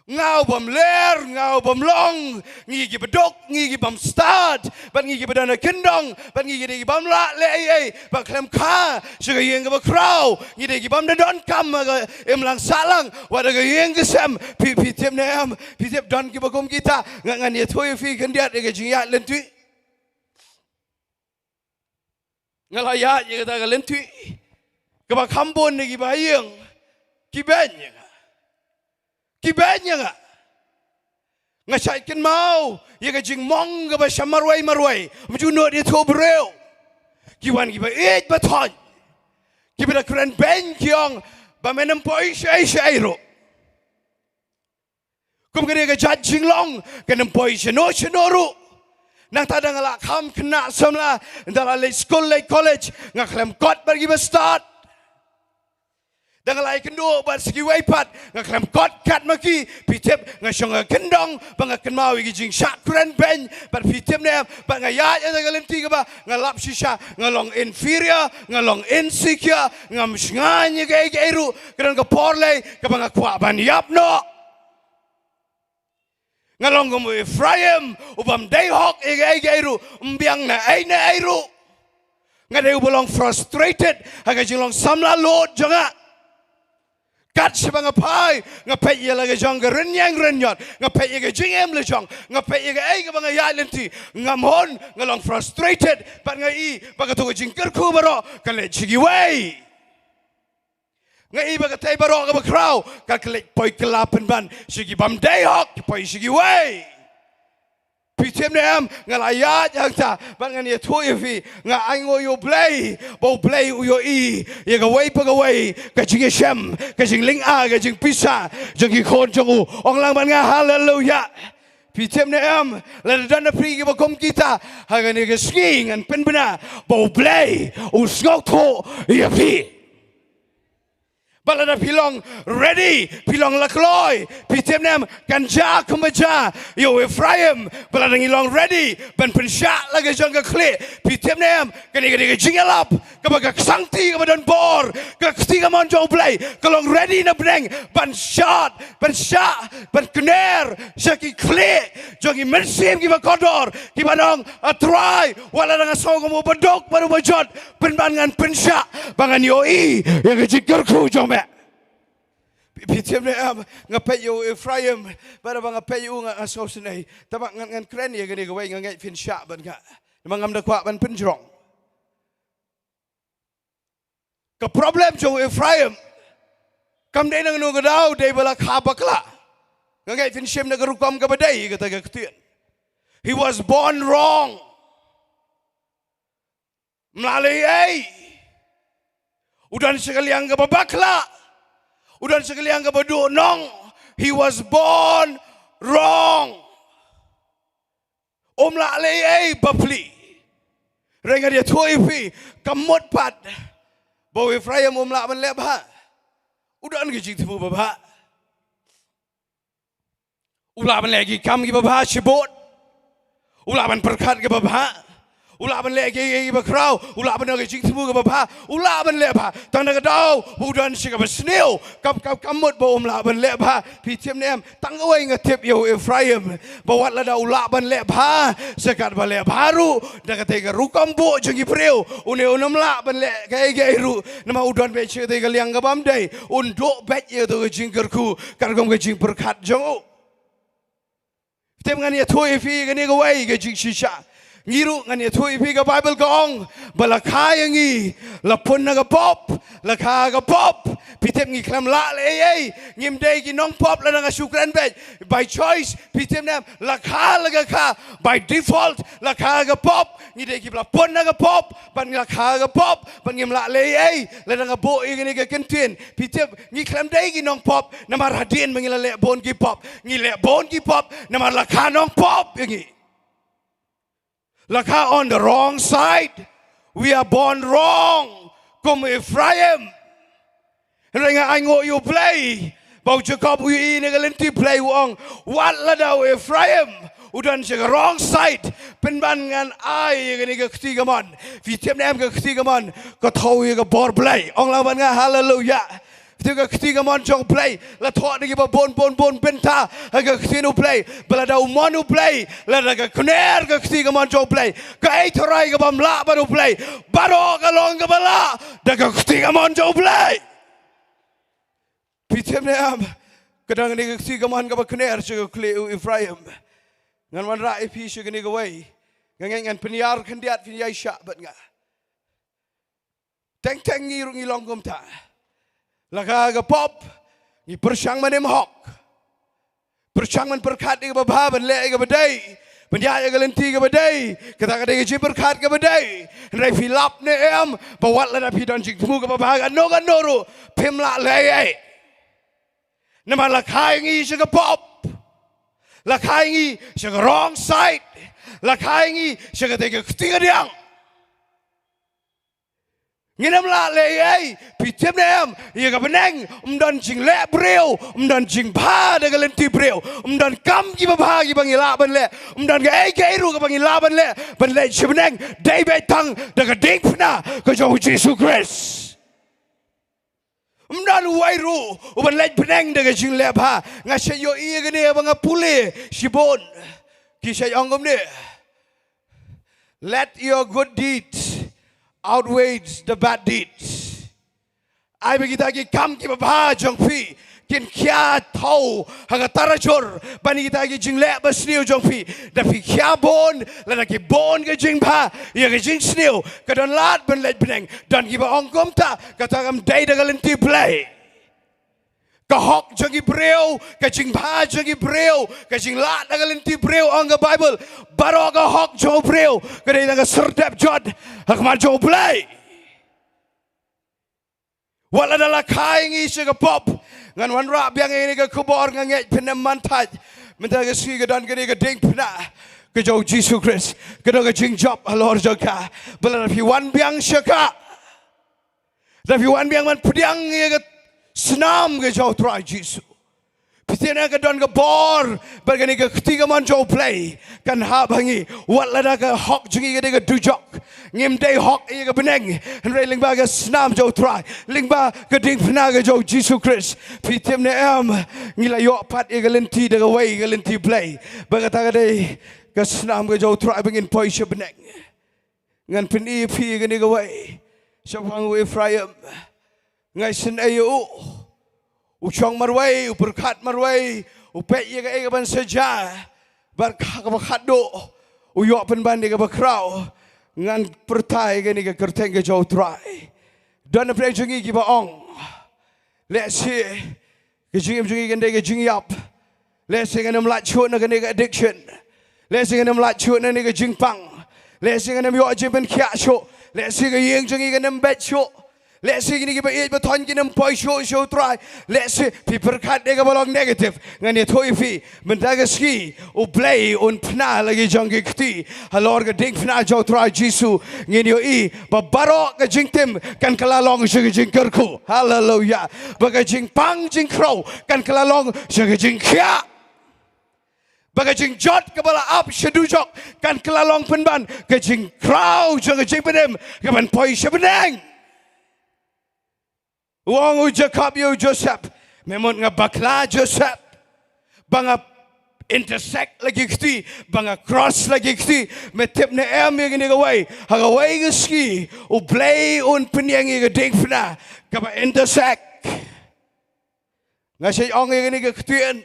Nga ubym ler, nga ubym long, ngi kiba duk, ngi kibym stad, bad ngi kiba don ha kyndong, bad ngi ki dei kibym lah leh ei ei, bad khlem kha sha ka ïing kaba khraw, ngi dei kibym da donkam ha ka imlang sahlang, wat ha ka ïing ka sem. Phi, phi tip ne em, phi tip, don kiba kum kita. Nga, ngan ïathuh ïa phi khyndiat ïa ka jingïaid lynti. Nga la ïaid ïa kata ka lynti kaba kham bun na kiba ha ïing ki beiñ ïa nga. Ki beiñ ïa nga. Nga shait kynmaw ïa ka jingmong kaba sha marwei marwei, ym ju nud ïathuh briew. Ki wan kiba ïeit ba thoh, kiba da kren beiñ, ki ong ba men ym poi shaei shaei ruh. Kum kane ka jait jinglong kan ym poi shano shano ruh. Nangta da nga la kham khynnah samla, da la leit skul leit college, nga khlem kot bad kiba stad. Da nga la ïakynduh bad sa kiwei pat, nga khlem kot kat ma ki. Phi tip, nga shong ha kyndong ba nga kynmaw ïa ki jingshah kren beiñ. Bad phi tip ne em, bad nga ïaid ha ka lynti kaba nga lap shisha nga long inferior, nga long insecure, ngam shngaiñ ïa kaei kaei ruh. Ka don ka por lei kaba nga kwah ban ïap noh. Nga long kum u Ephraim ubym dei hok ïa kaei kaei ruh, ym biang na ei na ei ruh. Nga dei uba long frustrated ha ka jinglong samla lut jong nga. Kat shaba nga phai, nga peit ïa la ka jong ka rynïeng rynïot, nga peit ïa ka jingim la jong, nga peit ïa kaei kaba nga ïaid lynti, nga mon nga long frustrated, bad nga i ba kato ka jingkyrkhu baroh ka leit sha kiwei. Nga i ba katei baroh kaba khraw ka leit poi kylla pynban sha ki bym dei hok, ki poi sha kiwei. Phi tip ne em, nga la ïaid hangta bad ngan ïathuh ïa phi, nga ainguh ïa U Blei ba U Blei u ïohi ïa kawei pa kawei ka jingïashem, ka jinglynga, ka jingpisa jong ki khun jong u. Ong lang bad nga, haleluya. Phi tip ne em, lada don na phi kiba kum kita, ha kane ka sngi ngan pynbna ba U Blei u sngewthuh ïa phi. Bad lada phi long ready, phi long la kloi, phi tip ne em, kan jia kumba jia ïa u Ephraim. Bad lada ngi long ready ban pynshah la ka jong ka khlieh, phi tip ne em, kane ka dei ka jingïalap kaba ka ksangti kaba don bor, ka kti kamon jong U Blei ka long ready na bneng ban shad, ban shah, ban kner sha ki khlieh jong ki mynsiem kiba kordor, kiban ong, A Trai, wat lada nga sngew kum uba duk bad uba jot, pynban ngan pynshah ba ngan ïohi ïa ka jingkyrkhu jong me. Phi tip ne em, nga peit ïa u Ephraim, bad haba nga peit ïa u nga, nga sngewsynei. Tangba ngan, ngan kren ïa kane kawei, nga ngeit phin shah bad nga. Namar ngam da kwah ban pynjrong. Ka problem jong u Ephraim kam dei na kano ka daw, dei ba la kha bakla. Nga ngeit phin shim na ka rukom kaba dei kata ka ktien. He was born wrong. Um lah leh ei ei. U don sha ka liang kaba bakla. U don sha ka liang kaba duhnong. He was born wrong. Um lah leh ei ei bapli. Hynrei ngan ïathuh ïa phi, kam mut pat ba u Ephraim um lah ban leh bha. U don ki jingthmu babha. U lah ban leh ki kam kiba bha shibun. U lah ban pyrkhat kiba bha. U lah ban leh ki, ki, kiba khraw. U lah ban don ki jingthmu kiba bha. U lah ban leh bha. Tang na ka daw ba u don sha kaba sniew, kam, kam, kam mut ba um lah ban leh bha. Phi tip ne em, tang kawei nga tip ïa u Ephraim, ba wat lada u lah ban leh bha, sha katba leh bha ruh, da katei ka rukom buh jong ki briew, une un ym lah ban leh kaei kaei ruh. Namar u don beit sha katei ka liang ka bym dei. Un duh beit ïa kato ka jingkyrkhu katkum ka jingpyrkhat jong u. Tip, ngan ïathuh ïa phi kane kawei ka jingshisha. Ngi ruh ngan ïathuh ïa phi, ka Baibl ka ong ba la kha ïa ngi, la pun na ka pop, la kha ka pop. Phi tip, ngi khlem lah leh ei ei, ngim dei ki nongpop lada nga shu kren beit. By choice, phi tip ne em, la kha la ka kha, by default, la kha ka pop. Ngi dei kiba la pun na ka pop, bad ngi la kha ka pop, bad ngim lah leh ei ei lada nga buh ïa kane ka kyntien. Phi tip, ngi khlem dei ki nongpop namar hadien ba ngi la leh bun ki pop. Ngi leh bun ki pop namar la kha nongpop ïa ngi. La kha on the wrong side. We are born wrong. Kum Ephraim. Hynrei nga ainguh ïa U Blei ba u Jakob u ïohi na ka lynti Blei, u ong, wat lada u Ephraim u don sha ka wrong side, pynban ngan ai ïa kane ka kti kamon. Phi tip ne em, ka kti kamon ka thew ïa ka bor Blei. Ong lang bad nga, haleluya. Phi tip, ka kti kamon jong U Blei la thoh da kiba bun bun bun bynta ha ka ktien U Blei. Ba lada u mon U Blei, lada ka kner ka kti kamon jong U Blei, kaei tharai ka bym lah bad U Blei? Baroh ka long kaba lah da ka kti kamon jong U Blei. Phi tip ne em, ka don kane ka kti kamon kaba kner sha ka khlieh u Ephraim. Ngan wanrah ïa phi sha kane kawei. Nga ngeit ngan pynïar khyndiat, phin ïaishah bad nga. Teng teng ngi ruh ngi long kumta. La kha ka pop, ngi pyrshang ban im hok. Pyrshang ban pyrkhat ïa kaba bha, ban leh ïa kaba dei, ban ïaid ïa ka lynti kaba dei. Kata ka dei ka jingpyrkhat kaba dei. Hynrei phi lap ne em ba wat lada phi don jingthmu kaba bha kano kano ruh, phim lah leh ei ei. Namar la kha ïa ngi sha ka pop. La kha ïa ngi sha ka wrong side. La kha ïa ngi sha katei ka kti kadiang. Ngin ym lah leh ei ei. Phi tip ne em, ïa ka bneng ym don jingleh briew, ym don jingbha da ka lynti briew, ym don kam kiba bha kiba ngi lah ban leh, ym don kaei kaei ruh kaba ngi lah ban leh ban leit sha bneng, dei beit tang da ka diengphna ka jong u Jisu Khrist. Ym don uwei ruh uban leit bneng da ka jingleh bha. Nga shait ïohi ïa kane ba nga pule shibun. Ki shait ong kumne, "Let your good deeds outweighs the bad deeds. Ai ba kita ki kam kiba bha jong phi kin khia thaw ha ka tarajur ban kita ki jingleh basniew jong phi. Da phi khia bun lada ki bun ka jingbha ïa ka jingsniew, ka don lad ban leit bneng. Don kiba ong kumta, kata kam dei da ka lynti Blei. Ka hok jong ki briew, ka jingbha jong ki briew, ka jinglad na ka lynti briew, ong ka Baibl. Baroh ka hok jong u briew ka dei na ka syrdep jot ha khmat jong u Blei. Wat la da la kha ïa ngi sha ka pop, ngan wanrah biang ïa kane ka khubor, nga ngeit phin ym man thait. Mynta ka sngi ka don kane ka diengphna ka jong u Jisu Khrist, ka don ka jingjop halor jong ka. Ba la da phi wan biang sha ka, da phi wan biang ban pdiang ïa ka snam ka jong u Trai Jisu. Phi tip ne ka don ka bor, bad kane ka kti kamon jong u Blei kan hap ha ngi. Wat la da ka hok jong ngi ka dei ka dujok, ngim dei hok ïa ka bneng, hynrei lyngba ka snam jong u Trai, lyngba ka diengphna ka jong u Jisu Khrist, phi tip ne em, ngi la ïoh pat ïa ka lynti da kawei ka lynti Blei. Bad kata ka dei ka snam ka jong u Trai ba ngin poi sha bneng. Ngan pyni ïa phi ïa kane kawei. Shaphang u Ephraim, nga isynei ïa u. U shong marwei, u pyrkhat marwei, u peit ïa kaei kaban sa jia. Bad ha kaba khatduh u ïoh pynban ïa kaba khraw. Ngan pyrta ïa kane ka kyrteng ka jong u Trai. Don na pdeng jong ngi kiba ong, lehse ka jingim jong ngi kan dei ka jingïap. Lehse ngan ym lait shuh na kane ka addiction. Lehse ngan ym lait shuh na kane ka jingpang. Lehse ngan ym ïoh jingpynkhiah shuh. Lehse ka ïing jong ngi kan ym beit shuh. Lehse kine kiba ïeit ba thoh kin ym poi shuh sha u Trai. Lehse phi pyrkhat ïa kaba long negative. Ngan ïathuh ïa phi, mynta ka sngi u Blei un phna la ki jong ki kti halor ka diengphna jong u Trai Jisu. Ngin ïohi ba baroh ka jingtim kan kylla long sha ka jingkyrkhu. Haleluya. Ba ka jingpang jingkhraw kan kylla long sha ka jingkhiah. Ba ka jingjot kaba la ap sha dujok kan kylla long pynban ka jingkhraw jong ka jingpynim kaban poi sha bneng. U ong u Jakob ïa u Joseph, me mut nga bakla Joseph, ba nga intersect la ki kti, ba nga cross la ki kti. Me tip ne em ïa kane kawei? Ha kawei ka sngi u Blei un pynïeng ïa ka diengphna kaba intersect. Nga sa ong ïa kane ka ktien,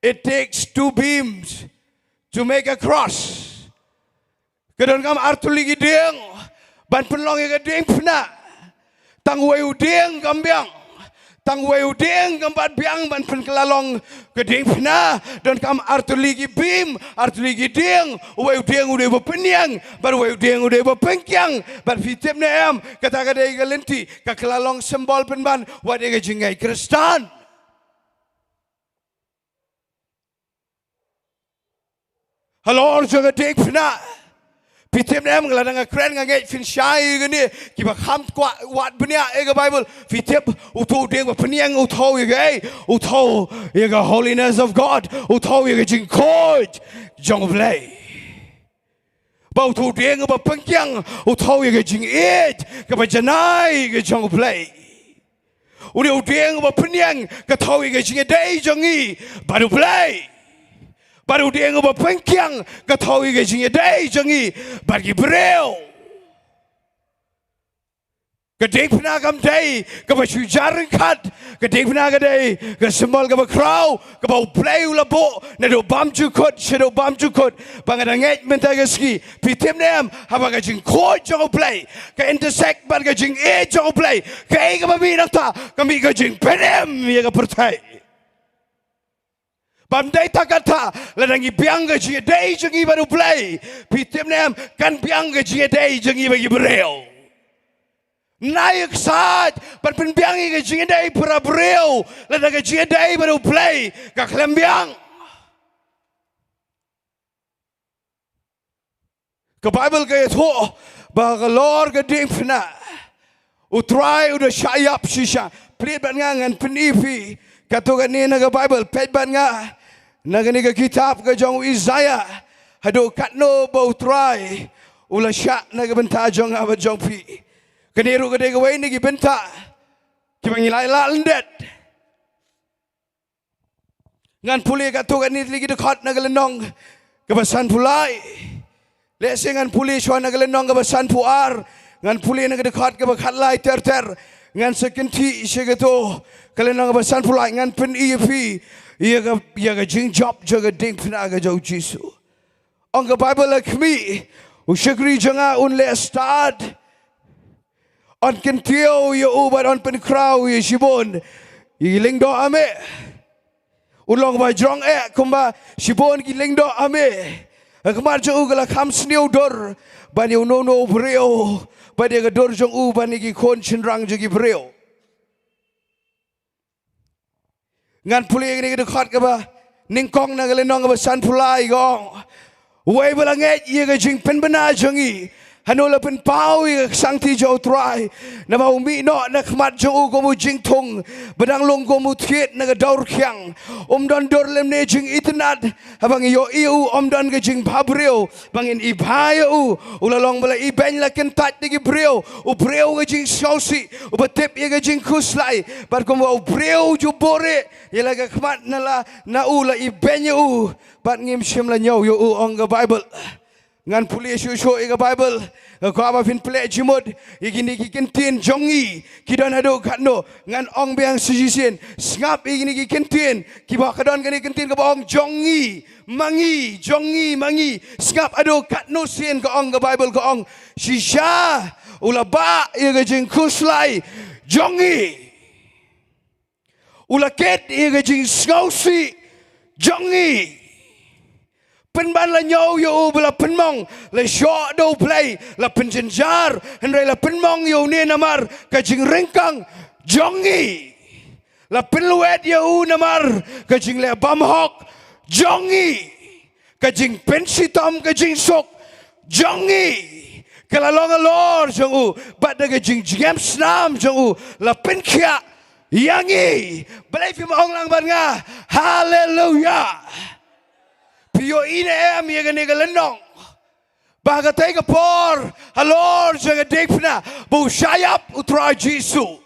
it takes two beams to make a cross. Ka donkam artylli ki dieng ban pynlong ïa ka diengphna. Tang uwei u dieng kam biang. Tang uwei u dieng kam pat biang ban pynkylla long ka diengphna. Donkam artylli ki beam, artylli ki dieng. Uwei u dieng u dei ba pynïeng, bad uwei u dieng u dei ba pynkiang. Bad phi tip ne em, kata ka dei ka lynti ka kylla long symbol pynban wat ïa ka jingngeit Khristan. Halor jong ka diengphna, phi tip ne em, lada nga kren nga ngeit phin shai ïa kane, kiba kham kwah wad bniah ïa ka Baibl. Phi tip, uto u dieng ba pynïeng u thew ïa kaei? U thew ïa ka holiness of God, u thew ïa ka jingkhuid jong u Blei. Ba uto u dieng ba pynkiang u thew ïa ka jingïeit kaba janai ka jong u Blei. Une u dieng ba pynïeng ka thew ïa ka jingïadei jong ngi bad u Blei. Bad u dieng ba pynkiang ka thew ïa ka jingïadei jong ngi bad ki briew. Ka diengphna kam dei kaba shu jar ryngkat. Ka diengphna ka dei ka symbol kaba khraw kaba u Blei u la buh naduh bymjukut shaduh bymjukut. Ba nga da ngeit mynta ka sngi, phi tip ne em, haba ka jingkhuid jong u Blei ka intersect bad ka jingïeit jong u Blei, kaei kaba mih nangta? Ka mih ka jingpynim ïa ka pyrthei. Bym dei tang katta, lada ngi biang ka jingïadei jong ngi bad u Blei, phi tip ne em, kan biang ka jingïadei jong ngi bad ki briew. Nai ksaid ban pynbiang ïa ka jingïadei para briew, lada ka jingïadei bad u Blei ka khlem biang. Ka Baibl ka ïathuh ba halor ka diengphna u Trai u da shah ïap shisha. Peit bad nga, ngan pyni phi katto katne na ka Baibl. Peit bad nga na kane ka kitab ka jong u Isaïah, haduh katno ba u Trai u la shah na ka bynta jong nga bad jong phi. Kane ruh ka dei kawei na ki bynta kiba ngi la ïaleh lyndet. Ngan pule katto katne tylli ki dkhot na ka lynnong kaba sanphew lai. Lehse ngan pule shuwa na ka lynnong kaba sanphew ar, Ngan pule na ka dkhot kaba khatlai ter ter. Ngan sa kynthih sha kato ka lynnong kaba sanphew lai, ngan pyni ïa phi ïa ka, ïa ka jingjop jong ka diengphna ka jong u Jisu. Ong ka Baibl, ha khmih, u shakri jong nga un leh stad. Yn kyntiew ïa u bad yn pynkhraw ïa shibun ïa ki lyngdoh ameh. Un long ba jrong eh kumba shibun ki lyngdoh ameh. Ha khmat jong u ka la kham sniew dur ban ïa uno uno u briew, bad ïa ka dur jong u ban ïa ki khun shynrang jong ki briew. Ngan pule ïa kane ka dkhot kaba nyngkong na ka lynnong kaba sanphew lai, ka ong: Uwei ba la ngeit ïa ka jingpynbna jong ngi, hano la pynpaw ïa ka ksangti jong u Trai? Naba u mih noh na khmat jong u kum u jingthung, ba dang lung kum u thied na ka dor khiang. Um don dur lymne jingitynnad. Haba ngi ïohi ïa u, ym don ka jingbhabriew ba ngin ibha ïa u. U la long ba la ibeiñ, la kyntait da ki briew, u briew ka jingsngewsih, uba tip ïa ka jingkhuslai. Bad kumba u briew ju buhrieh ïa la ka khmat na la, na u la ibeiñ ïa u. Bad ngim shym la ñiew ïa u, ong ka Baibl. Ngan pule shuh shuh ïa ka Baibl. Nga kwah ba phin plie jingmut ïa kine ki kyntien jong ngi, ki don haduh katno. Ngan ong biang sa shisien. Sngap ïa kine ki kyntien kiba ka don kane ka kyntien kaba ong jong ngi ma ngi, jong ngi ma ngi. Sngap haduh katno sien ka ong ka Baibl, ka ong: Shisha u la bah ïa ka jingkhuslai jong ngi. U la kit ïa ka jingsngewsih jong ngi. Pynban la ñiew ïa u ba la pynmong, la shoh da U Blei, la pynjynjar, hynrei la pynmong ïa une namar ka jingryngkang jong ngi. La pynlwet ïa u namar ka jingleh bymhok jong ngi. Ka jingpynshitom ka jingsuk jong ngi ka la long halor jong u, bad da ka jingjngem snam jong u la pynkhiah ïa ngi. Balei phim ong lang bad nga haleluya? Phi ïohi ne em ïa kane ka lynnong? Ba katei ka por halor jong ka diengphna ba u shah ïap u Trai Jisu,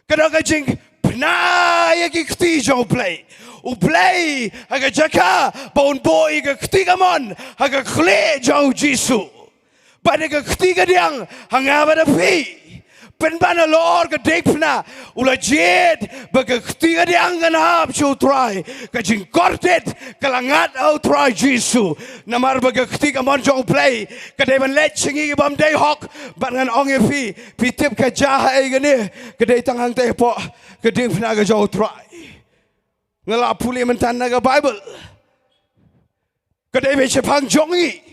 ka don ka jingpynbna ïa ki kti jong U Blei. U Blei ha ka jaka ba un buh ïa ka kti kamon ha ka khlieh jong u Jisu. Bad ïa ka kti kadiang ha nga bad ha phi. Pynban halor ka diengphna u la jied ba ka kti kadiang kan hap sha u Trai. Ka jingkordit ka la ngat ha u Trai Jisu. Namar ba ka kti kamon jong U Blei ka dei ban leit sha ngi ki bym dei hok. Bad ngan ong ïa phi, phi tip ka jia haei kane? Ka dei tang hangtei hapoh ka diengphna ka jong u Trai. Nga la pule mynta na ka Baibl. Ka dei beit shaphang jong ngi.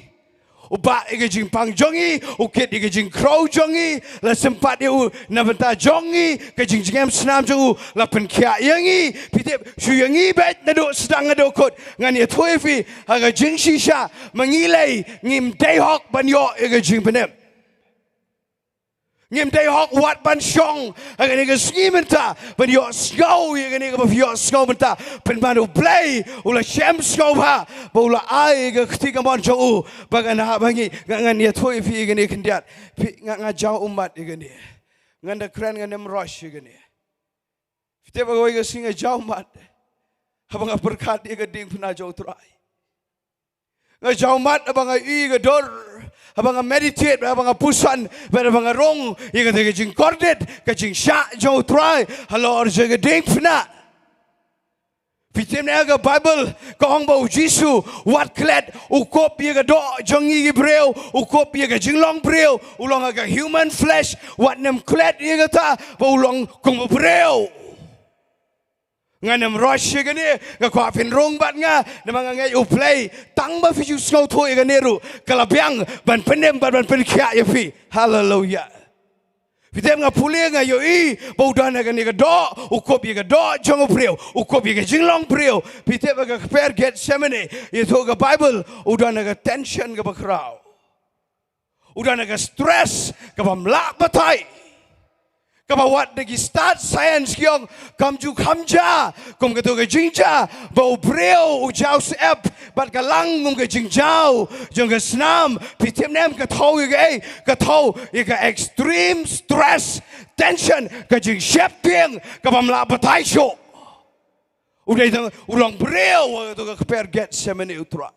U bah ïa ka jingpang jong ngi, u kit ïa ka jingkhrew jong ngi, la sympat ïa u na bynta jong ngi, ka jingjngem snam jong u la pynkhiah ïa ngi. Phi tip, shu ïa ngi beit naduh sdang haduh kut. Ngan ïathuh ïa phi ha ka jingshisha, ma ngi lei ngim dei hok ban ïoh ïa ka jingpynim. Ngim dei hok wat ban shong ha kane ka sngi mynta ban ïohsngew ïa kane kaba phi ïohsngew mynta. Pynban U Blei u la shem sngewbha ba u la ai ka kti kamon jong u ba kan hap ha ngi. Nga, ngan ïathuh ïa phi ïa kane khyndiat. Phi, nga, nga jaw ummat ïa kane. Ngan da kren, ngan ym rush ïa kane. Phi tip, ha kawei ka sngi nga jaw ummat haba nga pyrkhat ïa ka diengphna jong u Trai. Nga jaw ummat haba nga ïohi ka dur, haba nga meditate, haba nga puson, bad haba nga rung ïa kata ka jingkordit, ka jingshah jong u Trai halor jong ka diengphna. Phi tip ne em, ka Baibl ka ong ba u Jisu wat klet, u kup ïa ka doh jong ngi ki briew, u kup ïa ka jinglong briew, u long ha ka human flesh, wat nym klet ïa kata ba u long kum u briew. Ngan ym rush ïa kane, nga kwah phin rung bad nga, namar nga ngeit U Blei tang ba phi ju sngewthuh ïa kane ruh ka la biang ban pynim bad ban pynkhiah ïa phi. Haleluya. Phi tip, nga pule, nga ïohi ba u don ha kane ka doh, u kup ïa ka doh jong u briew, u kup ïa ka jinglong briew. Phi tip, ha ka kper Gethsemane, ïathuh ka Baibl, u don ha ka tension kaba khraw. U don ha ka stress kaba ym lah batai, kaba wat da ki stad science ki ong kam ju kham jia kum kato ka jingjia ba u briew u jaw syep bad ka lang kum ka jingjaw jong ka snam. Phi tip ne em ka thew ïa kaei? Ka thew ïa ka extreme stress, tension, ka jingsheptieng kaba ym lah batai shuh. U dei tang u long briew ha kato ka kper Gethsemane, u Trai.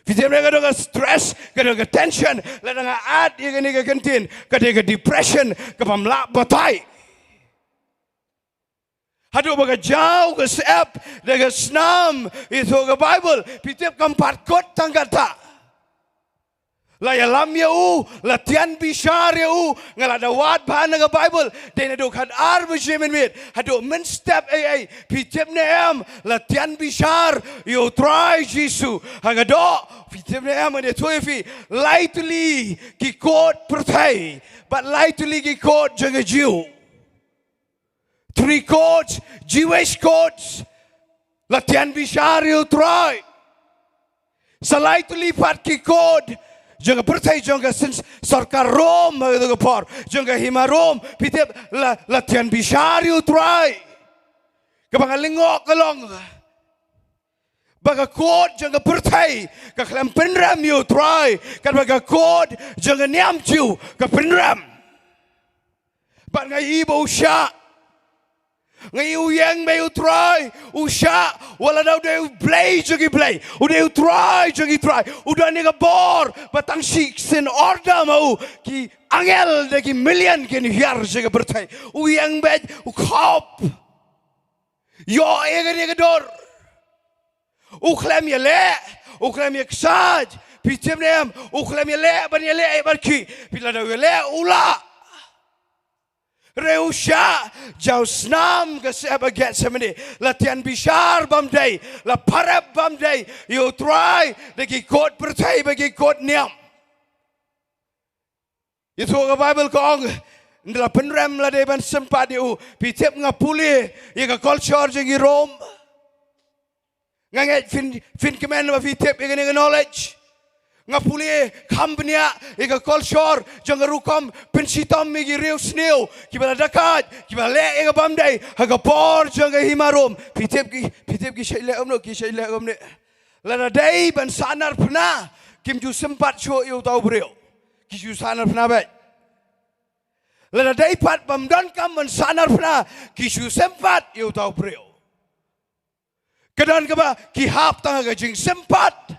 Phi tip ne ka dei ka stress, ka dei ka tension, lada nga add ïa kane ka kyntien, ka dei ka depression, ka bym lah batai. Haduh ba ka jaw ka syep da ka snam, ïathuh ka Bible, phi tip kam pat kut tang katta. La ïalam ïa u, la tian bishar ïa u, nga la da wad bha na ka Bible, dei naduh khatar baje mynmiet, haduh mynstep ei ei, phi tip ne em, la tian bishar ïa u Trai Jisu, ha ka doh, phi tip ne em, ngan ïathuh ïa phi, lai tylli ki kot pyrthei, bad lai tylli ki kot jong ka Jiw. Three courts, Jewish courts, la tian bishar ïa u Trai. Sa lai tylli pat ki kot jong ka pyrthei jong ka syn sorkar Rom ha ka por, jong ka hima Rom, phi tip la, la tian bishar ïa u Trai. Kaba nga lyngngoh ka long ba ka kot jong ka pyrthei ka khlem pynrem ïa u Trai, katba ka kot jong ka niam Jiw ka pynrem. Bad nga ïohi ba u shah. Nga ïohi u ïeng beit u Trai, u shah, wat la da u dei u Blei jong ki blei, u dei u Trai jong ki trai, u don ïa ka bor, ba tang shisien order ma u, ki angel da ki million kin hiar sha ka pyrthei. U ïeng beit, u khop. Ïoh ïa kane ka dur. U khlem ïaleh, u khlem ïaksaid, phi tip ne em, u khlem ïaleh, ban ïaleh, eh, ban ki, phi la da u ïaleh, u lah. Hynrei u shah, jaw snam ka syep ha Gethsemane, la tian bishar bym dei, la pharep bym dei, ïa u Trai, da ki kot pyrthei, bad ki kot niam. Ïathuh ka Bible ka ong, ynda la pynrem la dei ban sympat ïa u, phi tip nga pule ïa ka culture jong ki Rom. Nga ngeit phin, phin kmen ba phi tip ïa kane ka knowledge. Nga pule kham bniah ïa ka culture jong ka rukom pynshitom ïa ki riewsniew, kiba la dakait, kiba leh ïa ka bym dei, ha ka por jong ka hima Rom. Phi tip ki, phi tip ki shait leh kumno, ki shait leh kumne. Lada dei ban sahnarphna, kim ju sympat shuh ïa uta u briew. Ki ju sahnarphna beit. Lada dei pat bym donkam ban sahnarphna, ki ju sympat ïa uta u briew. Ka don kaba ki hap tang ha ka jingsympat.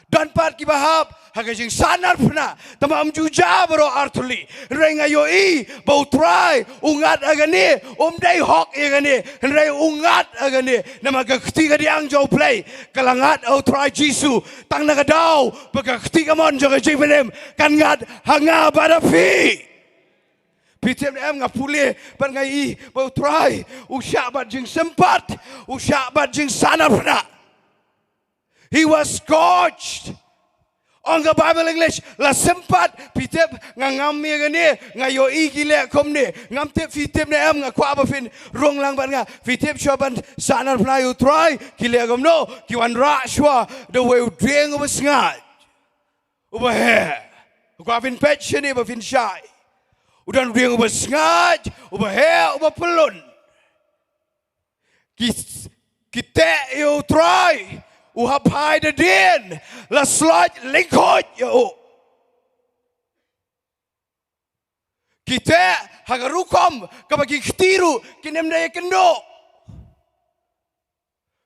Don pat kiba hap ha ka jingsahnarphna. Tangba ym ju jia baroh artylli. Hynrei nga ïohi ba u Trai u ngat ha kane, um dei hok ïa kane. Hynrei u ngat ha kane. Namar ka kti kadiang jong u Blei ka la ngat ha u Trai Jisu. Tang na ka daw ba ka kti kamon jong ka jingpynim kan ngat ha nga bad ha phi. Phi tip ne em, nga pule bad nga ïohi ba u Trai u shah bad jingsympat, u shah bad jingsahnarphna. He was scourged. Ong ka Bible English, la sympat, phi tip, nga ngam ïa kane, nga ïohi ki leh kumne, ngam tip phi tip ne em, nga kwah ba phin rung lang bad nga, phi tip shuwa ban sahnarphna ïa u Trai, ki leh kumno, ki wanrah shuwa da uwei u dieng uba sngaid. Uba heh. Nga kwah phin peit shane ba phin shai. U don u dieng uba sngaid, uba heh, uba pyllun. Ki, ki teh ïa u Trai, u hap phai da dien, la sloit lyngkhuid ïa u. Ki teh ha ka rukom kaba ki kti ruh kin ym da ïakynduh.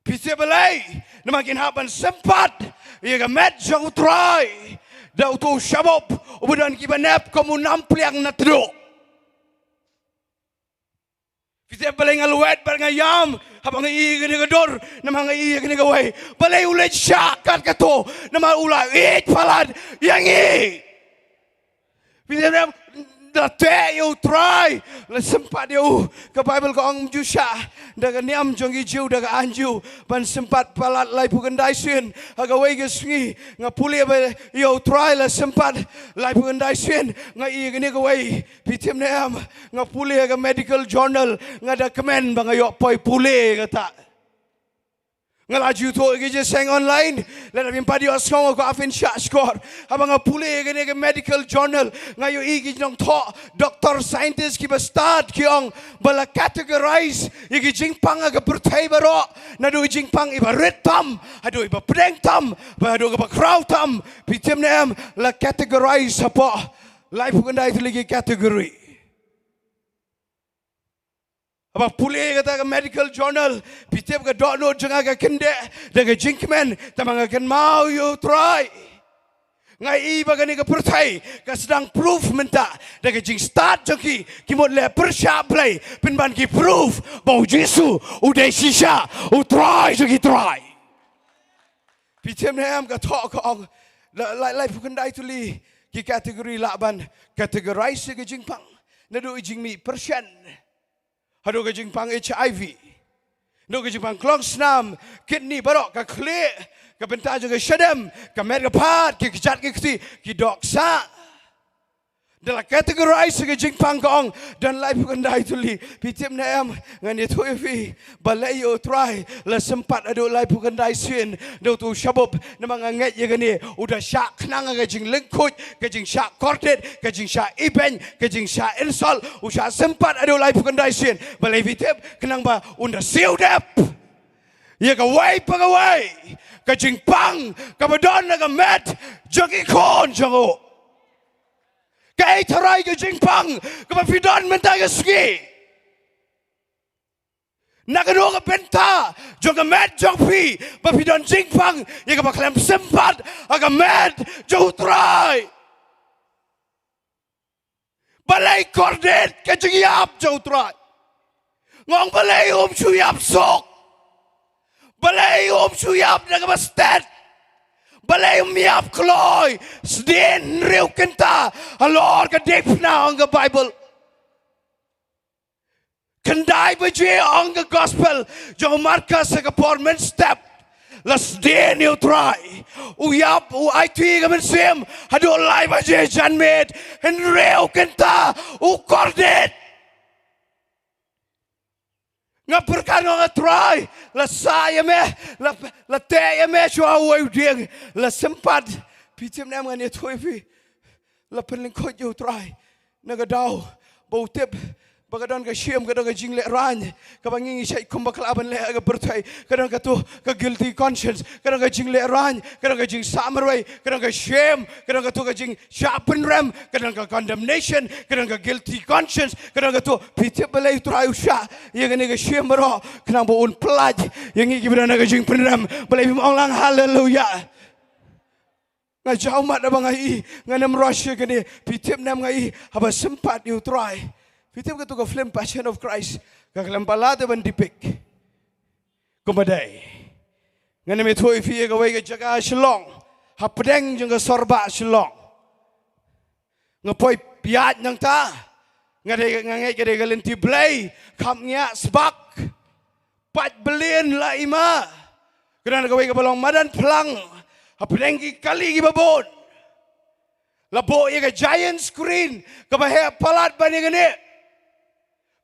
Phi tip balei? Namar kin hap ban sympat ïa ka met jong u Trai da uto u shabup uba don kiba nep kum u nampliang na tduh. Phi tip balei nga lwet bad nga ïam haba nga ïohi ïa kane ka dur, namar nga ïohi ïa kane kawei. Balei u leit shah kat kato, namar u la ïeit palat ïa ngi. Phi tip, la teh ïa u Trai, la sympat ïa u. Ka Bible ka ong ym ju shah da ka niam jong ki Jiw, da ka aiñ Jiw, ban sympat palat laiphew khyndai sien. Ha kawei ka sngi nga pule ba ïa u Trai la sympat laiphew khyndai sien. Nga ïohi ïa kane kawei. Phi tip ne em, nga pule ha ka medical journal, nga da kmen ba nga ïoh poi pule ïa kata. Nga la ju thoh ïa ki jingïaseng online, lada phim pat ïohsngew nga kwah phin shahshkor. Haba nga pule ïa kane ka medical journal, nga ïohi ki nongthoh, doctor, scientist kiba stad ki ong ba la categorize ïa ki jingpang ha ka pyrthei baroh, naduh i jingpang iba rit tam haduh iba pdeng tam, bad haduh kaba khraw tam. Phi tip ne em, la categorize hapoh laiphew khyndai tylli ki category. Haba pule kata ka medical journal, phi tip ka dohnud jong nga ka kyndeh da ka jingkmen, tangba nga kynmaw ïa u Trai. Nga i ba kane ka pyrthei ka sdang proof mynta da ka jingstad jong ki, ki mut leh pyrshah Blei pynban ki proof ba u Jisu u dei shisha u Trai jong ki trai. Phi tip ne em, ka thoh ka ong, la, la, laiphew khyndai tylli ki category lah ban categorize ka jingpang. Naduh i jingmih pyrshah haduh ka jingpang H I V, haduh ka jingpang klongsnam, kidney, baroh, ka khlieh, ka bynta jong ka shadem, ka met ka phad, ki kjat ki kti, ki dohksah. Da la categorize ka jingpang ka ong, don laiphew khyndai tylli. Phi tip ne em, ngan ïathuh ïa phi, balei ïa u Trai la sympat haduh laiphew khyndai sien da uto u shabup? Namar nga ngeit ïa kane, u da shah khnang ka jinglyngkhuit, ka jingshah kordit, ka jingshah ibeiñ, ka jingshah insult, u shah sympat haduh laiphew khyndai sien. Balei phi tip? Khnang ba un da siew dep ïa kawei pa kawei ka jingpang kaba don ha ka met jong ki khun jong u. Kaei tharai ka jingpang kaba phi don mynta ka sngi? Na kano ka bynta jong ka met jong phi ba phi don jingpang ïa kaba khlem sympat ha ka met jong u Trai? Balei kordit ka jingïap jong u Trai? Nga ong, balei um shu ïap suk? Balei um shu ïap na kaba stet? Balei um ïap kloi? Sdien hynriew kynta halor ka diengphna, ong ka Baibl. Khyndai baje, ong ka gospel jong u Markos, ha ka por mynstep la sdien ïa u Trai. U ïap, u aiti ka mynsiem haduh lai baje janmiet. Hynriew kynta u kordit. Nga pyrkhat, nga ong, a Trai, la sah ïa me, la, la teh ïa me shuwa uwei u dieng, la sympat. Phi tip ne em, ngan ïathuh ïa phi, la pynlyngkhuit ïa u Trai na ka daw ba u tip ba ka don ka shim, ka don ka jinglehraiñ kaba ngi ngi shait kum bakla ban leh ha ka pyrthei. Ka don kato ka guilty conscience, ka don ka jinglehraiñ, ka don ka jingsah marwei, ka don ka shame, ka don kato ka jingshah pynrem, ka don ka condemnation, ka don ka guilty conscience, ka don kato. Phi tip balei u Trai u shah ïa kane ka shim baroh? Khnang ba un pyllait ïa ngi kiba don ha ka jingpynrem. Balei phim ong lang haleluya? Nga jaw mat haba nga i, ngan ym rush ïa kane. Phi tip ne em, nga i haba sympat ïa u Trai. Phi tip kato ka film Passion of Christ, ka khlem palat ban depict kumba dei. Ngan ym ïathuh ïa phi ïa kawei ka jaka Shillong, hapdeng jong ka sorbah Shillong. Nga poi ïaid nangta, nga dei, nga ngeit ka dei ka lynti Blei, khapngiah sbak, pait byllian la i ma. Ka don kawei kaba long madan phlang hapdeng ki kali kiba bun. La buh ïa ka giant screen kaba heh palat ban ïa kane.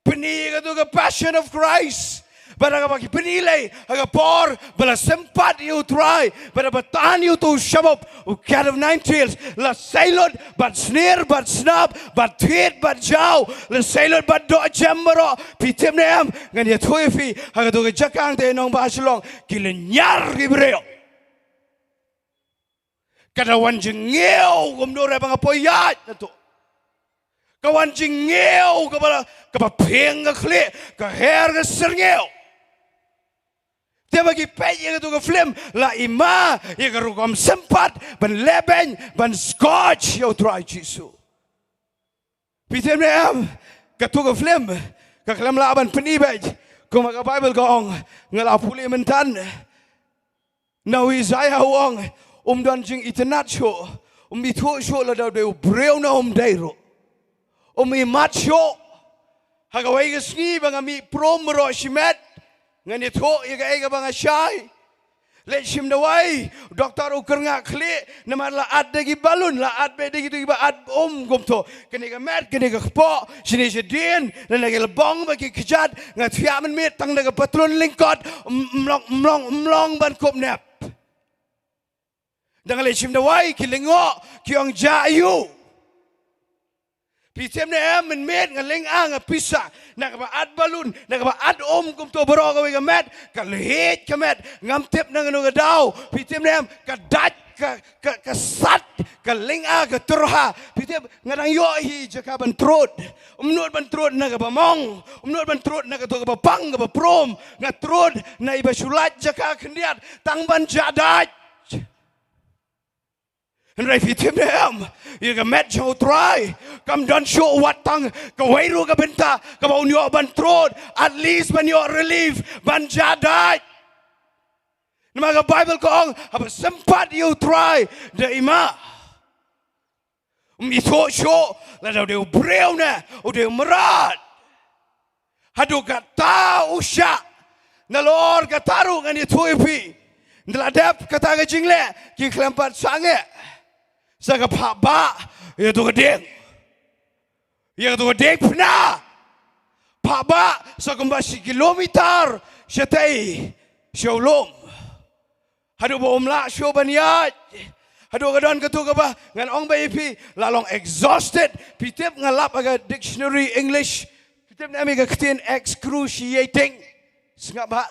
Pyni ïa kato ka Passion of Christ. Bad ha kaba ki pyni lei ha ka por ba la sympat ïa u Trai, bad haba tan ïa uto u shabup, u Cat of Nine Tails, la sei lut bad snier bad snap bad thied bad jaw, la sei lut bad doh jem baroh. Phi tip ne em, ngan ïathuh ïa phi, ha kato ka jaka hangta, nongbah Shillong, ki lynñiar ki briew. Ka da wan jingngiew kumno re ba nga poi ïaid na to. Ka wan jingngiew kaba, kaba phieng ka khlieh, ka her ka syrngiew. Te ba ki peit ïa kato ka film, la i ma ïa ka rukom sympat ban lehbeiñ, ban scourge ïa u Trai Jisu. Phi tip ne em, kato ka film ka khlem lah ban pyni beit. Kumba ka Baibl ka ong, nga la pule mynta, na u Isaïah u ong, um don jingitynnad shuh, um ithuh shuh lada u dei u briew ne um dei ruh. Um imat shuh. Ha kawei ka sngi ba nga mih prom baroh shimet, ngan ïathuh ïa kaei kaba nga shai. Leit shim dawai, doktor u kyrngah khlieh, namar la at da ki balun, la at beit da kito kiba at um kumto. Kane ka met, kane ka kpoh, shane shadien, lane ki lbong bad ki kjat, nga thiah mynmiet tang da ka patlun lyngkot, ym, ym long, ym long, ym long ban kup nep. Da nga leit shim dawai, ki lyngngoh, ki ong jah aiu. Phi tip ne em, mynmiet nga lynga, nga pisa, na kaba at balun, na kaba at um kumto baroh kawei ka met, ka lhiej ka met, ngam tip na kano ka daw. Phi tip ne em, ka dait, ka, ka, ka sat, ka lynga, ka tyrha. Phi tip, nga dang ïoh hi jaka ban trud. Um nud ban trud na kaba mong, um nud ban trud na kato kaba pang kaba prom. Nga trud na iba shu lait jaka khyndiat tang ban jah dait. Hynrei phi tip ne em, ïa ka met jong U Trai kam don shuh wat tang kawei ruh ka bynta kaba un ïoh ban trud, at least ban ïoh relief, ban jadait. Namar ka Baibl ka ong, haba sympat ïa U Trai da i ma. Ym ithuh shuh lada u dei u briew ne u dei u mrad. Haduh katta u shah. Nalor kata ruh ngan ïathuh ïa phi. Ynda la dep kata ka jingleh, ki khlem pat sangeh. Sa ka phah bah ïa tu ka dieng, ïa tu ka diengphna. Phah bah sa kumba shi kilometer shatei sha u lum. Haduh ba um lah shuh ban ïaid. Haduh ka don katu kaba ngan ong ba ïa phi, la long exhausted. Phi tip, nga lap ha ka dictionary English. Phi tip ne em ïa ka ktien excruciating? Sngap bha.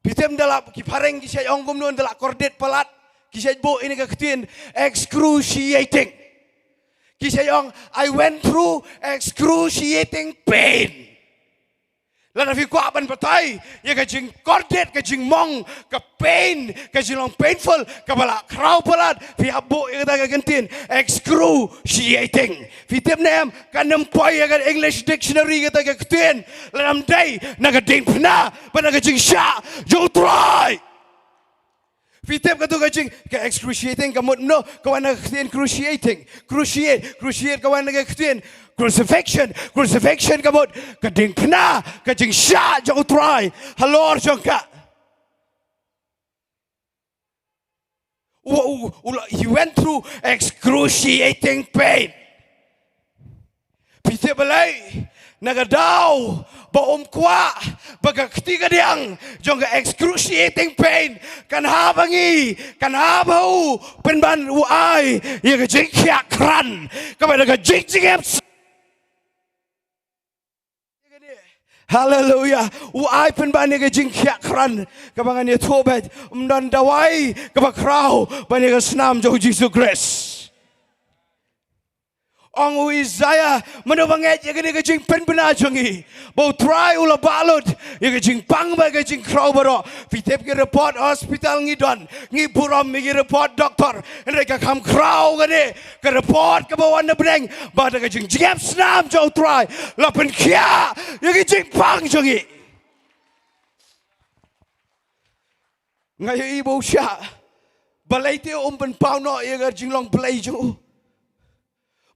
Phi tip, ynda la ki phareng ki shait ong kumno, ynda la kordit palat, ki shait buh ïa kane ka ktien, excruciating. Ki shait ong, "I went through excruciating pain." Lada phi kwah ban batai ïa ka jingkordit, ka jingmong, ka pain, ka jinglong painful kaba la khraw palat, phi hap buh ïa kata ka kyntien, excruciating. Phi tip ne em, kan ym poi ïa ka English dictionary kata ka ktien lada ym dei na ka diengphna bad na ka jingshah jong U Trai. Phi tip katu ka jing, ka excruciating ka mut kumno? Ka wan na ka ktien cruciating. Cruciate, cruciate ka wan na ka ktien crucifixion. Crucifixion ka mut ka diengphna, ka jingshah jong U Trai halor jong ka. U, u, u, he went through excruciating pain. Phi tip balei? Na ka daw ba um kwah ba ka kti kadiang jong ka excruciating pain kan hap ha ngi, kan hap ha u, pynban u ai ïa ka jingkhiah krat kaba da ka jingjngem. Haleluya. U ai pynban ïa ka jingkhiah krat kaba ngan ïathuh beit, ym don dawai kaba khraw ban ïa ka snam jong U Jisu Khrist. Ong u Isaiah, mano ba ngeit ïa kane ka jingpynbna jong ngi ba U Trai u la bah lut ïa ka jingpang bad ka jingkhraw baroh? Phi tip, ki report hospital ngi don, ngi burom ïa ki report doktor, hynrei ka kham khraw kane ka report kaba wan na bneng ba da ka jingjngem snam jong U Trai la pynkhiah ïa ka jingpang jong ngi. Nga ïohi ba u shah. Balei te um pynpaw noh ïa ka jinglong blei jong u?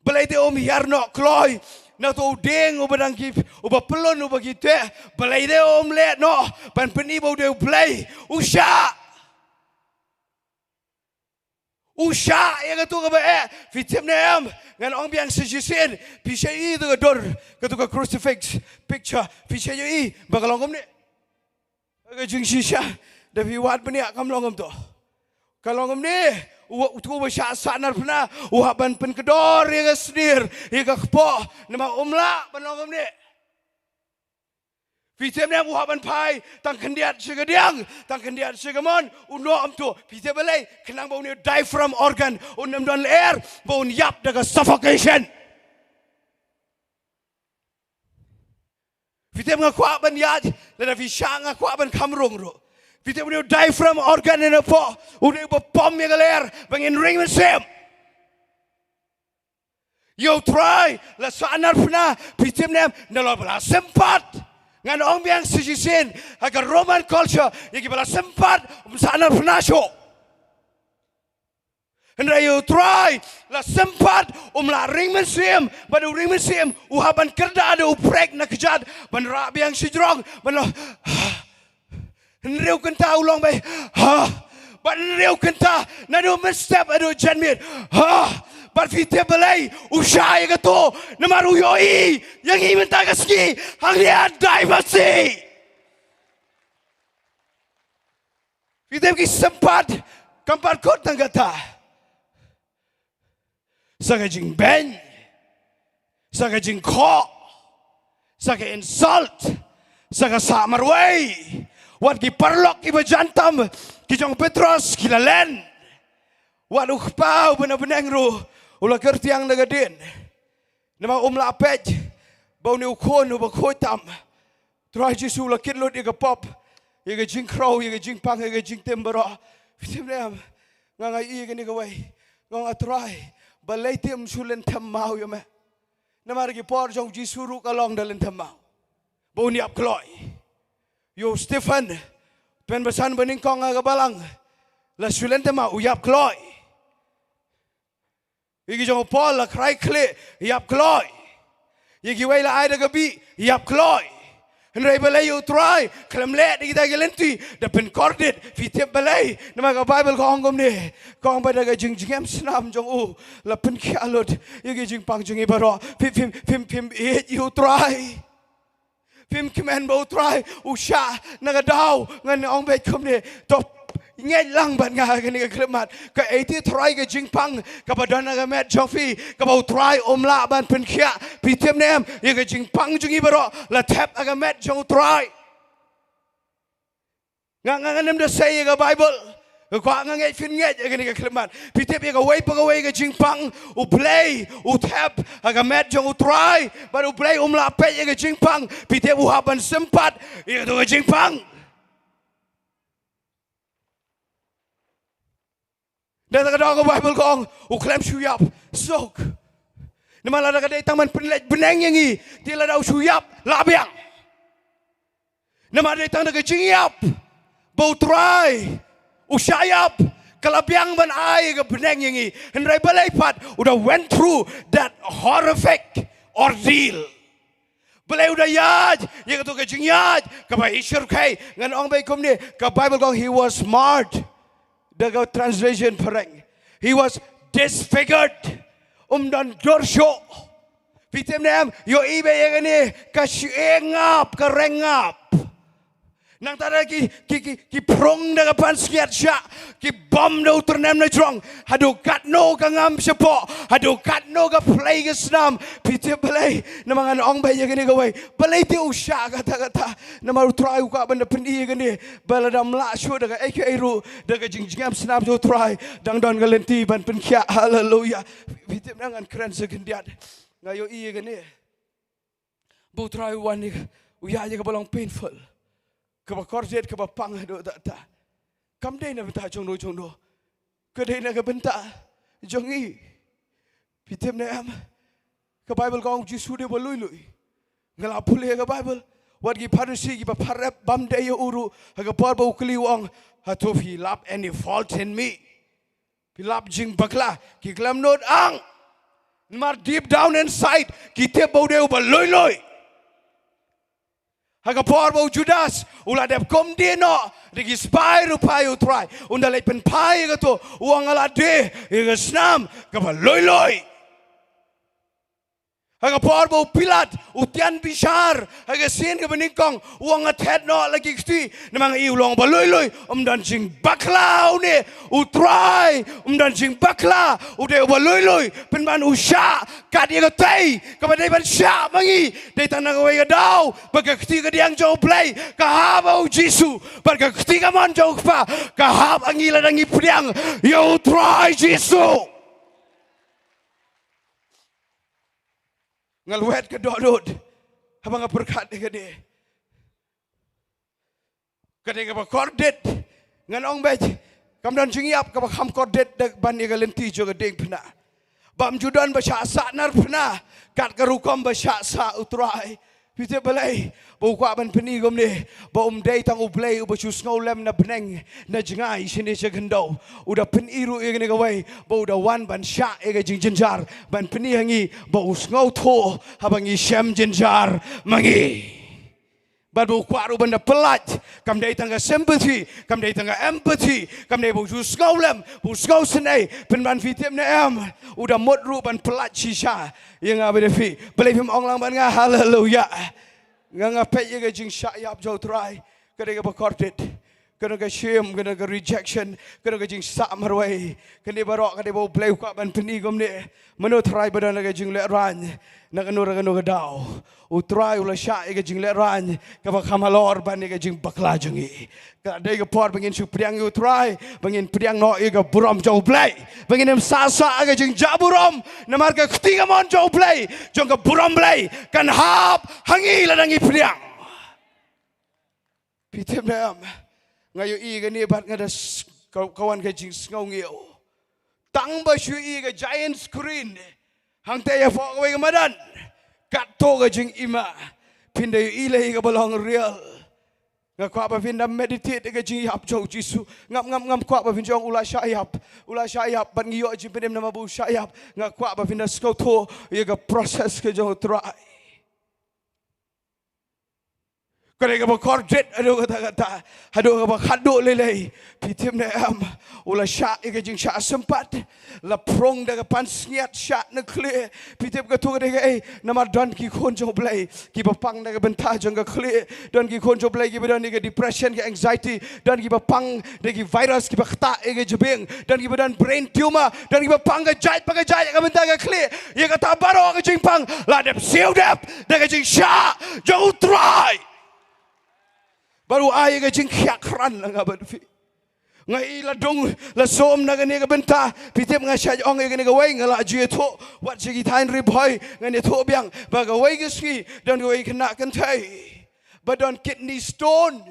Balei te um hiar noh kloi na uto u dieng uba dang ki, uba pyllun, uba ki teh? Balei te um leh noh ban pyni ba u dei u blei? U shah. U shah ïa katu kaba eh. Phi tip ne em, ngan ong biang sa shisien, phi shait ïohi ïa katu ka dur, katu ka crucifix picture? Phi shait ïohi ba ka long kumne? Ka jingshisha, da phi wad bniah, kam long kumto. Ka long kumne, u, uto uba shah sahnarphna u hap ban pynkdor ïa ka snier, ïa ka kpoh, namar um lah ban long kumne. Phi tip ne em, u hap ban phai tang khyndiat sha kadiang, tang khyndiat sha kamon, u noh kumto. Phi tip balei? Khnang ba une u diaphragm organ un ym don lyer, ba un ïap da ka suffocation. Phi tip, nga kwah ban ïaid, lada phi shah nga kwah ban kham rung ruh. Phi tip, une u diaphragm organ hapoh, une uba pom ïa ka lyer ba ngin ring mynsiem. Ïa U Trai la sahnarphna, phi tip ne em, nalor ba la sympat. Ngan ong biang sa shisien, ha ka Roman culture, ïa kiba la sympat um sahnarphna shuh. Hynrei ïa U Trai la sympat, um lah ring mynsiem, bad u ring mynsiem u hap ban kyrdah da u prek na kjat, ban rah biang shajrong, ban long, hynriew kynta u long beit, ha. Bad hynriew kynta, naduh mynstep haduh janmiet, ha. Bad phi tip balei u shah ïa kato? Namar u ïohi ïa ngi mynta ka sngi hangne ha Daimachi. Phi tip, ki sympat kam pat kut tang kata. Sa ka jingbeiñ, sa ka jingkhoh, sa ka insult, sa ka sah marwei. Wat ki paralok kiba jan tam, ki jong Petros, ki la len. Wat u kpa uba na bneng ruh u la kyrtiang da ka dien. Namar um lah peit ba une u khun uba khuid tam, Trai Jisu la kit lut ïa ka pop, ïa ka jingkhraw, ïa ka jingpang, ïa ka jingtim baroh. Phi tip ne em, nga, nga ïohi ïa kane kawei Nga ong, A Trai, balei te ym shu lynthem maw ïa me? Namar ki por jong u Jisu ruh ka long da lynthem maw. Ba un ïap kloi. Ïa u Stephen, u pynbasan banyngkong ha ka balang, la shu lynthem maw, u ïap kloi. Ïa ki jong u Paul la khrai khlieh, ïap kloi. Ïa kiwei la ai da ka bih, ïap kloi. Hynrei balei ïa u Trai khlem leh da kita ki lynti, da pynkordit? Phi tip balei? Namar ka Baibl ka ong kumne, ka ong ba da ka jingjngem snam jong u la pynkhiah lut ïa ki jingpang jong ngi baroh. Phim, phim, phim, phim ïeit ïa u Trai. Phim kmen ba u Trai u shah. Na ka daw ngan ong beit kumne, to ngeit lang bad nga ha kane ka khyllipmat. Kaei te Trai ka jingpang kaba don ha ka met jong phi, kaba u Trai um lah ban pynkhiah? Phi tip ne em, ïa ka jingpang jong ngi baroh la thep ha ka met jong u Trai. Nga, nga, ngan ym da sei ïa ka Baibl. Nga kwah, nga ngeit phin ngeit ïa kane ka khyllipmat. Phi tip, ïa kawei pa kawei ka jingpang, U Blei u thep ha ka met jong u Trai. Bad U Blei um lah peit ïa ka jingpang. Phi tip, u hap ban sympat ïa kato ka jingpang. Da ka daw ka Baibl ka ong, u khlem shu ïap suk. Namar lada ka dei tang ban pynleit bneng ïa ngi, te lada u shu ïap, la biang. Namar dei tang da ka jingïap ba u Trai u shah ïap, ka la biang ban ai ka bneng ïa ngi. Hynrei balei pat, u da went through that horrific ordeal. Balei u da ïaid ïa kato ka jingïaid kaba i shyrkhei? Ngan ong beit kumne, ka Baibl ka ong, he was marred. Da ka translation phareng, he was disfigured. Um don dur shuh. Phi tip ne em, ïohi beit ïa kane, ka shyieng ap, ka reng ap. Nangta da ki, ki, ki, ki phrung da ka pansngiat shah, ki bom da u tyrnem na jrong. Haduh katno ka ngam shapoh, haduh katno ka phlei ka snam. Phi tip balei? Namar ngan ong beit ïa kane kawei, balei te u shah kata kata? Namar u Trai u kwah ban da pyni ïa kane, ba lada ym lah shuh da kaei kaei ruh, da ka jingjngem snam jong u Trai dang don ka lynti ban pynkhiah. Haleluya. Phi tip, ngan kren sa khyndiat. Nga ïohi ïa kane, ba u Trai u wan ïa, u ïaid ïa kaba long painful, kaba kordit, kaba pang haduh katta katta. Kam dei na bynta jongno jongno, ka dei na ka bynta jong ngi. Phi tip ne em, ka Baibl ka ong u Jisu u dei uba lui lui. Nga la pule ïa ka Baibl, wat ki Pharisi kiba pharep bam dei ïa u ruh, ha ka por ba u kylli u ong, hato phi lap any fault in me? Phi lap jingbakla? Ki khlem nud ang. Namar deep down inside ki tip ba u dei uba lui lui. Ha ka por ba u Judas u la dep kumdih noh da ki spah ruh, phai u Trai, un da leit pynphai ïa kato, u ong, nga la die ïa ka snam kaba lui lui. Ha ka por ba u Pilat u tian bishar ha ka sien kaba nyngkong, u ong, nga thet noh la ki kti, namar nga i u long ba lui lui. Um don jingbakla une u Trai, um don jingbakla, u dei uba lui lui. Pynban u shah kat ïa ka tei kaba dei ban shah ma ngi. Dei tang na kawei ka daw ba ka kti kadiang jong U Blei ka hap ha u Jisu, bad ka kti kamon jong U Kpa ka hap ha ngi lada ngi pdiang ïa u Trai Jisu. Nga lwet ka dohnud haba nga pyrkhat ïa kane. Ka dei kaba kordit. Ngan ong beit, kam don jingïap kaba kham kordit da ban ïa ka lynti jong ka diengphna. Bym ju don ba shah sah narphna kat ka rukom ba shah sah u Trai. Phi tip balei ba u kwah ban pyni kumne? Ba um dei tang U Blei uba shu sngewlem na bneng na jngai shane sha khyndew. U da pyni ruh ïa kane kawei, ba u da wan ban shah ïa ka jingjynjar, ban pyni ha ngi ba u sngewthuh haba ngi shem jynjar ma ngi. Bad ba u kwah ruh ban da pyllait. Kam dei tang ka sympathy, kam dei tang ka empathy, kam dei ba u shu sngewlem, ba u sngewsynei. Pynban, phi tip ne em, u da mut ruh ban pyllait shisha ïa nga bad ïa phi. Balei phim ong lang bad nga haleluya? Nga, nga peit ïa ka jingshah ïap jong u Trai, ka dei kaba kordit. Ka don ka shame, ka don ka rejection, ka don ka jingsah marwei. Kane baroh ka dei ba U Blei u kwah ban pyni kumne. Mano u trai ba don ha ka jinglehrain? Na kano re kano ka daw u Trai u la shah ïa ka jinglehrain kaba kham halor ban ïa ka jingbakla jong ngi. Ka dei ka por ba ngin shu pdiang ïa u Trai, ba ngin pdiang noh ïa ka burom jong U Blei, ba ngin ym sah sah ha ka jingjah burom. Namar ka kti kamon jong U Blei, jong ka burom Blei, kan hap ha ngi lada ngi pdiang. Phi tip ne em? Nga ïohi kane bad nga da s-, ka, ka wan ka jingsngewngiew. tang ba shu ïohi ka giant screen hangta ïa pok kawei ka madan. Katto ka jingima phin da ïohi lei kaba long real. Nga kwah ba phin da meditate ka jingïap jong u Jisu. Ngam ngam ngam kwah ba phin jong u la shah ïap, u la shah ïap, bad ngi ïoh jingpynim namar ba u shah ïap. Nga kwah ba phin da sngewthuh ïa ka process ka jong u Trai. Ka dei kaba kordit haduh katta katta, haduh kaba khatduh lei lei. Phi tip ne em, u la shah ïa ka jingshah sympat, la phrong da ka pansngiat shah na khlieh. Phi tip katu ka dei kaei? Namar don ki khun jong u Blei kiba pang na ka bynta jong ka khlieh. Don ki khun jong u Blei kiba don ïa ka depression, ka anxiety. Don kiba pang da ki virus kiba ktah ïa ka jabieng. Don kiba don brain tumor. Don kiba pang ka jait pa ka jait ïa ka bynta ka khlieh. Ïa kata baroh ka jingpang la dep siew dep da ka jingshah jong u Trai. Bad u ai ïa ka jingkhiah krat na nga bad phi. Nga i la dung la sum na kane ka bynta. Phi tip nga shait ong ïa kane kawei, nga la ju ïathuh wat sha ki thaiñ Ri Bhoi, ngan ïathuh biang ba kawei ka sngi don kawei ka khynnah kynthei ba don kidney stone.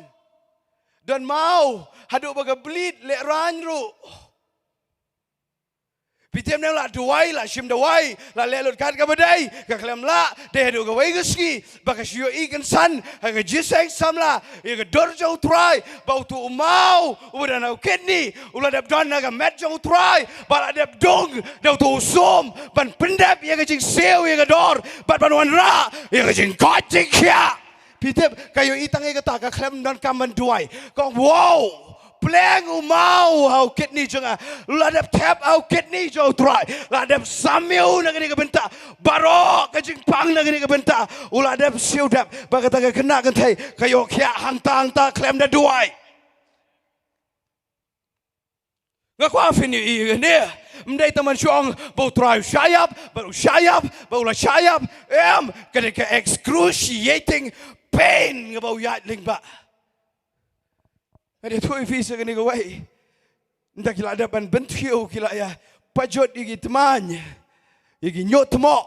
Don maw haduh ba ka bleed lehraiñ ruh. Phi tip ne em, la duwai, la shim dawai, la leh lut kat kaba dei, ka khlem lah. Dei haduh kawei ka sngi ba ka shu ïohi kynsan ha ka jingïaseng samla ïa ka dur jong u Trai, ba utu u maw uba don ha u kidney u la dep don ha ka met jong u Trai, ba la dep dung da utu u sum ban pyndep ïa ka jingsiew ïa ka dur bad ban wanrah ïa ka jingkoit jingkhiah. Phi tip, ka ïohi tang ïa kata, ka khlem donkam ban duwai. Ka ong, wow, pleng u maw ha u kidney jong nga. La dep thep ha u kidney jong u Trai. La dep sam ïa u na kane ka bynta. Baroh ka jingpang na kane ka bynta u la dep siew dep. Bad kata ka khynnah kynthei ka ïoh khiah hangta hangta khlem da duwai. Nga kwah phin ïohi ïa kane. Ym dei tang ban shu ong ba u Trai u shah ïap, ba u shah ïap, ba u la shah ïap. Em, ka dei ka excruciating pain kaba u ïaid lyngba. Nga dei thuh ïa phi sa kane kawei. Nda ki la dep ban bynthiew, ki la ïa pajot ïa ki tmaiñ, ïa ki ñiuh tmoh.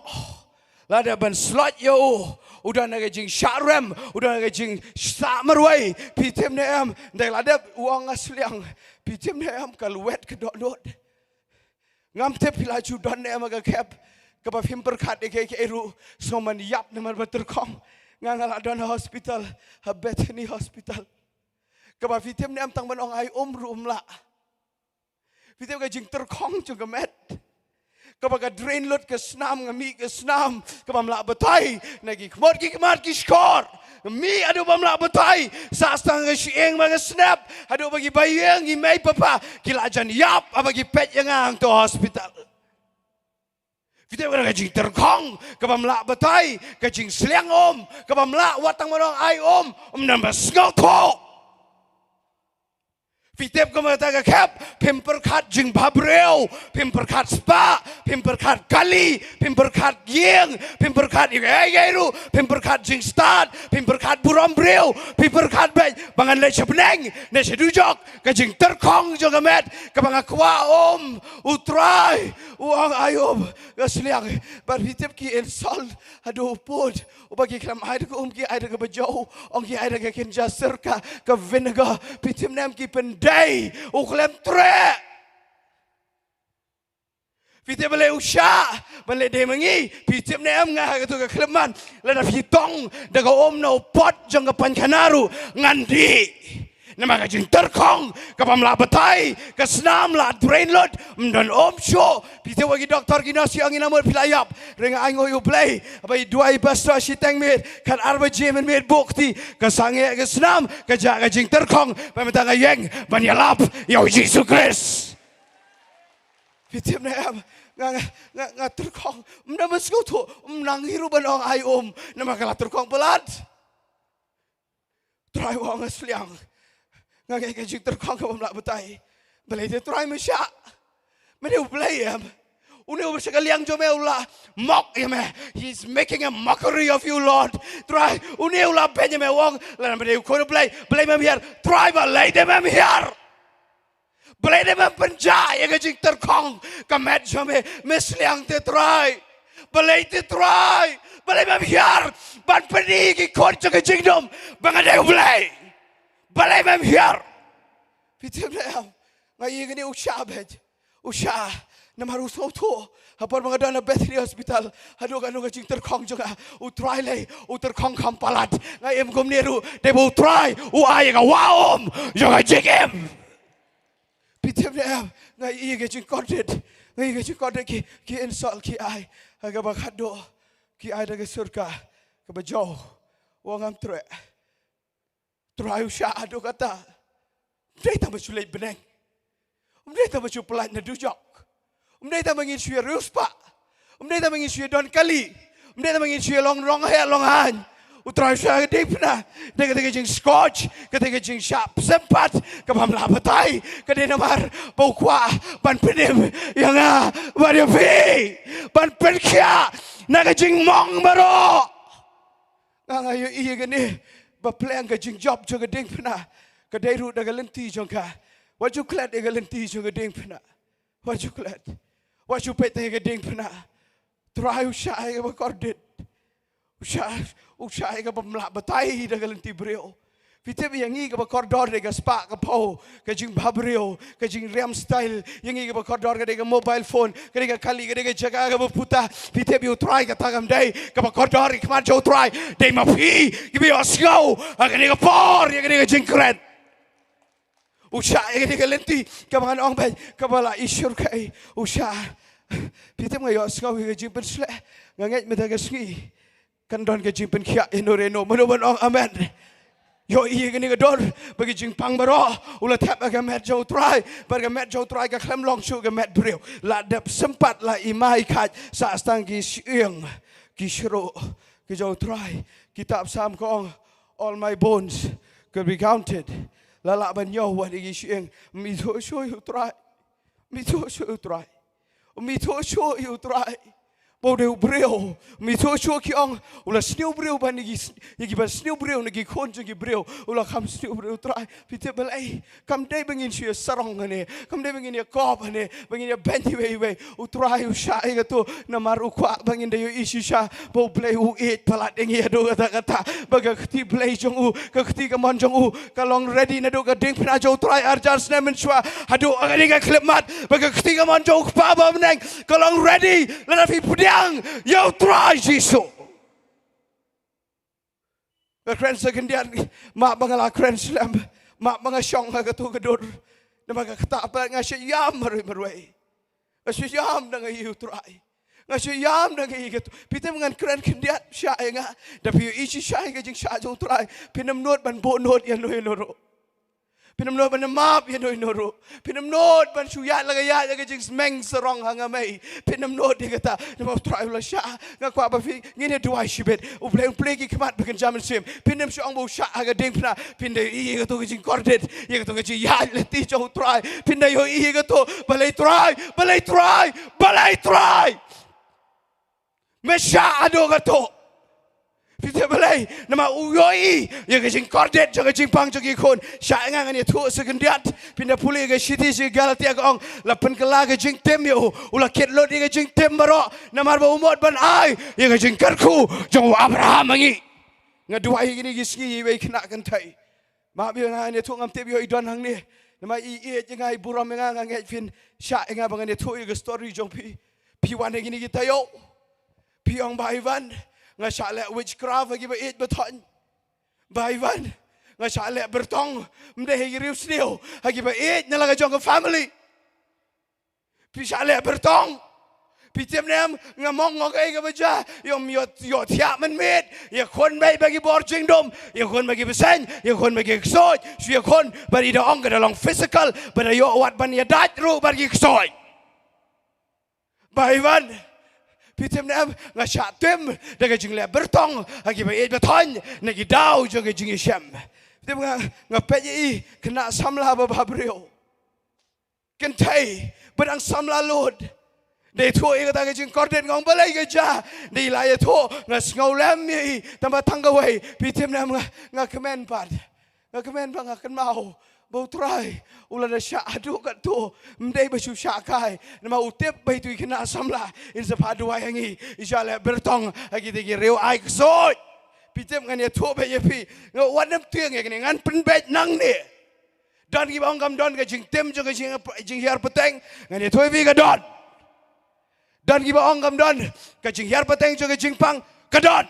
La dep ban slot ïa u. U don ha ka jingshah rem, u don ha ka jingshah marwei. Phi tip ne em, nda la dep u ong nga sliang. Phi tip ne em, ka lwet ka dohnud. Ngam tip phi la ju don ne em ha ka khep kaba phim pyrkhat ïa kiei kiei ruh, sngewman ïap namar ba tyrkhong. Nga nga la don ha hospital, ha Bethany Hospital, kaba phi tip ne em, tang ban ong ai um ruh um lah. Phi tip ka jingtyrkhong jong ka met, kaba ka drain lut ka snam, nga mih ka snam, kabym lah batai na ki khmut ki khmat ki shkor. Nga mih haduh bym lah batai, sah tang ka shyieng bad ka snep, haduh ba ki ba ïing, ki mei papa ki la jan ïap haba ki peit ïa nga hangto hospital. Phi tip, ka jingtyrkhong kabym lah batai, ka jingsliang um kabym lah, wat tang ban ong ai um, ym don ba sngewthuh. Phi tip, kumta ka khep, phim pyrkhat jingbhabriew, phim pyrkhat spah, phim pyrkhat kali, phim pyrkhat ïing, phim pyrkhat ïa kaei kaei ruh, phim pyrkhat jingstad, phim pyrkhat burom briew, phim pyrkhat beit ba ngan leit sha bneng ne sha dujok. Ka jingtyrkhong jong ka met kaba nga kwah um u Trai u ong ai um, ka sliang. Bad phi tip, ki insult haduh u pud, uba ki khlem ai da ka um, ki ai da kaba jew, ong ki ai da ka kynja sirka, ka vinegar. Phi tip ne em, ki pyndei, u khlem treh. Phi tip, balei u shah ban leh dei ma ngi? Phi tip ne em, nga ha kato ka khyllipmat, lada phi tong da ka um na u pot jong ka painkhana ruh ngan dih. Namar ka jingtyrkhong kabym lah batai, ka snam la drain lut, ym don um shuh. Phi tip, wat ki doktor ki nurse ki ong, ïa namut phi la ïap? Hynrei nga ainguh ïa u Blei ba i duwai pastor shiteng miet, kat ar baje mynmiet buh kti, ka sangeh ka snam, ka jah ka jingtyrkhong, ba mynta nga ïeng ban ïalap ïa u Jisu Khrist. Phi tip ne em, nga, nga, nga, nga tyrkhong, ym don ba sngewthuh, ym nang hi ruh ban ong ai um, namar ka la tyrkhong palat. Trai u ong, nga sliang, nga ngeit ka jingtyrkhong kabym lah batai. Balei te Trai me shah? Me dei u Blei em? Une uba sha ka liang jong me u la mock ïa me. He's making a mockery of you, Lord. Trai, une u la beiñ ïa me, u ong, lada me dei u khun u Blei, balei mem hiar? Trai, balei te mem hiar? Balei te mem pynjah ïa ka jingtyrkhong ka met jong me? Me sliang te Trai. Balei te Trai? Balei mem hiar ban pyni ki khun jong ka jingdum ba nga dei u Blei? Balei mem hiar? Phi tip ne em, nga ïohi kane u shah beit. U shah Namar u sngewthuh, ha por ba nga don ha Bethany Hospital, haduh katno ka jingtyrkhong jong nga, U Trai lei, u tyrkhong kham palat. Nga im kumne ruh, dei ba U Trai u ai ïa ka wah um jong ka jingim. Phi tip ne em, nga ïohi ka jingkordit, nga ïohi ka jingkordit, ki, ki insult ki ai ha kaba khatduh, ki ai da ka sur kaba jaw. Ong, ngam treh. Trai, u shah haduh katta. Ym dei tang ba shu leit bneng, ym dei tang ba shu pyllait na dujok, ym dei tang ba ngin shu ïa riewspah, ym dei tang ba ngin shu ïa don kali, ym dei tang ba ngin shu ïa long, long heh long haiñ. U Trai u shah ha ka diengphna. Dei kata ka jingskhem, kata ka jingshah sympat, ka bym lah batai, ka dei namar ba u kwah ban pynim ïa nga bad ïa phi, ban pynkhiah na ka jingmong baroh. Nga, nga ïohi ïa kane, ba pleng ka jingjop jong ka diengphna ka dei ruh da ka lynti jong ka. Wat ju klet ïa ka lynti jong ka diengphna. Wat ju klet. Wat ju peit ïa ka diengphna. Trai u shah ïa kaba kordit. U shah, u shah ïa kaba ym lah batai da ka lynti briew. Phi tip, ïa ngi kaba kordor dei ka spah ka phew, ka jingbhabriew, ka jingriam style. Ïa ngi kaba kordor ka dei ka mobile phone, ka dei ka kali, ka dei ka jaka kaba puta. Phi tip, ïa U Trai kata kam dei. Kaba kordor ha khmat jong U Trai dei ma phi kiba ïohsngew ha kane ka por ïa kane ka jingkren. U shah ïa kane ka lynti kaba ngan ong beit, kaba la ishur kaei. U shah. Phi tip, nga ïohsngew ïa ka jingpynshlur. Nga ngeit mynta ka sngi kan don ka jingpynkhiah ïa no re no. Mano ban ong amen? Ïohi ïa kane ka dor ba ki jingpang baroh u la thep ha ka met jong U Trai, bad ka met jong U Trai ka khlem long shuh ka met briew. La dep sympat, la i mai khat, sah tang ki shyieng, ki shyieng ki jong U Trai. Kitab Salm ka ong, "All my bones could be counted." La lah ban ñiew wat ïa ki shyieng. Ym ithuh shuh ïa U Trai. Ym ithuh shuh ïa U Trai. Ym ithuh shuh ïa U Trai. Ba u dei u briew. Ym ithuh shuh, ki ong, u la sniew briew ban ïa ki, ïa ki ban sniew briew na ki khun jong ki briew. U la kham sniew briew, U Trai. Phi tip balei? Kam dei ba ngin shu ïa sarong hangne, kam dei ba ngin ïa kop hangne, ba ngin ïa beiñ iwei iwei. U Trai u shah ïa kato namar u kwah ba ngin da ïohi shisha ba U Blei u ïeit palat ïa ngi haduh katta katta. Ba ka kti Blei jong u, ka kti kamon jong u ka long ready naduh ka diengphna jong U Trai arhajar snem mynshuwa haduh kane ka khyllipmat. Ba ka kti kamon jong U Kpa ba ha bneng ka long ready lada phi pdiang ïa U Trai Jisu. Nga kren sa khyndiat, map ba nga la kren slem, map ba nga shong ha kato ka dur. Namar ka kata pat nga shu ïam marwei marwei. Nga shu ïam da nga ïohi U Trai. Nga shu ïam da nga ïohi kato. Phi tip, ngan kren khyndiat, shah ïa nga. Da phi ïohi shisha ïa ka jingshah jong U Trai, phin ym nud ban buh nud ïa no ïa no ruh. Phin ym nud ban map ïa no ïa no ruh. Phin ym nud ban shu ïaid la ka ïaid la ka jingsmeng sarong ha nga mei. Phin ym nud ïa kata. Namar U Trai u la shah. Nga kwah ba phi, ngin ïa duwai shibit. U Blei un plie ki khmat ba kynja mynsiem. Phin ym shym ong ba u shah ha ka diengphna. Phin da ïohi ïa kato ka jingkordit, ïa kato ka jingïaid lynti jong U Trai. Phin da ïohi ïa kato. Balei Trai, balei Trai, balei Trai me shah haduh kato? Phi tip balei? Namar u ïohi ïa ka jingkordit jong ka jingpang jong ki khun. Shah ïa nga, ngan ïathuh sa khyndiat. Phin da pule ïa ka shithi sha ki Galatia, ka ong, la pynkylla ka jingtim ïa u, u la kit lut ïa ka jingtim baroh, namar ba u mut ban ai ïa ka jingkyrkhu jong u Abraham ha ngi. Nga duwai ïa kine ki sngi ïa iwei i khynnah kynthei. Map ïa nga, ngan ïathuh, ngam tip ïoh i don hangne. Namar i ïeit ïa nga, i burom ïa nga, nga ngeit phin shah ïa nga ba ngan ïathuh ïa ka story jong phi. Phi wan ha kine ki taïew, phi ong, Bah Ivan, nga shah leh witchcraft ha kiba ïeit ba thoiñ. Bah Ivan, nga shah leh byrtong, ym dei ha ki riewsniew, ha kiba ïeit na la ka jong ka family. Phi shah leh byrtong. Phi tip ne em, nga mong ngok ei kaba jia, ïoh, ïoh, ïohthiah mynmiet, ïakhun beit bad ki bor jingdum, ïakhun bad ki bseiñ, ïakhun bad ki ksuid, shu ïakhun, bad i da ong ka da long physical, bad da ïoh wat ban ïadait ruh bad ki ksuid. Bah Ivan, phi tip ne em, nga shah tim da ka jingleh byrtong ha kiba ïeit ba thoiñ na ki daw jong ka jingïashem. Phi tip, nga, nga peit ïa i khynnah samla babha briew, kynthei ba dang samla lut. Da ïathuh ïa kata ka jingkordit, nga ong balei ka jia. Da i la ïathuh, nga sngew lem ïa i, tang ba tang kawei, phi tip ne em, nga, nga kmen pat. Nga kmen ba nga kynmaw ba U Trai u la da shah haduh katto, ym dei ba shu shah kai. Namar u tip ba itu i khynnah samla in sa phah duwai ha ngi, i shah leh byrtong ha kita ki riew ai ksuid. Phi tip, ngan ïathuh beit ïa phi, nga wat nym tieng ïa kane, ngan pynbeit nangne. Don kiba ong kam don ka jingtim jong ka jing, jinghiar pateng, ngan ïathuh ïa phi, ka don. Don kiba ong kam don. Ka jinghiar pateng jong ka jingpang ka don.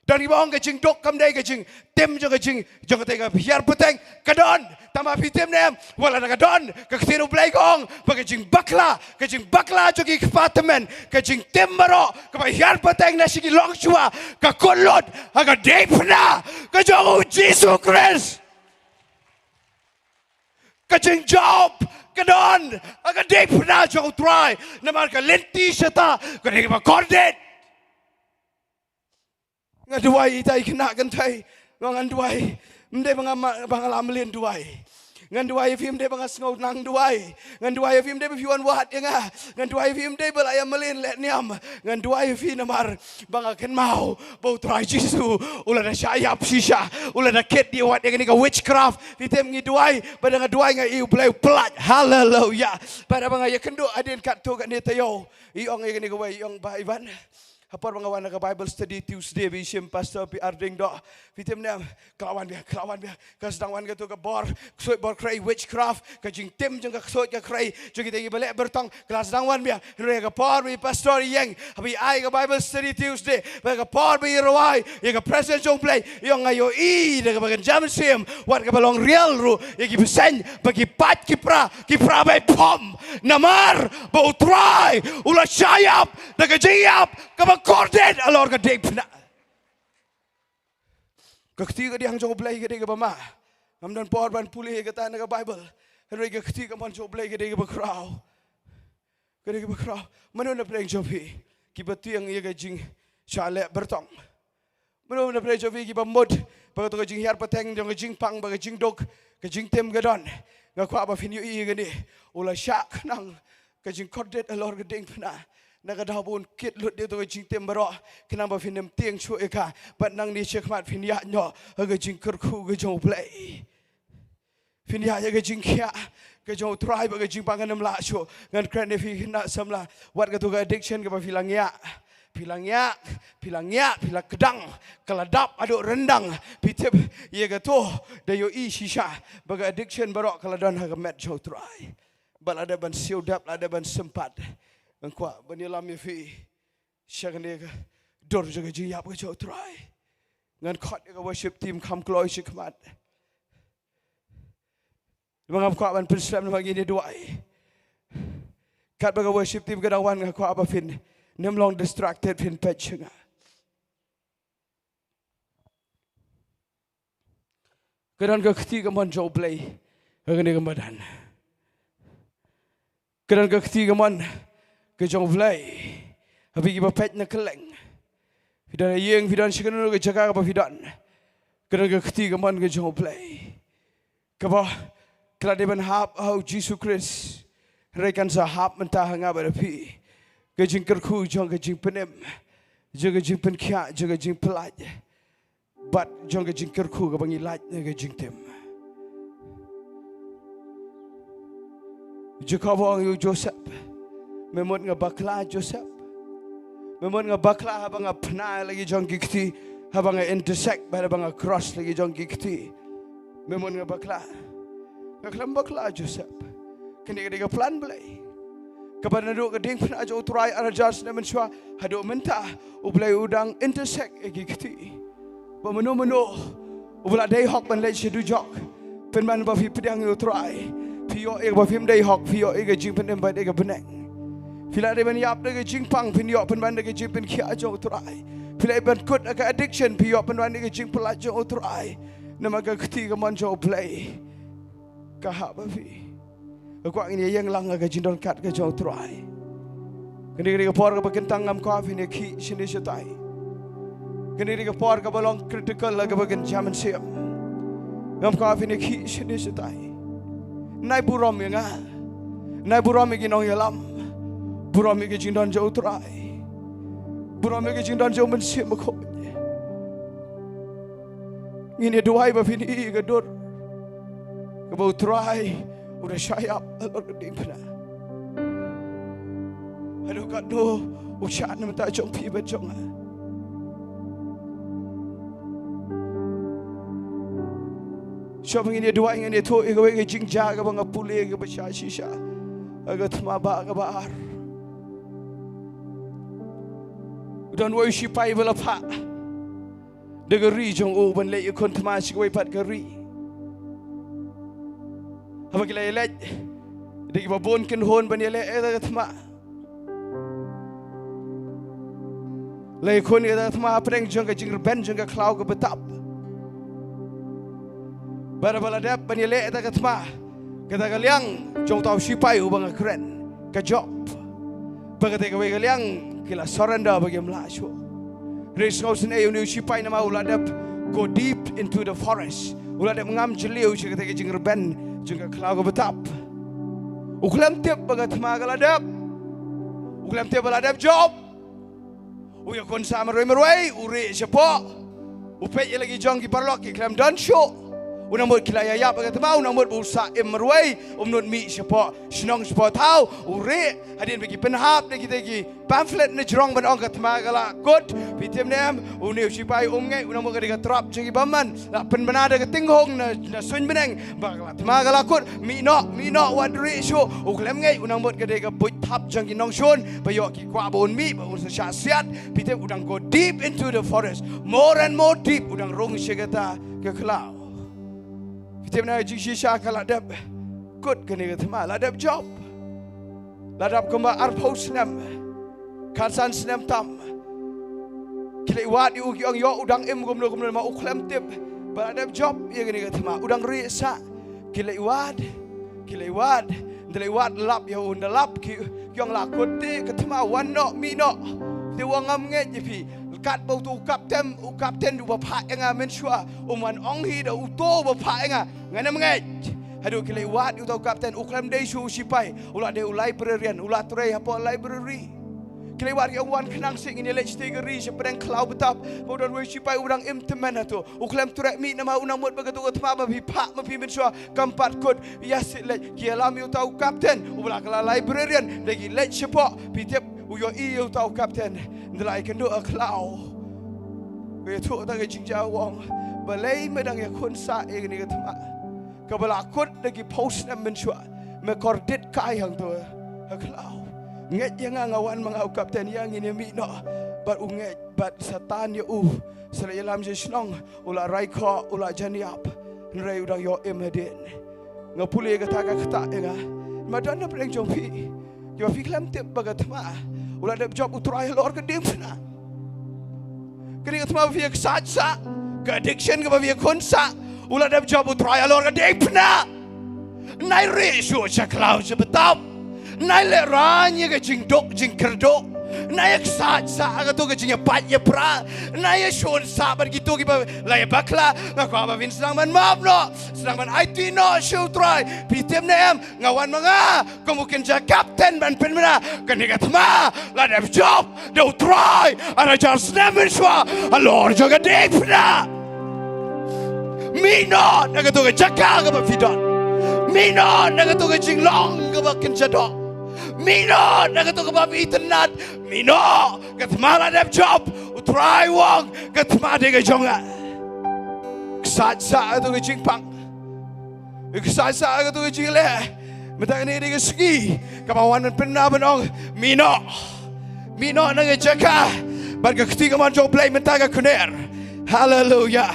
Don kiba ong ka jingduk kam dei ka jingtim jong ka jing, jong kata ka hiar pateng ka don. Tangba phi tip ne em, wat lada ka don, ka ktien U Blei ka ong ba ka jingbakla, ka jingbakla jong ki kpa tymmen, ka jingtim baroh kaba hiar pateng na sha ki longshuwa, ka kut lut ha ka diengphna ka jong U Jisu Khrist. Ka jingjop ka don ha ka diengphna jong U Trai. Namar ka lynti shata ka dei kaba kordit. Nga duwai ïa ita i khynnah kynthei. Nga, ngan duwai. Ym dei ba nga ma, ba nga la mlien duwai. Ngan duwai ïa phi ym dei ba nga sngew nang duwai. Ngan duwai ïa phi ym dei ba phi wan wad ïa nga. Ngan duwai ïa phi ym dei ba la ïa mlien leh niam. Ngan duwai ïa phi namar ba nga kynmaw ba U Trai Jisu u la da shah ïap shisha. U la da kit ïa wat ïa kane ka witchcraft. Phi tip ngi duwai, ba da nga duwai nga ïohi U Blei u pynlait. Haleluya. Ba da ba nga ïakynduh hadien katto katne taïew, i ong ïa kane kawei, i ong, Bah Ivan, ha por ba nga wan ha ka Bible study Tuesday ba i shim Pastor P R Diengdoh, phi tip ne em, ka la wan biang, ka la wan biang. Ka sdang wan kato ka bor ksuid bor khrei, witchcraft, ka jingtim jong ka ksuid ka khrei jong kita kiba leh byrtong, ka la sdang wan biang. Hynrei ha ka por ba i pastor i ïeng, haba i ai ka Bible study Tuesday, bad ha ka por ba i rwai ïa ka presence jong U Blei, i ong, nga ïohi da kaba kynja mynsiem, wat kaba long real ruh, ïa ki bseiñ bad ki pait ki pra, ki pra ba i pom. Namar ba U Trai u la shah ïap da ka jingïap kaba kordit halor ka diengphna. Ka kti kadiang jong U Blei ka dei kaba ma. Ngam don por ban pule kata na ka Bible. Hynrei ka kti kamon jong U Blei ka dei kaba khraw. Ka dei kaba khraw. Mano na pdeng jong phi kiba tieng ïa ka jingshah leh byrtong? Mano na pdeng jong phi kiba mut ba kato ka jinghiar pateng jong ka jingpang bad ka jingduk, ka jingtim ka don? Nga kwah ba phin ïohi ïa kane. U la shah khnang ka jingkordit halor ka diengphna. Na ka daw ba un kit lut ïa kato ka jingtim baroh, khnang ba phin ym tieng shuh ïa ka, bad nangne shakhmat phin ïaid noh ha ka jingkyrkhu ka jong U Blei. Phin ïaid ïa ka jingkhiah ka jong U Trai bad ka jingpang kan ym lah shuh. Ngan kren ïa phi khynnah samla, wat kato ka addiction kaba phi la ngiah, phi la ngiah, phi la ngiah, phi la kdang, ka la dap haduh ryndang. Phi tip, ïa kato da ïohi shisha ba ka addiction baroh ka la don ha ka met jong U Trai. Bad lada ban siew dap, lada ban sympat, ngan kwah ban ïalam ïa phi sha kane ka dur jong ka jingïap ka jong U Trai. Ngan khot ïa ka worship team kham kloi shakhmat. Ba ngam kwah ban pynslem, namar ngin ïa duwai. Katba ka worship team ka dang wan, nga kwah ba phin nym long distracted, phin peit sha nga. Ka don ka kti kamon jong U Blei ha kane ka madan. Ka don ka kti kamon ka jong U Blei ha phi kiba peit na kylleng. Phi don ha ïing, phi don sha kano kano ka jaka kaba phi don, ka don ka kti kamon ka jong U Blei. Kaba ka la dei ban hap ha U Jisu Khrist, hynrei kan sa hap mynta ha nga bad ha phi. Ka jingkyrkhu jong ka jingpynim, jong ka jingpynkhiah, jong ka jingpyllait, bad jong ka jingkyrkhu kaba ngi lait na ka jingtim. Jakob u ong ïa u Joseph, me mut nga bakla, Joseph? Me mut nga bakla haba nga phna la ki jong ki kti, haba nga intersect bad haba nga cross la ki jong ki kti? Me mut nga bakla? Nga khlem bakla, Joseph. Kane ka dei ka plan Blei, kaba naduh ka diengphna jong U Trai ar hajar snem mynshuwa haduh mynta, U Blei u dang intersect ïa ki kti. Ba mano mano uba la dei hok ban leit sha dujok, pynban ba phi pdiang ïa U Trai, phi ïoh ïa kaba phim dei hok, phi ïoh ïa ka jingpynim bad ïa ka bneng. Phi la dei ban ïap da ka jingpang, phin ïoh pynban da ka jingpynkhiah jong U Trai. Phi la dei ban kut da ka addiction, phi ïoh pynban da ka jingpyllait jong U Trai. Namar ka kti kamon jong U Blei ka hap ha phi. Nga kwah ngin ïa ïeng lang ha ka jingdonkam ka jong U Trai. Kane ka dei ka por kaba kyntang, ngam kwah phin ïa khih shane shatai. Kane ka dei ka por kaba long critical, la kaba kynja mynsiem. Ngam kwah phin ïa khih shane shatai. Nai burom ïa nga. Nai burom ïa ki nongïalam. Burom ïa ka jingdon jong U Trai. Burom ïa ka jingdon jong U Mynsiem Bakhuid. Ngin ïa duwai ba phin ïohi ïa ka dur kaba U Trai u da shah ïap halor ka diengphna. Haduh katno u shah na ka bynta jong phi bad jong nga? Shuwa ba ngin ïa duwai, ngan ïathuh ïa kawei ka jingjia kaba nga pule kaba shah shisha ha ka thma ba kaba ar. U don uwei u shipai ba la phah da ka ri jong u ban leit ïakhun thma sha kawei pat ka ri. Haba ki la ïaleit da kiba bun kynhun ban ïaleh ïa kata ka thma, la ïakhun ïa kata ka thma hapdeng jong ka jingrben jong ka khlaw kaba tap. Bad haba la dep ban ïaleh ïa kata ka thma, kata ka liang jong uta u shipai uba nga kren, ka jop. Bad kata kawei ka liang ki la surrender ba kim lah shuh. Hynrei sngewsynei, une u shipai namar u la dep go deep into the forest, u la dep ngam jylliew sha kata ka jingrben jong ka khlaw kaba tap. U khlem tip ba ka thma ka la dep. U khlem tip ba la dep jop. U ïakhun sah marwei marwei, u rieh shapoh. U peit ïa la ki jong ki paralok, ki khlem don shuh. U nang mut ki la ïa ïap ïa ka thma, u nang mut ba u sah im marwei, um nud mih shapoh shnong shapoh thaw. U rieh, hadien ba ki pynhap da kita ki pamphlet na jrong ban ong ka thma ka la kut. Phi tip ne em, une u shipai um ngeit, u nang mut ka dei ka trap jong ki bymman. La pynbna da ka tinghong na, na suiñ bneng ba ka la thma ka la kut. Mih noh, mih noh, wat rieh shuh. U khlem ngeit, u nang mut ka dei ka buit thap jong ki nongshun ba ïoh ki kwah ba un mih, ba un sa shah siat. Phi tip, u dang go deep into the forest, more and more deep, u dang rung sha kata ka khlaw. Phi tip, na ka jingshisha ka la dep kut kane ka thma, la dep jop. La dep kumba arphew snem, khatsan snem tam. Ki leit wad ïa u, ki ong ïoh u dang im kumno kumno, namar u khlem tip ba la dep jop ïa kane ka thma, u dang rieh sah. Ki leit wad, ki leit wad, ynda leit wad lap ïa u, ynda lap ki, ki ong la kut te ka thma, wan noh, mih noh. Te u ong ngam ngeit ïa phi. Katba uto u kapten, u kapten uba phah ïa nga mynshuwa um wan ong hi da uto uba phah ïa nga, ngan ym ngeit. Haduh ki leit wad ïa uta u kapten, u khlem dei shuh u shipai, u la dei u librarian, u la trei hapoh library. Ki leit wad, ki ong wan khnang seh ngin ïaleit shatei ka ri, sha pdeng khlaw ba tap, ba u don uwei u shipai uba dang im tymmen hato. U khlem treh mih namar u nang mut ba kato ka thma ba phi phah ma phi mynshuwa kam pat kut. Ïa seh leit, ki ïalam ïa uta u kapten uba la kylla librarian, da ki leit shapoh. Phi tip, u ïohi ïa uta u kapten, ynda la ïakynduh ha khlaw, u ïathuh ïa uta ka jingjia, u ong, balei me dang ïakhun sah ïa kane ka thma kaba la kut da ki phew snem mynshuwa? Me kordit kai hangto ha khlaw. Ngeit ïa nga, nga wan ma nga u kapten, ïa ngin ïa mih noh. Bad u ngeit, bad sa tan ïa u, sa la ïalam sha shnong, u la rai khoh, u la jan ïap. Hynrei u dang ïoh im hadien. Nga pule kata ka ktah ïa nga. Ma don na pdeng jong phi kiba phi khlem tip ba ka thma u la dep jop, u Trai halor ka diengphna. Kane ka thma ba phi ïa ksaid sah, ka addiction kaba phi ïa khun sah, u la dep jop, u Trai halor ka diengphna. Nai rieh shuh sha khlaw sha btap. Nai lehraiñ ïa ka jingduk jingkyrduh. Nai ïa ksaid sah ha kato ka jingïapait ïapra. Nai ïa shun sah bad kito kiba la ïa bakla. Nga kwah ba phin sdang ban map noh, sdang ban aiti noh sha u Trai. Phi tip ne em, nga wan ma nga kum u kynja kapten ban pynbna. Kane ka thma la dep jop da u Trai ar hajar snem mynshuwa halor jong ka diengphna. Mih noh na kato ka jaka kaba phi don. Mih noh na kato ka jinglong kaba kynja doh. Mih noh na kato kaba phi itynnad. Mih noh, ka thma la dep jop. U Trai u ong, ka thma dei ka jong nga. Ksaid sah kato ka jingpang. Ksaid sah kato ka jingleh. Mynta kane dei ka sngi kaba wan ban pynbna ban ong, mih noh. Mih noh na ka jaka. Bad ka kti kamon jong U Blei mynta ka kner. Haleluya.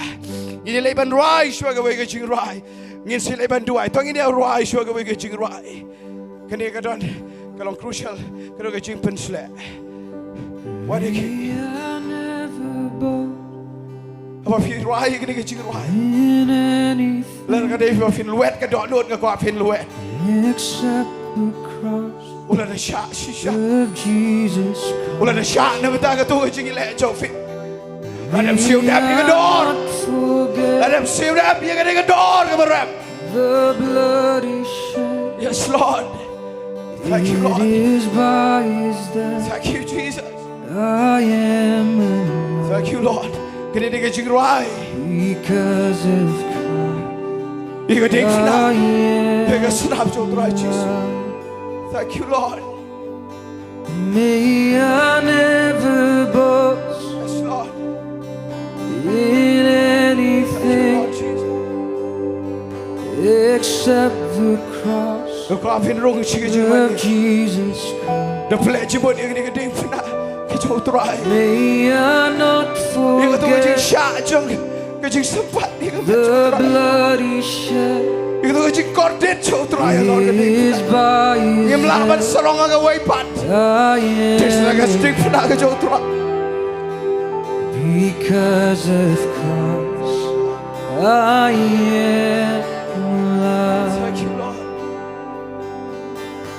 Ngin ïa leit ban rwai shuwa kawei ka jingrwai. Ngin sa leit ban duwai. To ngin ïa rwai shuwa kawei ka jingrwai. Kane ka don, ka long crucial, ka don ka jingpynshlur. Wat ïa ki. Haba phi rwai kane ka jingrwai, lada ka dei ba phin lwet ka dohnud, nga kwah phin lwet. U la da shah shisha. U la da shah na bynta kato ka jingïaleh jong phi. Lada phi siew dep ïa ka dor, lada phi siew dep ïa kane ka dor kaba rem. Yes, Lord. Thank you, Lord. Thank you, Jesus. Thank you, Lord. Kane dei ka jingrwai ïa ka diengphna, ïa ka snam jong U Trai Jisu. Thank you, Lord. Yes, Lord. Thank you, Lord Jesus. Nga kwah phin rung sha ka jingmane. Da pynleit jingmut ïa kane ka diengphna. Ka Jong U Trai. May I not forget. Ïa kata ka jingshah jong ka jingsympat ïa ka met jong U Trai. The blood He shed. Ïa kata ka jingkordit jong U Trai halor kane ka. It is by His. Ngim lah ban sarong ha kawei pat. I am. Te sa ka jingpynah ka jong U Trai. Because of Christ, I am alive. Thank you, Lord.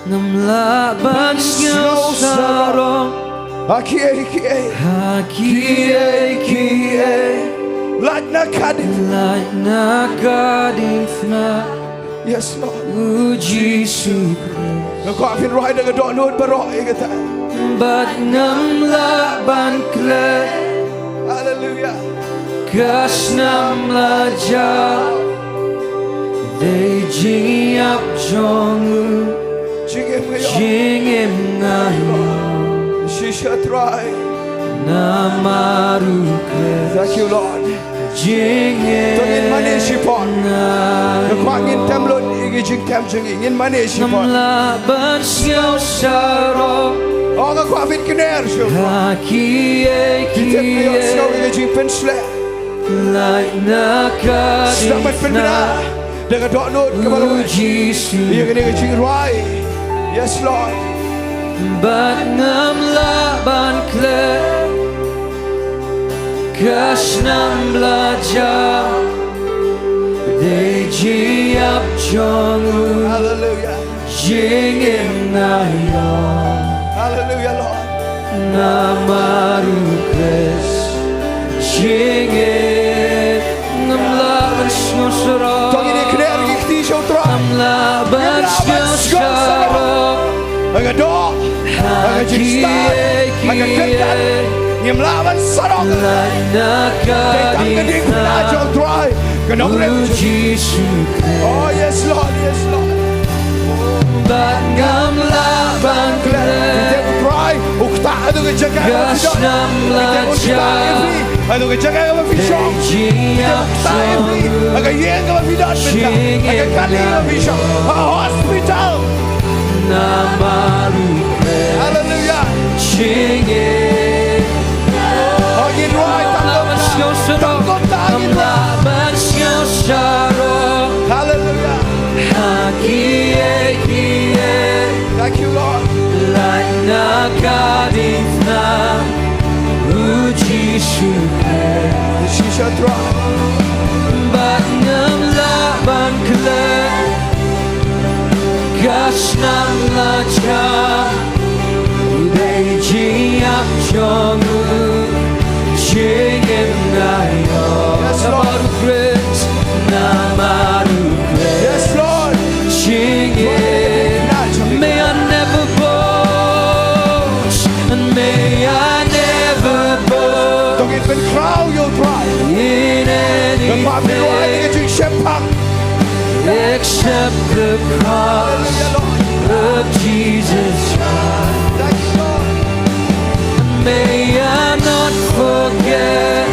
Ngam lah ban sngew sarong. Ha kiei kiei. Ha kiei kiei. Lait na ka diengphna. Lait na ka diengphna. Yes, Lord. U Jisu Khrist. Nga kwah phin rwai da ka dohnud baroh ïa kata. Bad ngam lah ban klet. Hallelujah. Ka snam la jia. Dei jingïap jong u. Jingim nga ïoh. Jingim nga ïoh. Shisha Trai. Namar u Khrist. Thank you, Lord. Jingim. To ngin mane shipor. Nga kwah ngin tem lut ïa ki jingtem jong ngi. Ngin mane shipor. Ngam lah ban sngew sarong. Oh, nga kwah phin kner shuh. Ha kiei kiei. Ki tip nga ïohsngew ïa ka jingpynshlur. Lait na ka diengphna. Sdang ban pynbna da ka dohnud kaba lawei. U Jisu. Ïa kane ka jingrwai. Yes, Lord. Bad ngam lah ban klet. Ka snam la jia. Dei jingïap jong u. Hallelujah. Jingim nga ïoh. Hallelujah, Lord. Namar u Khrist. Jingim. Ngam lah ban sngew sarong. To ngin ïa kner ïa ki kti sha U Trai. Ngam lah ban sngew sarong. Ha ka doh, ha ka jingstad, ha ka kyrdan. Ngim lah ban sarong. Dei tang ka diengphna jong U Trai. Ka nongrim jong U Jisu. Oh, yes, Lord, yes, Lord. Bad ngam lah ban klet. Te U Trai u ktah haduh ka jaka kaba phi don. Te u ktah ïa phi haduh ka jaka kaba phi shong. Te u ktah ïa phi ha ka ïing kaba phi don mynta, ha ka kali kaba phi shong, ha hospital. Namar u Khrist. Hallelujah. Jingim. Oh, ngin rwai tang kumta. Tang kumta ngin rwai. Hallelujah. Ha kiei kiei. Thank you, Lord. Lait na ka diengphna u Jisu Khrist. Shisha Trai. Bad ngam lah ban klet. Ka snam la jia. Dei jingïap jong u. Jingim nga ïoh. Yes, Lord. Namar u Khrist. Namar u Khrist. Yes, Lord. Jingim. May I never boast, and may I never boast. To ngin pynkhraw ïa U Trai. In anything. Except the cross of Jesus Christ. May I not forget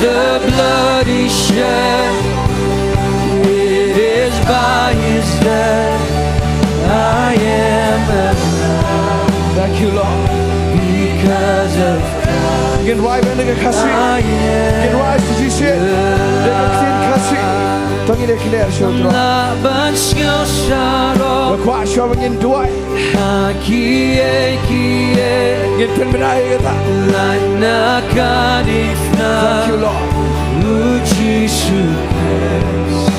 the blood He shed. It is by His death I am alive. Thank you, Lord. Because of Christ. Ngin rwai bad ka Khasi. Ngin rwai shisien da ka ktien Khasi. To ngin ïa kner sha U Trai. Nga kwah shuwa ba ngin duwai. Ha kiei kiei. Ngin pynbna ïa kata. Lait na ka diengphna. Thank you, Lord. U Jisu Khrist.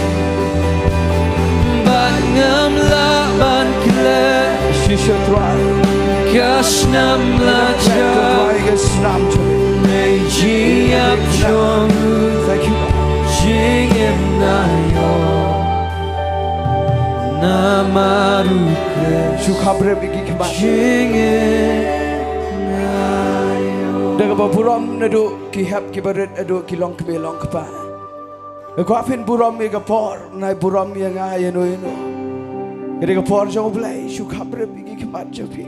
Bad ngam lah ban klet. Shisha Trai. Ka snam la jia. Trai ka snam jong. Dei jingïap jong u. Thank you, Lord. Jingim nga ïoh. Namar u Khrist. Shu khapbrip ïa ki khmat. Jingim nga ïoh. Da kaba burom naduh ki hep ki barit haduh ki longkmie longkpa. Nga kwah phin burom ïa ka por, nai burom ïa nga ïa no ïa no. Ka dei ka por jong U Blei, shu khapbrip ïa ki khmat jong phi.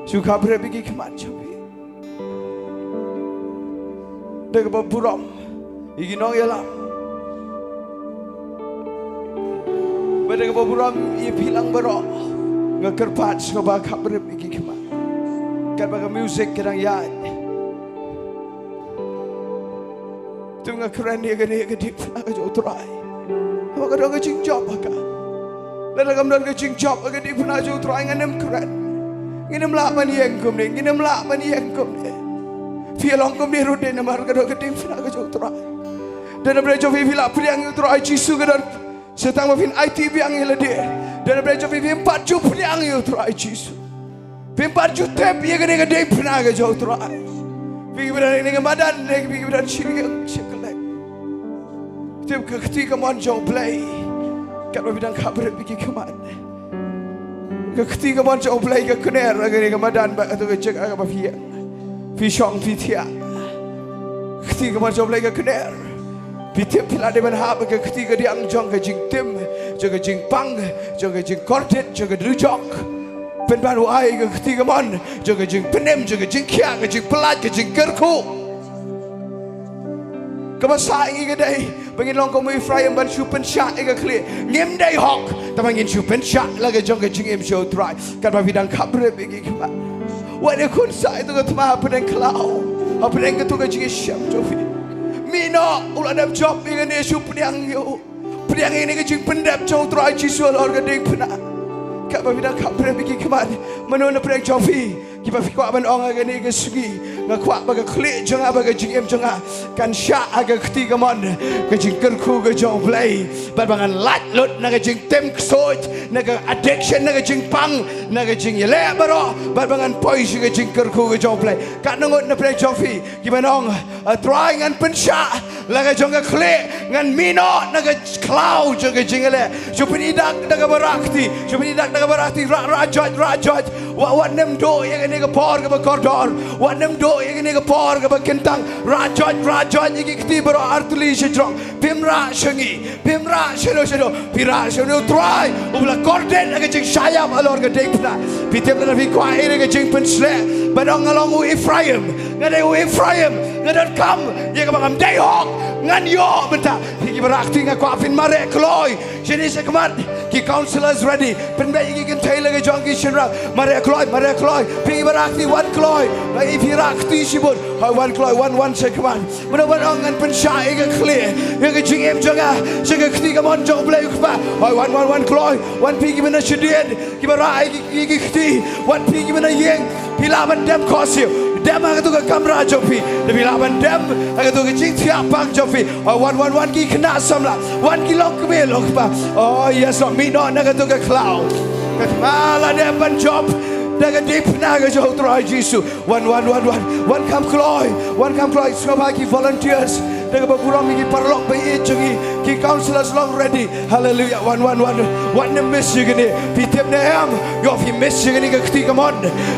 Shu khapbrip ïa ki khmat jong phi. Da kaba burom ïa ki nongïalam. Bad da kaba burom ïa phi lang baroh. Nga kyrpad sngewbha khapbrip ïa ki khmat. Katba ka music ka dang ïaid, to nga kren ïa kane ka diengphna ka jong U Trai. Haba ka don ka jingjop ha ka, lada kam don ka jingjop ha ka diengphna jong U Trai, ngam kren. Ngim lah ban ïeng kumne, ngim lah ban ïeng kumne. Phi ïa long kumne ruh dei namar ka don ka diengphna ka jong U Trai. Don na pdeng jong phi, phi la pdiang ïa U Trai Jisu, ka don sa tang ba phin aiti biang ïa lade. Don na pdeng jong phi, phim pat ju pdiang ïa U Trai Jisu. Phim pat ju tip ïa kane ka diengphna ka jong U Trai. Phi kiba don ha kane ka madan ne phi kiba don shiliang shakliang, tip ka kti kamon jong U Blei. Katba phi dang khapbrip ïa ki khmat, ka kti kamon jong U Blei ka kner ha kane ka madan bad kato ka jaka kaba phi ïeng, phi shong, phi thiah. Kti kamon jong U Blei ka kner. Phi tip, phi la dei ban hap ka kti kadiang jong ka jingtim, jong ka jingpang, jong ka jingkordit, jong ka dujok. Pynban u ai ka kti kamon jong ka jingpynim, jong ka jingkhiah, ka jingpyllait, ka jingkyrkhu. Kaba sah ïa ngi ka dei ba ngin long kum u Ephraim ban shu pynshah ïa ka khlieh. Ngim dei hok, tangba ngin shu pynshah la ka jong ka jingim sha U Trai. Katba phi dang khapbrip ïa ki khmat, wat ïakhun sah ïa kato ka thma hapdeng khlaw, hapdeng kato ka jingïashem jong phi. Mih noh, u la dep jop ïa kane, shu pdiang ïa u. Pdiang ïa kane ka jingpyndep jong U Trai Jisu halor ka diengphna. Katba phi dang khapbrip ïa ki khmat, mano na pdeng jong phi kiba phi kwah ban ong ha kane ka sngi, nga kwah ba ka khlieh jong nga bad ka jingim jong nga kan shah ha ka kti kamon, ka jingkyrkhu ka jong U Blei, bad ba ngan lait lut na ka jingtim ksuid, na ka addiction, na ka jingpang, na ka jingïaleh baroh, bad ba ngan poi sha ka jingkyrkhu ka jong U Blei. Katno ngut na pdeng jong phi kiban ong, A Trai, ngan pynshah la ka jong ka khlieh, ngan mih noh na ka khlaw jong ka jingïaleh. Shu pynïaid da kaba rah kti, shu pynïaid da kaba rah kti, rah, rah joit, rah joit. Wat, wat nym duh ïa kane ka por kaba kordor, wat nym duh ïa kane ka por kaba kyntang. Rah joit, rah joit ïa ki kti baroh artylli shajrong. Phim rah sha ngi, phim rah shano shano, phi rah sha une U Trai uba la kordit ha ka jingshah ïap halor ka diengphna. Phi tip, lada phi kwah ïa ka jingpynshlur, ban ong, nga long u Ephraim, nga dei u Ephraim, nga donkam ïa kaba ngam dei hok, ngan ïoh mynta. Phi kiba rah kti, nga kwah phin mareh kloi shane shakhmat. Ki counsellors ready, pynbeit ïa ki kynthei la ka jong ki shynrang. Mareh kloi, mareh kloi. Phi kiba rah kti, wan kloi. Ba i phi rah kti shibun. Hoi, wan kloi, wan, wan shakhmat. Mano ban ong, ngan pynshah ïa ka khlieh, ïa ka jingim jong nga sha ka kti kamon jong U Blei U Kpa. Hoi, wan, wan, wan kloi. Wan phi kiba na shadien, kiba rah ïa ki, ïa ki kti. Wan phi kiba na ïing, phi lah ban dem khohsiew, dem ha kato ka kamra jong phi. Lada phi lah ban dem ha kato ka jingthiah pang jong phi. Hoi, wan, wan, wan ki khynnah samla, wan ki longkmie longkpa. Oh yes Lord, mih noh na kato ka khlaw. Ka thma la dep ban jop da ka diengphna ka jong U Trai Jisu. Wan, wan, wan, wan. Wan kham kloi. Wan kham kloi. Sngewbha ki volunteers, da kaba burom ïa ki paralok ba ïeit jong ngi, ki counsellors long ready. Hallelujah. Wan, wan, wan. Wat nym miss ïa kane. Phi tip ne em? Ïoh phi miss ïa kane ka kti kamon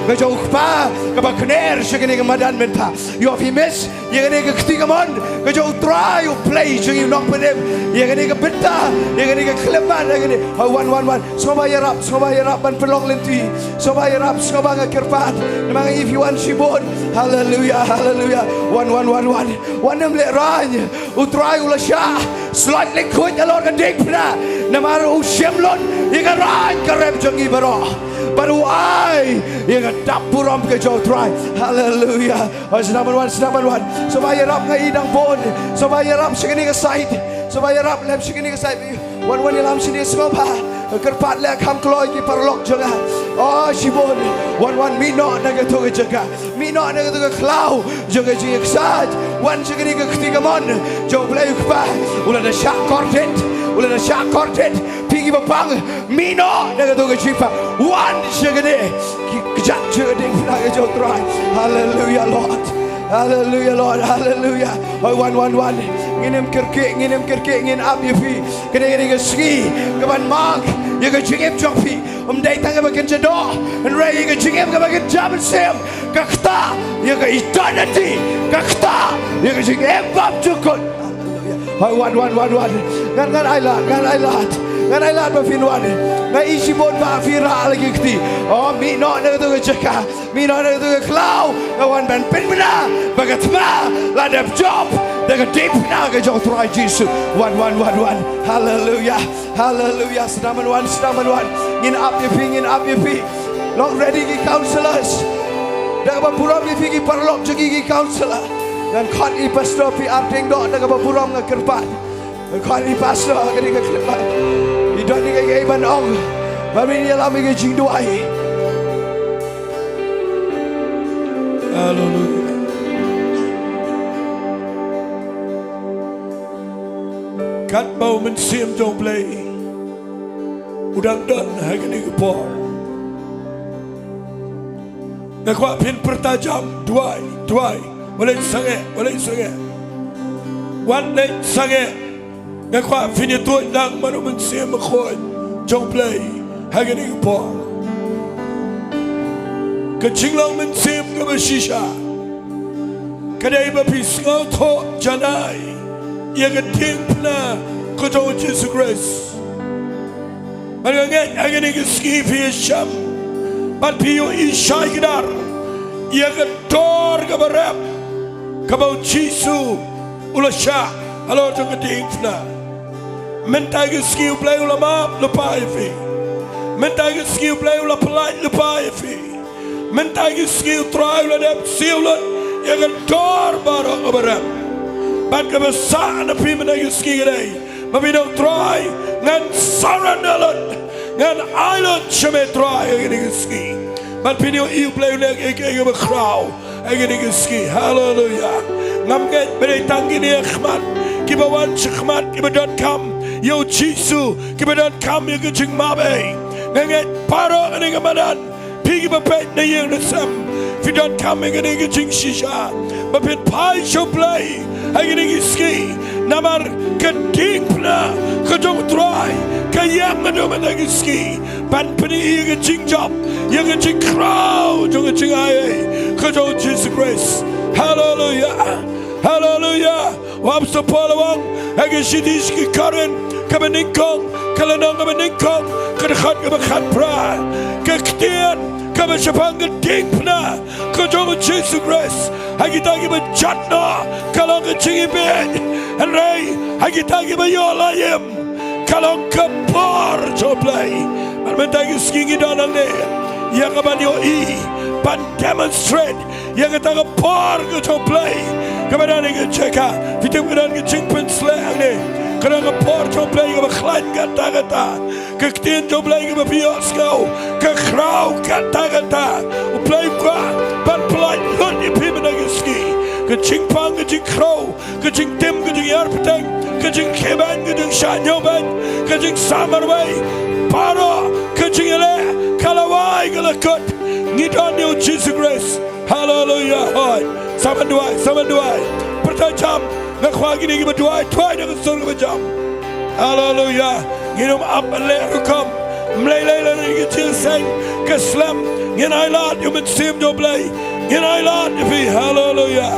ka jong U Kpa kaba kner sha kane ka madan mynta. Ïoh phi miss ïa kane ka kti kamon ka jong U Trai U Blei jong ngi u Nongpynim. Ïa kane ka bynta, ïa kane ka khyllipmat, ïa kane. Hoi, wan, wan, wan. Sngewbha ïarap, sngewbha ïarap ban pynlong lynti. Sngewbha ïarap, sngewbha, nga kyrpad. Namar nga i phi wan shibun. Haleluya, haleluya. Wan, wan, wan, wan. Wan nym lehraiñ. U Trai u la shah sloit lyngkhuid halor ka diengphna. Namar u shim lut ïa ka raiñ ka rep jong ngi baroh. Bad u ai ïa ka dap burom ka jong U Trai. Haleluya. Hoi, sngewbha ban wan, sngewbha ban wan. Sngewbha ïarap, nga i dang bun. Sngewbha ïarap sha kane ka side. Sngewbha ïarap lem sha kane ka side. Wan, wan ïalam shane, sngewbha. Kyrpad leh kham kloi ki paralok jong nga. Oh shibun. Wan, wan, mih noh na kato ka jaka. Mih noh na kato ka khlaw jong ka jingïaksaid. Wan sha kane ka kti kamon jong U Blei U Kpa. U la da shah kordit, u la da shah kordit. Phi kiba pang, mih noh na kato ka jingpang. Wan sha kane ki kjat jong ka diengphna ka jong U Trai. Haleluya Lord. Haleluya Lord. Haleluya. Hoi, wan, wan, wan. Ngin ym kyrkieh, ngin ym kyrkieh, ngin ap ïa phi. Kane, kane ka sngi kaban mark ïa ka jingim jong phi. Ym dei tang kaba kynja doh, hynrei ïa ka jingim kaba kynja mynsiem. Ka ktah ïa ka eternity. Ka ktah ïa ka jingim bymjukut. Hoi, wan, wan, wan, wan. Ngan, ngan ailad, ngan ailad. Ngan ailad ba phin wan. Nga i shibun ba phi rah la ki kti. Oh, mih noh na kato ka jaka. Mih noh na kato ka khlaw. Nga wan ban pynbna ba ka thma la dep jop. Da ka diengphna ka jong u Trai Jisu. Wan, wan, wan, wan. Haleluya. Haleluya. Sdang ban wan, sdang ban wan. Ngin ap ïa phi, ngin ap ïa phi. Long ready ki counselors. Da kaba burom ïa phi ki paralok jong ngi ki counselor. Ngan khot ïa i Pastor P R Diengdoh da kaba burom, nga kyrpad. Ngan khot ïa i Pastor ha kane ka kyrpad. I don ïa kaei kaei ban ong. Ba ngin ïalam ïa ka jingduwai. Haleluya. Katba u Mynsiem jong u Blei u dang don ha kane ka por, nga kwah phin pyrta jam, duwai, duwai. Wat leit sangeh, wat leit sangeh. Wat leit sangeh. Nga kwah phin ïathuh lang man u Mynsiem Bakhuid jong u Blei ha kane ka por. Ka jinglong mynsiem kaba shisha ka dei ba phi sngewthuh janai ïa ka diengphna ka jong u Jisu Khrist. Bad nga ngeit ha kane ka sngi phi ïashem bad phi ïohi shai kdar ïa ka dor kaba rep kaba u Jisu u la shah halor jong ka diengphna. Mynta ka sngi u Blei u la map lypa ïa phi. Mynta ka sngi u Blei u la pyllait lypa ïa phi. Mynta ka sngi u Trai u la dep siew lut ïa ka dor baroh kaba rep. Bad kaba sah na phi mynta ka sngi ka dei ba phin ong, Trai, ngan surrender lut, ngan ai lut sha me Trai ha kane ka sngi. Bad phin ïohi u Blei u leh kiei kiei kiba khraw ha kane ka sngi. Haleluya. Ngam ngeit ba dei tang kine ha khmat kiba wan sha khmat kiba donkam ïa u Jisu, kiba donkam ïa ka jingmap ei. Nga ngeit baroh kane ka madan, phi kiba peit na ïing na sem, phi donkam ïa kane ka jingshisha ba phin phai sha u Blei ha kane ka sngi. Namar ka diengphna ka jong u Trai ka ïeng naduh mynta ka sngi ban pyni ïa ka jingjop, ïa ka jingkhraw jong ka jingai ei ka jong u Jisu Khrist. Haleluya. Haleluya. U Apostol Paul u ong ha ka shithi sha ki Korinth kaba nyngkong, ka lynnong kaba nyngkong, ka dkhot kaba khatphra. Ka ktien kaba shaphang ka diengphna ka jong u Jisu Khrist ha kita kiba jot noh ka long ka jingibit, hynrei ha kita kiba ïoh la im ka long ka bor jong u Blei. Bad mynta ka sngi ngi don hangne ïa ka ban ïohi, ban demonstrate ïa kata ka bor ka jong u Blei kaba don ha ka jaka. Phi tip ka don ka jingpynsleh hangne, ka don ka bor jong u Blei kaba khlaiñ katta katta. Ka ktien jong u Blei kaba phi ïohsngew ka khraw katta katta. U Blei u kwah ban pyllait lut ïa phi mynta ka sngi. Ka jingpang, ka jingkhraw, ka jingtim, ka jingïar bteng, ka jingkhie beiñ, ka jingshah ñiew beiñ, ka jingsamar wei, baroh ka jingïaleh ka la wai ka la kut. Ngi don ïa u Jisu Khrist. Haleluya. Hoi. Sa ban duwai, sa ban duwai. Pyrta jam. Nga kwah kine kiba duwai, duwai da ka sur kaba jam. Haleluya. Ngin ym ap ban leh rukom. Ym lei lei lei ka jingseng ka slem. Ngin ailad ïa u Mynsiem jong u Blei. Ngin ailad ïa phi. Haleluya.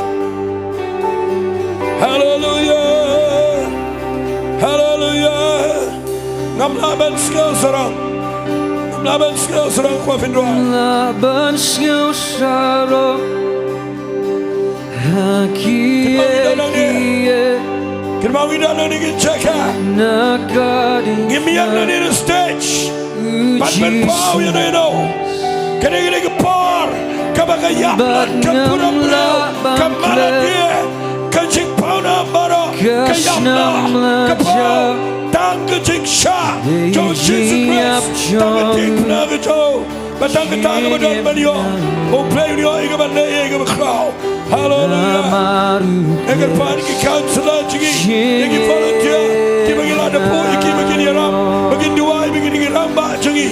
Haleluya. Haleluya. Ngam lah ban sngew sarong. Ngam lah ban sngew sarong, kwah phin duwai. Lah ban sngew sarong. Ha ki, kynmaw ngi don nangne. Kynmaw ngi don nangne ki jaka. Ngi miet nangne na stage. Ban pynpaw ïa no ïa no. Kane ka dei ka por kaba ka ïap lut ka pura pura, ka mala die, ka jingpaw na baroh ka ïap lut, ka por tang ka jingshah jong u Jisu Khrist, tang ka diengphna ka jong u. Ba tang kata kaba don ban ïoh. U Blei un ïoh ïa kaba neh, ïa kaba khraw. Haleluya. Nga kyrpad ïa ki counselor jong ngi, ïa ki volunteer, kiba ngi la da buh ïa ki ba kin ïarap, ba kin duwai, ba kin ïa ki rangbah jong ngi.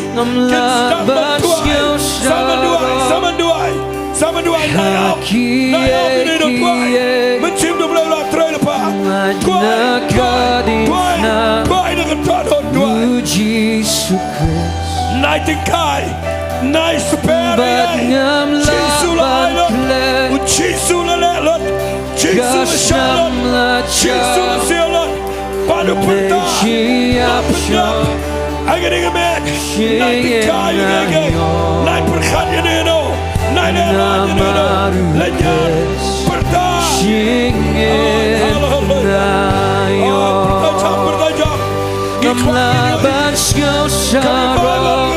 Kin sdang ban duwai. Sa ban duwai, sa ban duwai. Sa ban duwai, nai aw. Nai aw, kine dong duwai. Mynsiem jong u Blei u la trei lypa. Duwai, duwai, duwai, duwai na ka dohnud, duwai. Nai tyngkai, nai sper ïa. Jisu la ai lut, u Jisu la leh lut, Jisu la shah lut, Jisu la siew lut. Bad u pynta, u pynta ha kane ka met. Nai tyngkai ïa kane, nai pyrkhat ïa kane, nai leh ïa kane. Leit ïa pyrta. Jingim na ïoh. Ngam lah ban sngewsarong.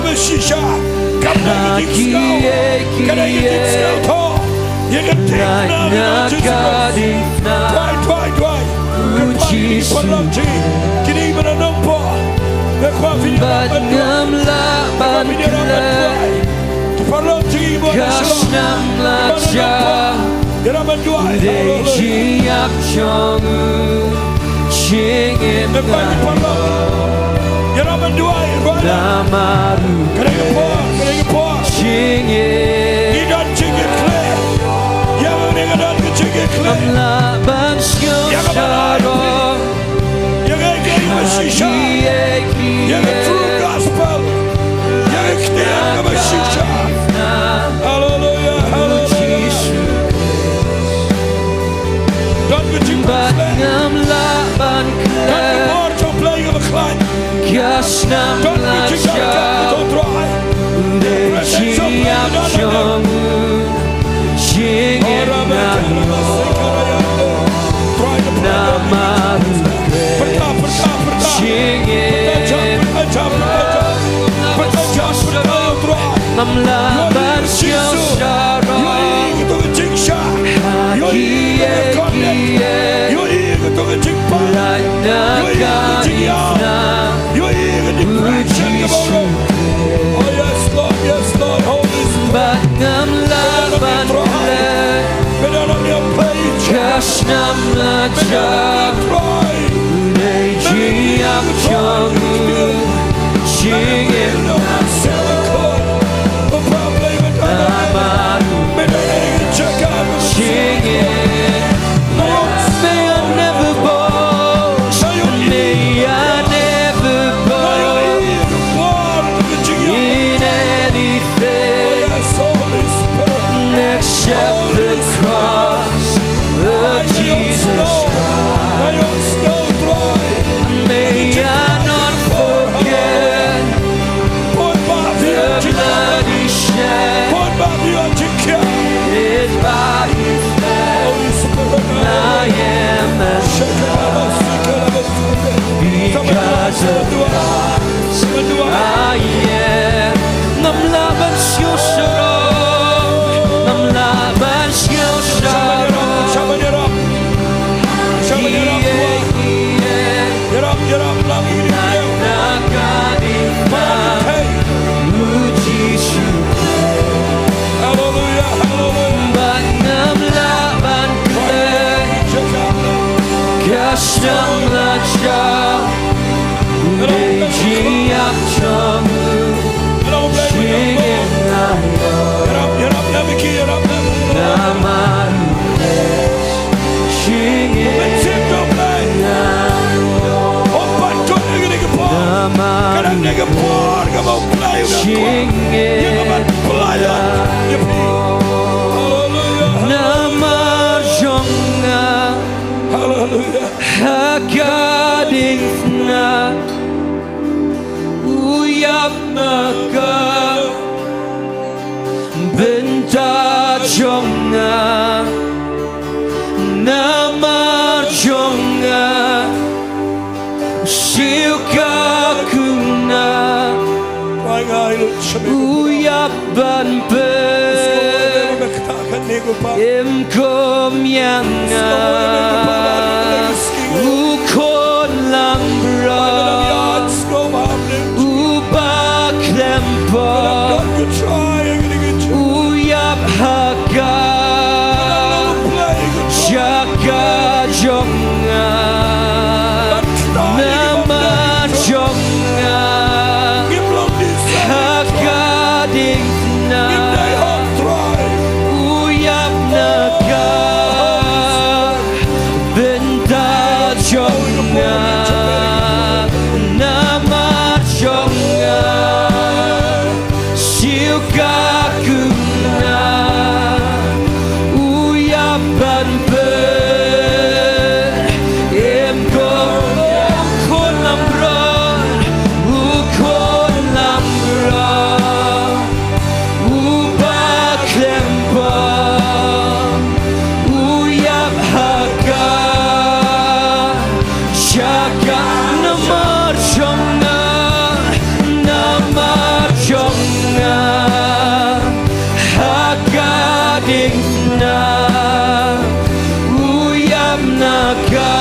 Ha kiei kiei. Lait na ka diengphna. U Jisu. Bad ngam lah ban klet. Ka snam la jia. Dei jingïap jong u. Jingim na ïoh. Namar u. Jingim. Ngam lah ban sngewsarong. Ïa ka true gospel. Ïa ka ktien kaba shisha. Hallelujah, hallelujah. Don ka jingpynsleh. Don ka bor jong U Blei kaba khlaiñ. Don ka jingïaid ka jong U Trai. Ka presence of God don hangne. Jingim na ïoh. Namar u. Pyrta, pyrta, pyrta. Jingim. Pyrta, pyrta, pyrta. Pyrta, pyrta, pyrta. Ngam lah ban sngewsarong. Ïohi ïa kato ka jingshah. Ïohi ïa kato ka jingkordit. Ïohi ïa kato ka jingpang. Ïohi ïa kato ka jingïap. Ïohi ïa ka depression kaba u rung. Oh yes, Lord, yes, Lord, Holy Spirit. Bad ngam lah ban klet. Ka snam la jia. U dei jingïap jong u. Jingim na ïoh. Namar u. Jingim. May I never boast, may I never boast in anything except the cross of Jesus. May I not forget the blood he shed. It's by his death I am as because of God I am. Ngam lah ban sngewsarong. Ngam lah ban sngewsarong. Ïa, ïa. Ïarap, ïarap, ïarap. Haleluya, haleluya. Ïarap, ïarap. Ïarap, ïarap, ïarap. Namar u. Jingim. Mynsiem jong U Blei. Um pat jot ïa kane ka por. Namar. Ka dang dei ka por kaba U Blei u dang kwah. Jingim. Ïa kaba U Blei ïa phi. Haleluya. Namar jong nga. Haleluya. Ha ka diengphna. U ïap na ka bynta jong nga, namar jong nga, siew ka kuna. U ïap ban pynskhem ïa nga. U khun langbrot. Uba khlem pop. U ïap ha ka jaka jong nga. Namar jong nga. Ha ka diengphna. U ïap na ka bynta jong nga, namar jong nga, siew ka kuna, u ïap ban pynskhem ïa nga. U khun langbrot, u khun langbrot. Uba khlem pop, u Namar jong nga, namar jong nga, ha ka diengphna u ïap na ka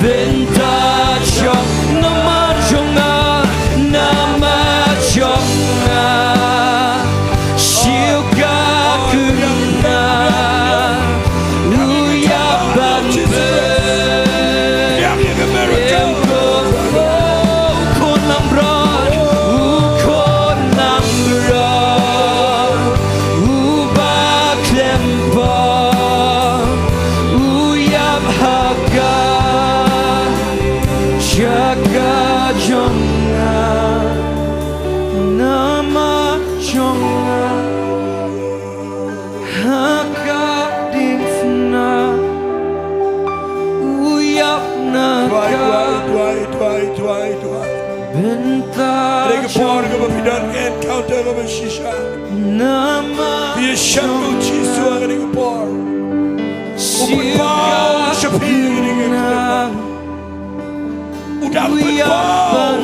bynta jong nga. Namar jong nga, namar jong nga, siew ka kynrad u ïap ban peit. Em ko, u khun langbrot, u khun langbrot, u ba khlem pop, u ïap ha ka jaka jong nga. Namar jong nga, ha ka diengphna u ïap na ka bynta. Ka dei ka por kaba phi don ka encounter kaba shisha. Namar jong nga, u pynpaw sha phi ka dei ka por. U dang pynpaw.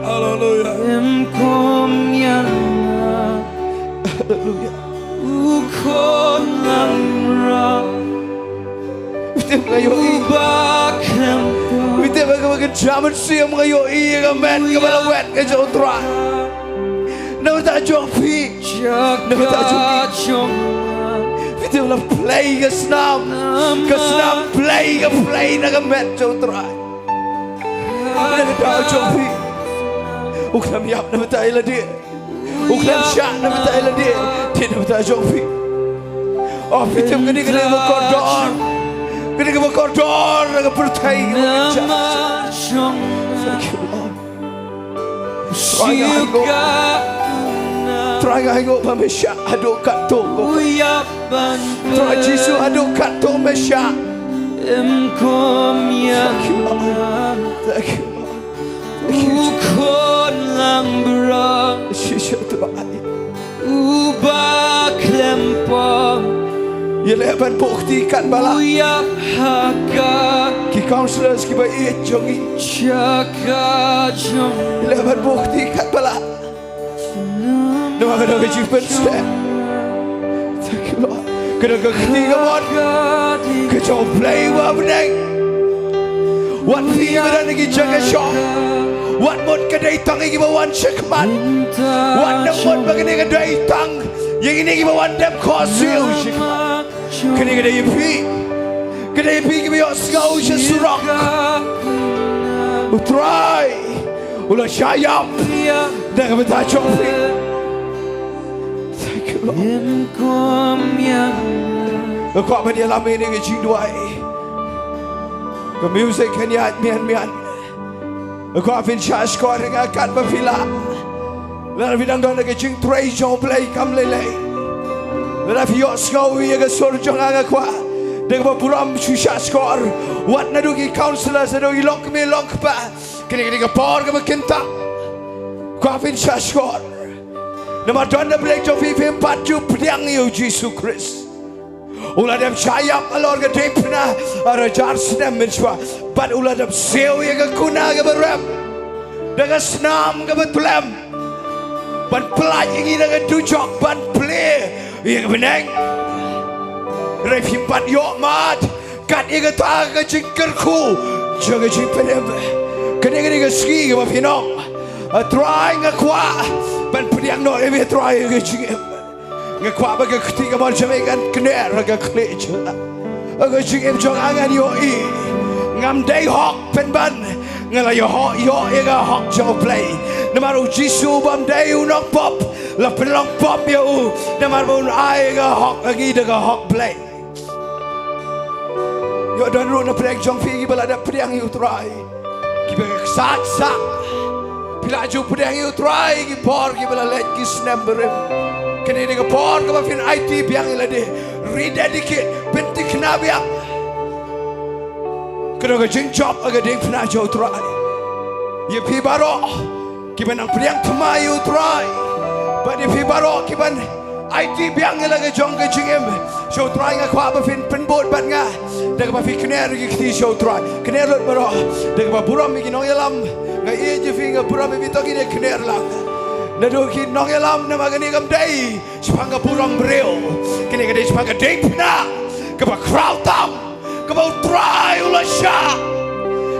Haleluya. Em kum ïa nga. Haleluya. U khun langbrot. Phi tip nga ïohi. U ba khlem pop. Phi tip nga, kaba kynja mynsiem nga ïohi ïa ka met kaba la wet ka jong U Trai. Na bynta jong phi. Na bynta jong phi. Phi tip la plie ka snam. Ka snam plie, ka plie na ka met jong U Trai. Na bynta jong phi. U khlem ïap na bynta ïa lade. U khlem shah na bynta ïa lade. Te na bynta jong phi. Oh, phi tip kane, kane kaba kordor. Kane kaba kordor na ka pyrthei. Thank you, Lord. Trai, nga ainguh. Trai, nga ainguh ba me shah haduh katto ko. Trai Jisu, haduh katto me shah. Thank you, Lord. Thank you, Lord. Thank you, Jisu. Jisu, Trai. U ba khlem pop. Ïaleh ban buh kti katba lah. U ïap ha ka. Ki counselors kiba ïeit jong ngi. Jaka jong. Ïaleh ban buh kti katba lah. Namar ka dei ka jingpynshlur. Thank you, Lord. Ka dei ka kti kamon ka jong U Blei uba ha bneng. Wat phi ba don ha ki jaka shong. Wat mut ka dei tang ïa kiba wan shakhmat. Wat nang mut ba kane ka dei tang ïa kine kiba wan dem khohsiew shakhmat. Kane ka dei ïa phi. Ka dei ïa phi kiba ïohsngew sha surok. U Trai u la shah ïap na ka bynta jong phi. Thank you, Lord. Nga kwah ban ïalam ïa kane ka jingduwai. Ka music kan ïaid mian mian. Nga kwah phin shah shkor ïa nga katba phi lah. Lada phi dang don ha ka jingtrei jong U Blei kam lei lei. Lada phi ïohsngew ïa ka sur jong nga, nga kwah da kaba burom shu shah shkor. Wat naduh ki counselors, naduh ki longkmie longkpa. Kane ka dei ka por kaba kynta. Kwah phin shah shkor. Namar don na pdeng jong phi phim pat ju pdiang ïa U Jisu Khrist. U la dep shah ïap halor ka diengphna ar hajar snem mynshuwa. Bad u la dep siew ïa ka kuna kaba rem da ka snam kaba tlem, ban pyllait ïa ngi na ka dujok, ban plie ïa ka bneng. Hynrei phim pat ïoh mad kat ïa kata ka jingkyrkhu jong ka jingpynim. Kane, kane ka sngi kaba phin ong, A Trai, nga kwah ban pdiang noh ïa me, A Trai, ïa ka jingim. Nga kwah ba ka kti kamon jong me kan kner ha ka khlieh jong nga. Ha ka jingim jong nga ngan ïohi ngam dei hok pynban, nga la ïoh, ïoh ïa ka hok jong U Blei. Namar U Jisu bym dei u nongpop, la pynlong pop ïa u namar ba un ai ka hok ha ngi da ka hok Blei. Ïoh don ruh na pdeng jong phi kiba la dep pdiang ïa U Trai, kiba ksat sah. Phi la ju pdiang ïa U Trai ki por kiba la leit, ki snem barim. Kane dei ka por kaba phin aiti biang ïa lade, rededicate, pynthikna biang. Ka dei ka jingjop ha ka diengphna jong U Trai. Ïa phi baroh kiba nang pdiang thymmai ïa U Trai, bad ïa phi baroh kiban Aiti biang ïa la ka jong ka jingim sha u Trai, nga kwah ba phin pynbud bad nga da kaba phi kner ïa ki kti sha u Trai. Kner lut baroh da kaba burom ïa ki nongïalam. Nga ïeit ïa phi, nga burom ïa phi, to ngin ïa kner lang. Naduh ki nongïalam, namar kane kam dei shaphang ka burom briew. Kane ka dei shaphang ka diengphna kaba khraw tam, kaba u Trai u la shah.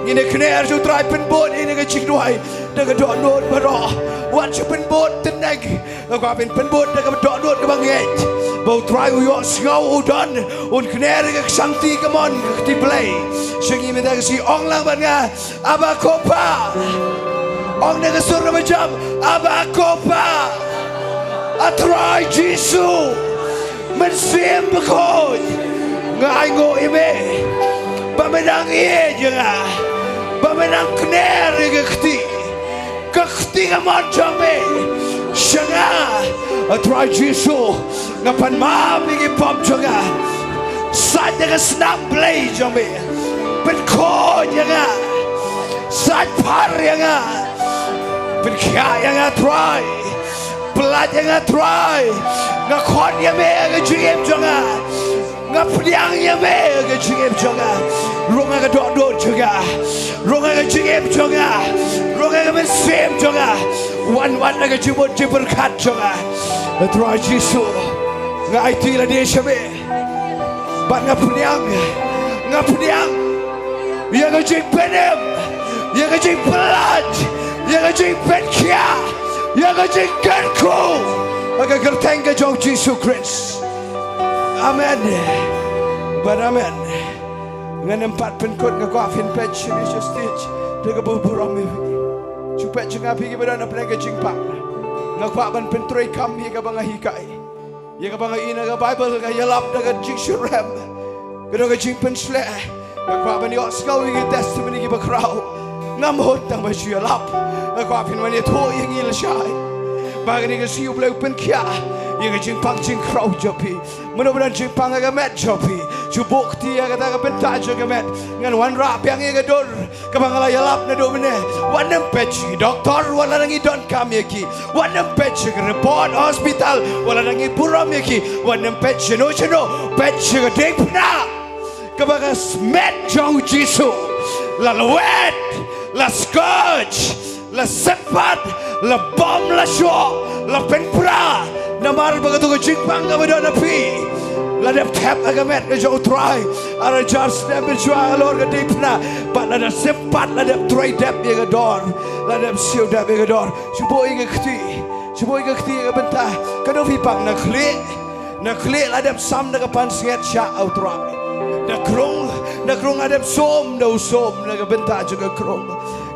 Ngin ïa kner sha u Trai, pynbud ïa kane ka jingduwai da ka dohnud baroh. Wat shu pynbud tyneng, nga kwah phin pynbud da ka dohnud kaba ngeit ba u Trai u ïohsngew, u don, un kner ïa ka shangti kamon ka kti Blei sha ngi mynta ka sngi. Ong lang bad nga, Abba Ko Pa. Ong da ka sur kaba jam, Abba Ko Pa. A Trai Jisu, Mynsiem Bakhuid, nga ainguh ïa me ba me nang ïeit ïa nga, ba me nang kner ïa ka kti, ka kti kamon jong me sha nga. A Trai Jisu, nga pan map ïa ki pop jong nga. Sait da ka snam blei jong me, pynkhuid ïa nga, sait phar ïa nga, pynkhiah ïa nga Trai. Pyllait ïa nga Trai. Nga khot ïa me ha ka jingim jong nga. Nga pdiang ïa me ha ka jingim jong nga. Rung ha ka dohnud jong nga, rung ha ka jingim jong nga, rung ha ka mynsiem jong nga. Wan, wan ha ka jingmut jingpyrkhat jong nga, Trai Jisu. Nga aiti lade sha me bad nga pdiang, nga pdiang ïa ka jingpynim, ïa ka jingpyllait, ïa ka jingpynkhiah, ïa ka jingkyrkhu ha ka kyrteng ka jong u Jisu Khrist. Amen bad amen. Ngan ym pat pynkut, nga kwah phin peit shane sha stage da kaba burom ïa phi. Shu peit sha nga phi kiba don hapdeng ka jingpang. Nga kwah ban pyntreikam ïa kaba nga hikai, ïa kaba nga i na ka Baibl, nga ïalap da ka jingshitrhem, ka don ka jingpynshlur. Nga kwah ban ïohsngew ïa ki testimony kiba khraw. Ngam hut tang ba shu ïalap. Nga kwah phin wan ïathuh ïa ngi lashai ba kane ka sngi U Blei u pynkhiah ïa ka jingpang jingkhraw jong phi. Mano ba don jingpang ha ka met jong phi, shu buh kti ha kata ka bynta jong ka met. Ngan wanrah biang ïa ka dur kaba nga la ïalap naduh mynne. Wat nym peit sha ki doktor wat lada ngi donkam ïa ki. Wat nym peit sha ki report hospital wat lada ngi burom ïa ki. Wat nym peit shano shano, peit sha ka diengphna kaba ka met jong u Jisu la lwet, la scourge, la sympat, la bom, la shoh, la pynpra. Namar ba kato ka jingpang kaba don ha phi la dep thep ha ka met ka jong u Trai. Ar hajar snem mynshuwa halor ka diengphna, bad la dep sympat, la dep trei dep ïa ka dor, la dep siew dep ïa ka dor. Shu buh ïa ka kti, shu buh ïa ka kti ha ka bynta. Kano phi pang? Na khlieh, na khlieh la dep sam da ka pansngiat shah ha u Trai. Na krung, na krung la dep sum da u sum na ka bynta jong ka krung.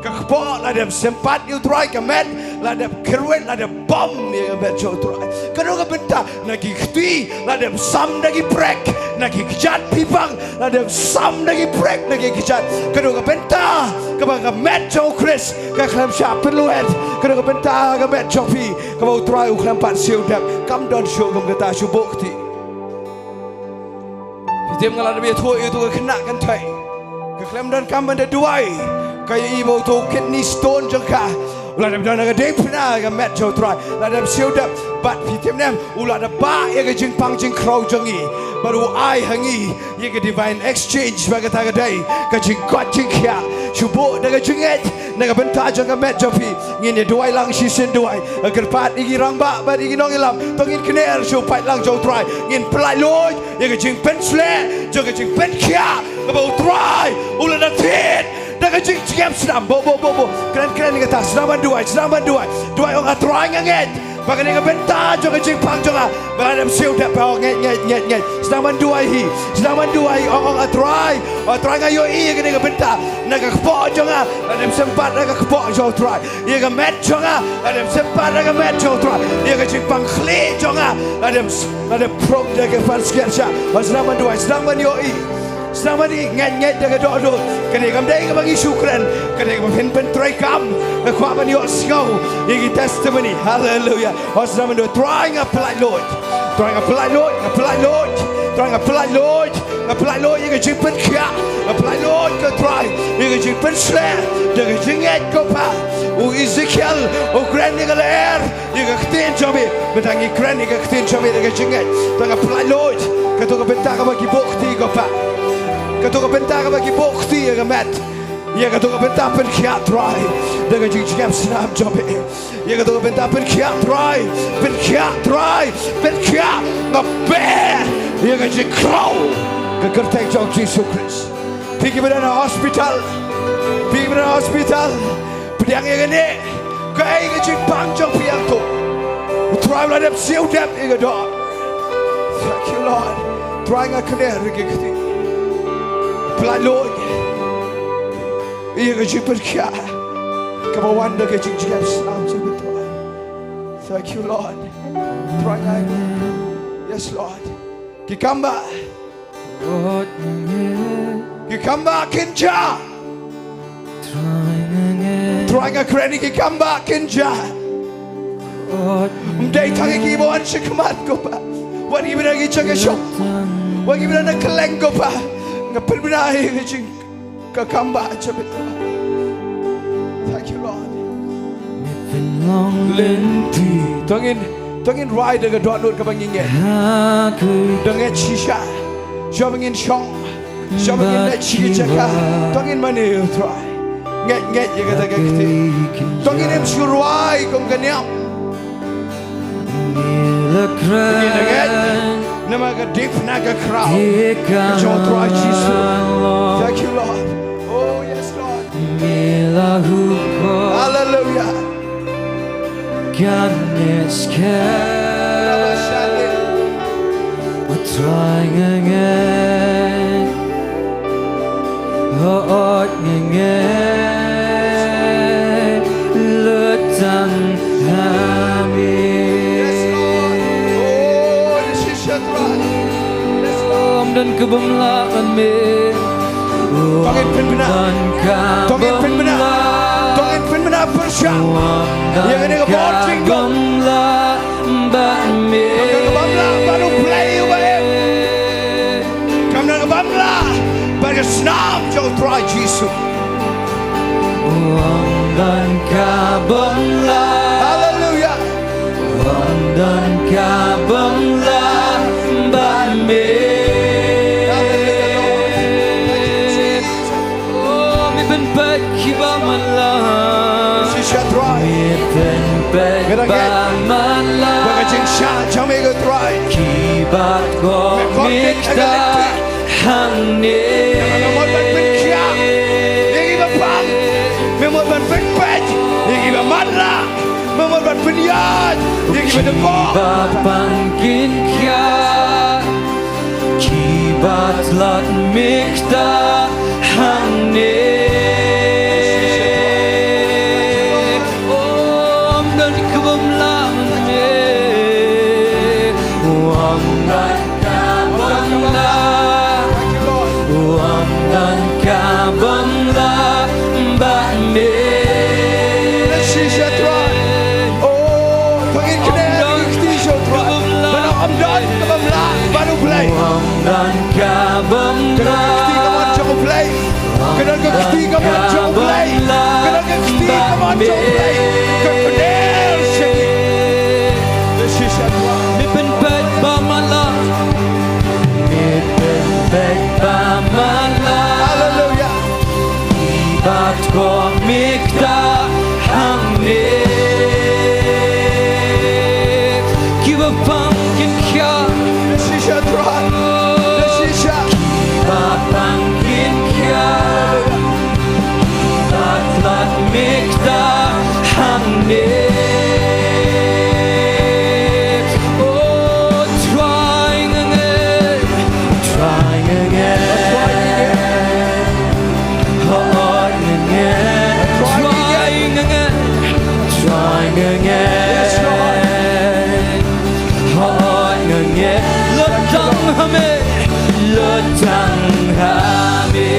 Ka kpoh la dep sympat ïa u Trai, ka met la dep kyrwit, la dep bom ïa ka met jong u Trai. Kano ka bynta? Na ki kti la dep sam da ki prek, na ki kjat phi pang la dep sam da ki prek, na ki kjat. Kano ka bynta kaba ka met jong u Khrist ka khlem shah pynlwet? Kano ka bynta ka met jong phi kaba u Trai u khlem pat siew dep? Kam don shuh kum kata. Shu buh kti. Phi tip, nga la dep ïathuh ïa uto ka khynnah kynthei, ka khlem donkam ban da duwai. Ka ïohi ba uto u kidney stone jong ka u la dep don ha ka diengphna ka met jong u Trai, la dep siew dep. Bad phi tip ne em, u la dep bah ïa ka jingpang jingkhraw jong ngi bad u ai ha ngi ïa ka divine exchange, ba kata ka dei ka jingkoit jingkhiah. Shu buh da ka jingngeit na ka bynta jong ka met jong phi. Ngin ïa duwai lang shisien duwai. Kyrpad ïa ki rangbah bad ïa ki nongïalam, to ngin kner sha u paidlang jong u Trai. Ngin pyllait luid ïa ka jingpynshlur jong ka jingpynkhiah kaba u Trai u la thied da ka jingjngem. Sdang, buh, buh, buh, buh. Kren, kren ïa kata. Sdang ban duwai, sdang ban duwai. Duwai, ong, A Trai, nga ngeit ba kane ka bynta jong ka jingpang jong nga ba la dep siew dep. Ong, ngeit, ngeit, ngeit, ngeit. Sdang ban duwai hi, sdang ban duwai hi. Ong, ong, A Trai, A Trai, nga ïohi ïa kane ka bynta. Na ka kpoh jong nga la dep sympat da ka kpoh jong u Trai. Ïa ka met jong nga la dep sympat da ka met jong u Trai. Ïa ka jingpang khlieh jong nga la dep, la dep prok da ka pansngiat shah. Sdang ban duwai, sdang ban ïohi. Sdang ban ïohi, ngeit, ngeit da ka dohnud. Kane kam dei kaba ngi shu kren, kane kaba phin pyntreikam. Nga kwah ban ïohsngew ïa ki testimony. Haleluya. Sdang ban duwai. Trai, nga pyllait luid. Trai, nga pyllait luid, nga pyllait luid. Trai, nga pyllait luid, nga pyllait luid ïa ka jingpynkhiah. Nga pyllait luid ko Trai Ïa ka jingpynshlur da ka jingngeit ko Pa. U Ezekiel u kren ïa ka lyer ïa ka ktien jong me. Mynta ngi kren ïa ka ktien jong me da ka jingngeit. Tang ka pynlait lut. Kato ka bynta kaba ki buh kti ko Pa. Kato ka bynta kaba ki buh kti ïa ka met. Ïa kato ka bynta pynkhiah Trai da ka jingjngem snam jong me. Ïa kato ka bynta pynkhiah Trai, pynkhiah Trai, pynkhiah. Nga beh ïa ka jingkhraw ha ka kyrteng jong Jisu Khrist. Phi kiba don ha hospital, phi kiba don ha hospital, pdiang ïa kane. Kaei ka jingpang jong phi hangto? U Trai u la dep siew dep ïa ka dor. Thank you, Lord. Trai, nga kner ïa ka kti. Pynlait lut ïa ka jingpynkhiah kaba wan da ka jingjngem snam jong me, Trai. Thank you, Lord. Trai, nga, yes, Lord. Ki kam ba, ki kam ba kin jah. Trai, nga kren ïa ki kam ba kin jah. Ym dei tang ïa kiba wan shakhmat ko Pa. Wan kiba na ki jaka shong, wan kiba na kylleng ko Pa. Nga pynbna ïa ka jing ka kam ba jong me, Trai. Thank you, Lord. Lynti. To ngin, to ngin rai da ka dohnud kaba ngi ngeit. Da ngeit shisha. Shuwa ba ngin shong, shuwa ba ngin leit sha ki jaka, to ngin mane, Trai. Ngeit, ngeit ïa kata ka kti. To ngin im shu rwai kum ka niam. Ngi la kren. Ngi la kren. Namar ka dip na ka khraw ka jong u Trai Jisu. Thank you, Lord. Oh, yes, Lord. Ngi la hukum. Hallelujah. Kan ngi skhem. U Trai nga ngeit. Hooid nga ngeit, lut tang ha me. Yes, Lord. Oh, yes, yes, yes, Lord. Yes, Lord. Ym don ka bym lah bad me. To ngin pynbna. To ngin pynbna. To ngin pynbna pyrshah ïa kane ka bor jingdum. Bad me. Kam don ka bym lah bad U Blei uba im. Kam don ka bym lah bad ka snam jong U Trai Jisu. Ym don ka bym lah. Haleluya. Ym don ka bym lah bad me. Haleluya, Lord. Thank you, Jesus. Oh, me pynpeit kiba matlah. Shisha Trai. Me pynpeit ba matlah. Ba ka jingshah jong me ko Trai. Kiba khot me ktah hangne. Me mut ban pynkhiah ïa kiba pang. Me mut ban pynpeit ïa kiba matlah. Me mut ban pynïaid ïa kiba dei. Kiba pang kin khiah. Kiba tlot me ktah hangne. Ym don ka bym lah bad me. Ym don ka bym lah. Ym don ka bym lah bad me. Shisha Trai. Oh, to ngin kner ïa ka kti jong U Trai. Ba ym don ka bym lah bad U Blei. Ym don ka bym lah. Ka don ka kti kamon jong U Blei. Ka don ka kti kamon jong U Blei. Ka don ka kti kamon jong U Blei. Ka kner sha ki. Shisha Trai. Me pynpeit ba matlah. Me pynpeit ba matlah. Haleluya. Kiba khot me ktah hangne. Kiba pang kin khiah. Shisha Trai. Shisha. Kiba pang kin khiah. Kiba tlot me ktah hangne. Oh, Trai nga ngeit. Trai nga ngeit. Hooid nga ngeit. Trai nga ngeit. Trai nga ngeit. Yes, Lord. Hooid nga ngeit. Lut tang ha me. Lut tang ha me.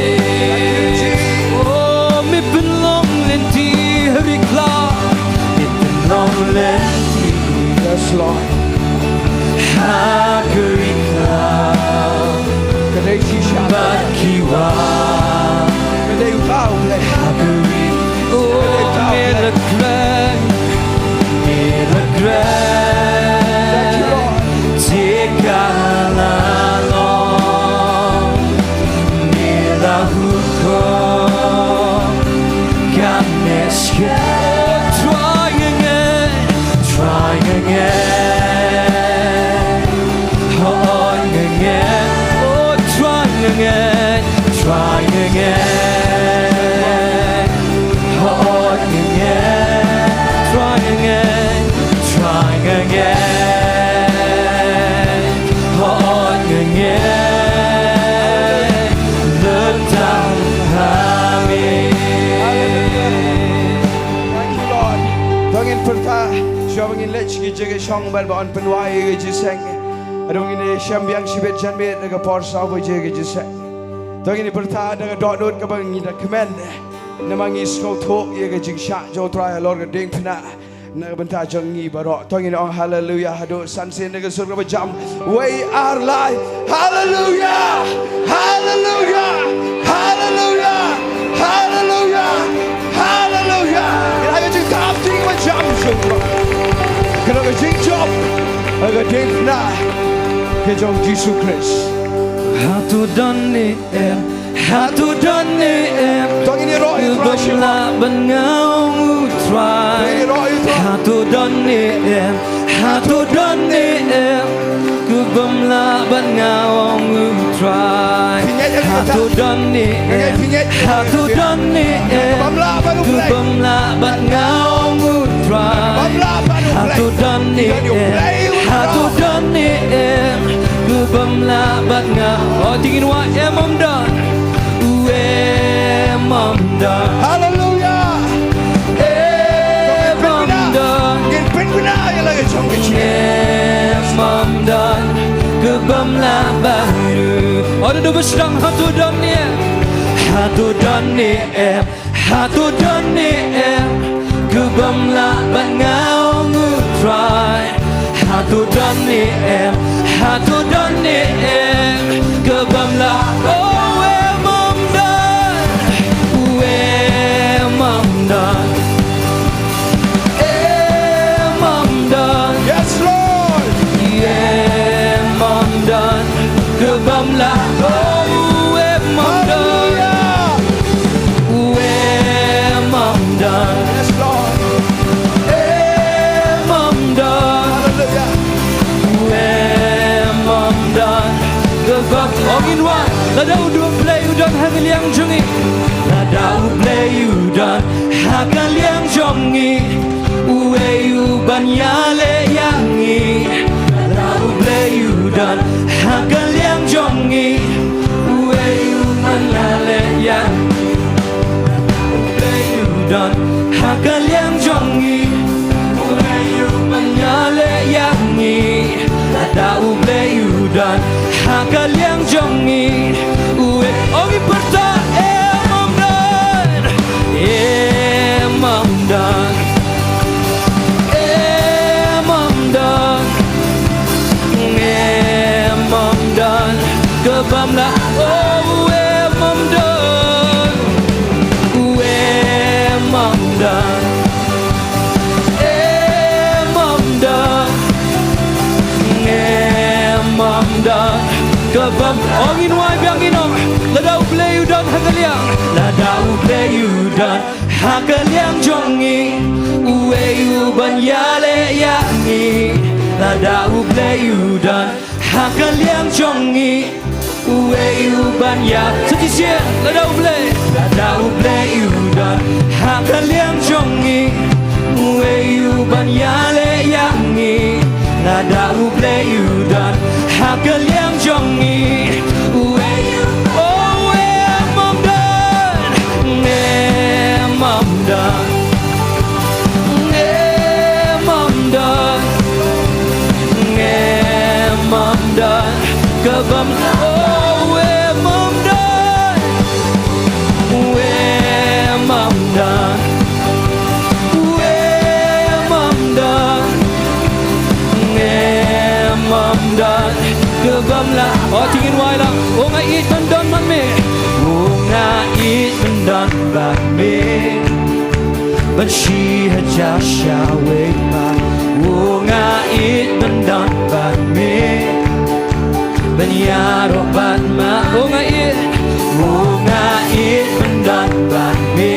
Oh, me pynlong lynti ha ri khlaw. Me pynlong lynti. Yes, Lord. Ha ka ri khlaw. Ka dei shisha. Bad ki wah. Ka dei u thaw. Try again, try again. Hooid again, oh, try again, try again. Hooid again, try again, try again. Hooid again, leit tang ha me. Tang ngin pyrta, shuwa ba ngin leit sha ki jaka shong ban ba yn pynwai ïa ka jingïaseng. Haduh ba ngin ïashem biang shibit janmiet ha ka por saw baje ka jingïaseng. Tang ngin pyrta da ka dohnud kaba ngi da kmen. Namar ngi sngewthuh ïa ka jingshah jong U Trai halor ka diengphna. Na ka bynta jong ngi baroh. Tang ngin ong haleluya haduh san sien da ka sur kaba jam. Wei ar lai. Haleluya. Haleluya. Haleluya. Haleluya. Haleluya. Ïa ka jingtap jingmut jam jong ngi. Ka long ka jingjop ha ka diengphna ka jong U Jisu Khrist. Hato don ne em, hato don ne em. Tang ngin ïaroh ïa U Trai. Bym lah ban ngam U Trai. Tang ngin ïaroh ïa U Trai. Hato don ne em, hato don ne em. Bym lah ban ngam U Trai. Pynïaid ïa ka. Hato don ne em, hato don ne em. Bym lah ban U Blei. Bym lah ban ngam U Trai. Bym lah ban U Blei. Hato don ne em, hato don ne em. Bym lah ban ngam. Oh, dei ngin wai em ym don. U em ym don. Haleluya. Em ym don. Ngin pynbna ïa la ka jong ka jingim. Em ym don. Bym lah ban ruh. Oh, da u ba sdang hato don ne em. Hato don ne em. Hato don ne em, bym lah ban ngam U Trai. Hato don ne em, hato don ne em, bym lah. Oh, em ym don, u em ym don, em ym don. Yes, Lord. Em ym don, bym lah. Oh, u em ym don. Hallelujah. U em ym don. Yes, Lord. Em ym don. Hallelujah. U em ym don. Kaba ong ngin wai. Lada u don U Blei u don ha ka liang jong ngi. Lada U Blei u don ha ka liang jong ngi. Uei u ban ïaleh ïa ngi. Lada U Blei u don ha ka liang jong ngi. Uei u ban ïaleh ïa ngi. U Blei u don ha ka liang jong ngi. Uei u ban ïaleh ïa ngi. Lada U Blei u don ha ka liang jong ngi. Uei, ong i pyrta em ym don. Em ym don. Em ym don. Em ym don. Kaba ym lah. Oh, u em ym don. U em ym don. Em ym don. Em ym don. Kaba ym, ong ngin wai biang ngin ong. Lada U Blei u don ha ka liang. Lada U Blei u don ha ka liang jong ngi. Uei u ban ïaleh ïa ngi. Lada U Blei u don ha ka liang jong ngi. Uei u ban ïa. Sa shisien, lada U Blei. Lada U Blei u don ha ka liang jong ngi. Uei u ban ïaleh ïa ngi. Lada U Blei u don ha ka liang jong ngi. Uei u, oh, em ym don. Em ym don. Em ym don. Em ym don. Kaba ym, oh, u em ym don. U em ym don. U em ym don. Em ym don. Kaba ym lah. Oh, te ngin wai lang. U nga ïeit ban don bad me. U nga ïeit ban don bad me. Ban shi hajar sha wei pat. U nga ïeit ban don bad me. Ban ïaroh bad ma. U nga ïeit. U nga ïeit ban don bad me.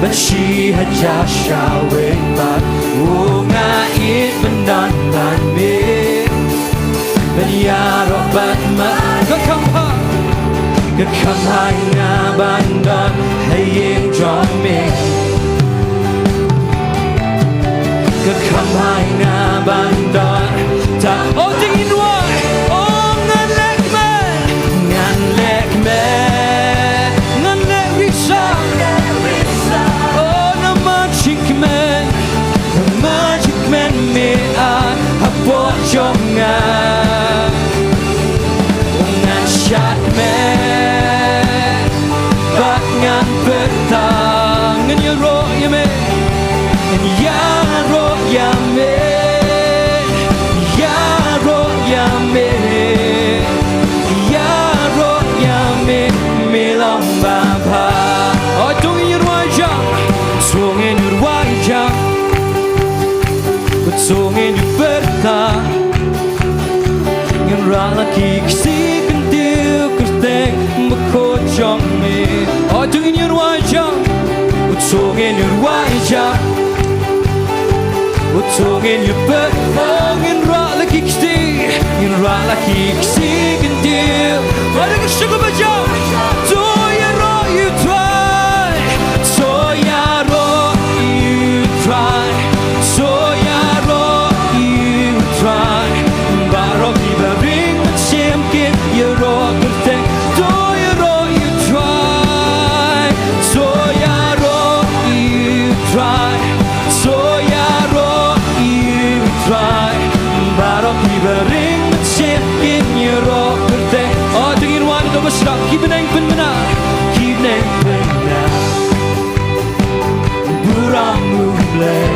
Ban shi hajar shaweng bad u nga it ban don bad me. Ban ïaroh bad ma ka kham bha. Ka kham bha ïa nga ban don ha ïing jong me. Ka kham bha ïa nga ban don. Ta o ding in wa. O ngan leh kmen. Ngan leh kmen. Ngan leh risa. O namar jingkmen. Namar jingkmen me ai hapoh jong nga. Ngan shad me bad ngan pyrta. Ngan ïaroh ïa me. Ngan ïaroh ïa me. Ïaroh ïa me. Ïaroh ïa me. Me long ba bha. O to ngin ïaroh ïa jong. To ngin ïaroh ïa jong. To ngin ïa pyrta. Ngin rah la ki ksih kyntiew kyrteng bakhuid jong me. O to ngin ïa wai jam. O to ngin ïa wai jam. O to ngin ïa pyrta. Ngin rah la ki ksih. Ngin rah la ki ksih kyntiew. Wat la ki ksih ba jam. To ïaroh ïa u Trai. To ïaroh ïa u Trai. To ïaroh ïa u Trai. Baroh kiba ring mynsiem kin ïaroh kyrteng. To ïaroh ïa u Trai. To ïaroh ïa u Trai. To ïaroh ïa u Trai. Baroh kiba ring mynsiem kin ïaroh kyrteng. O to ngin wan to ba sdang ki bneng pynbna. Ki bneng pynbna. Burom U Blei.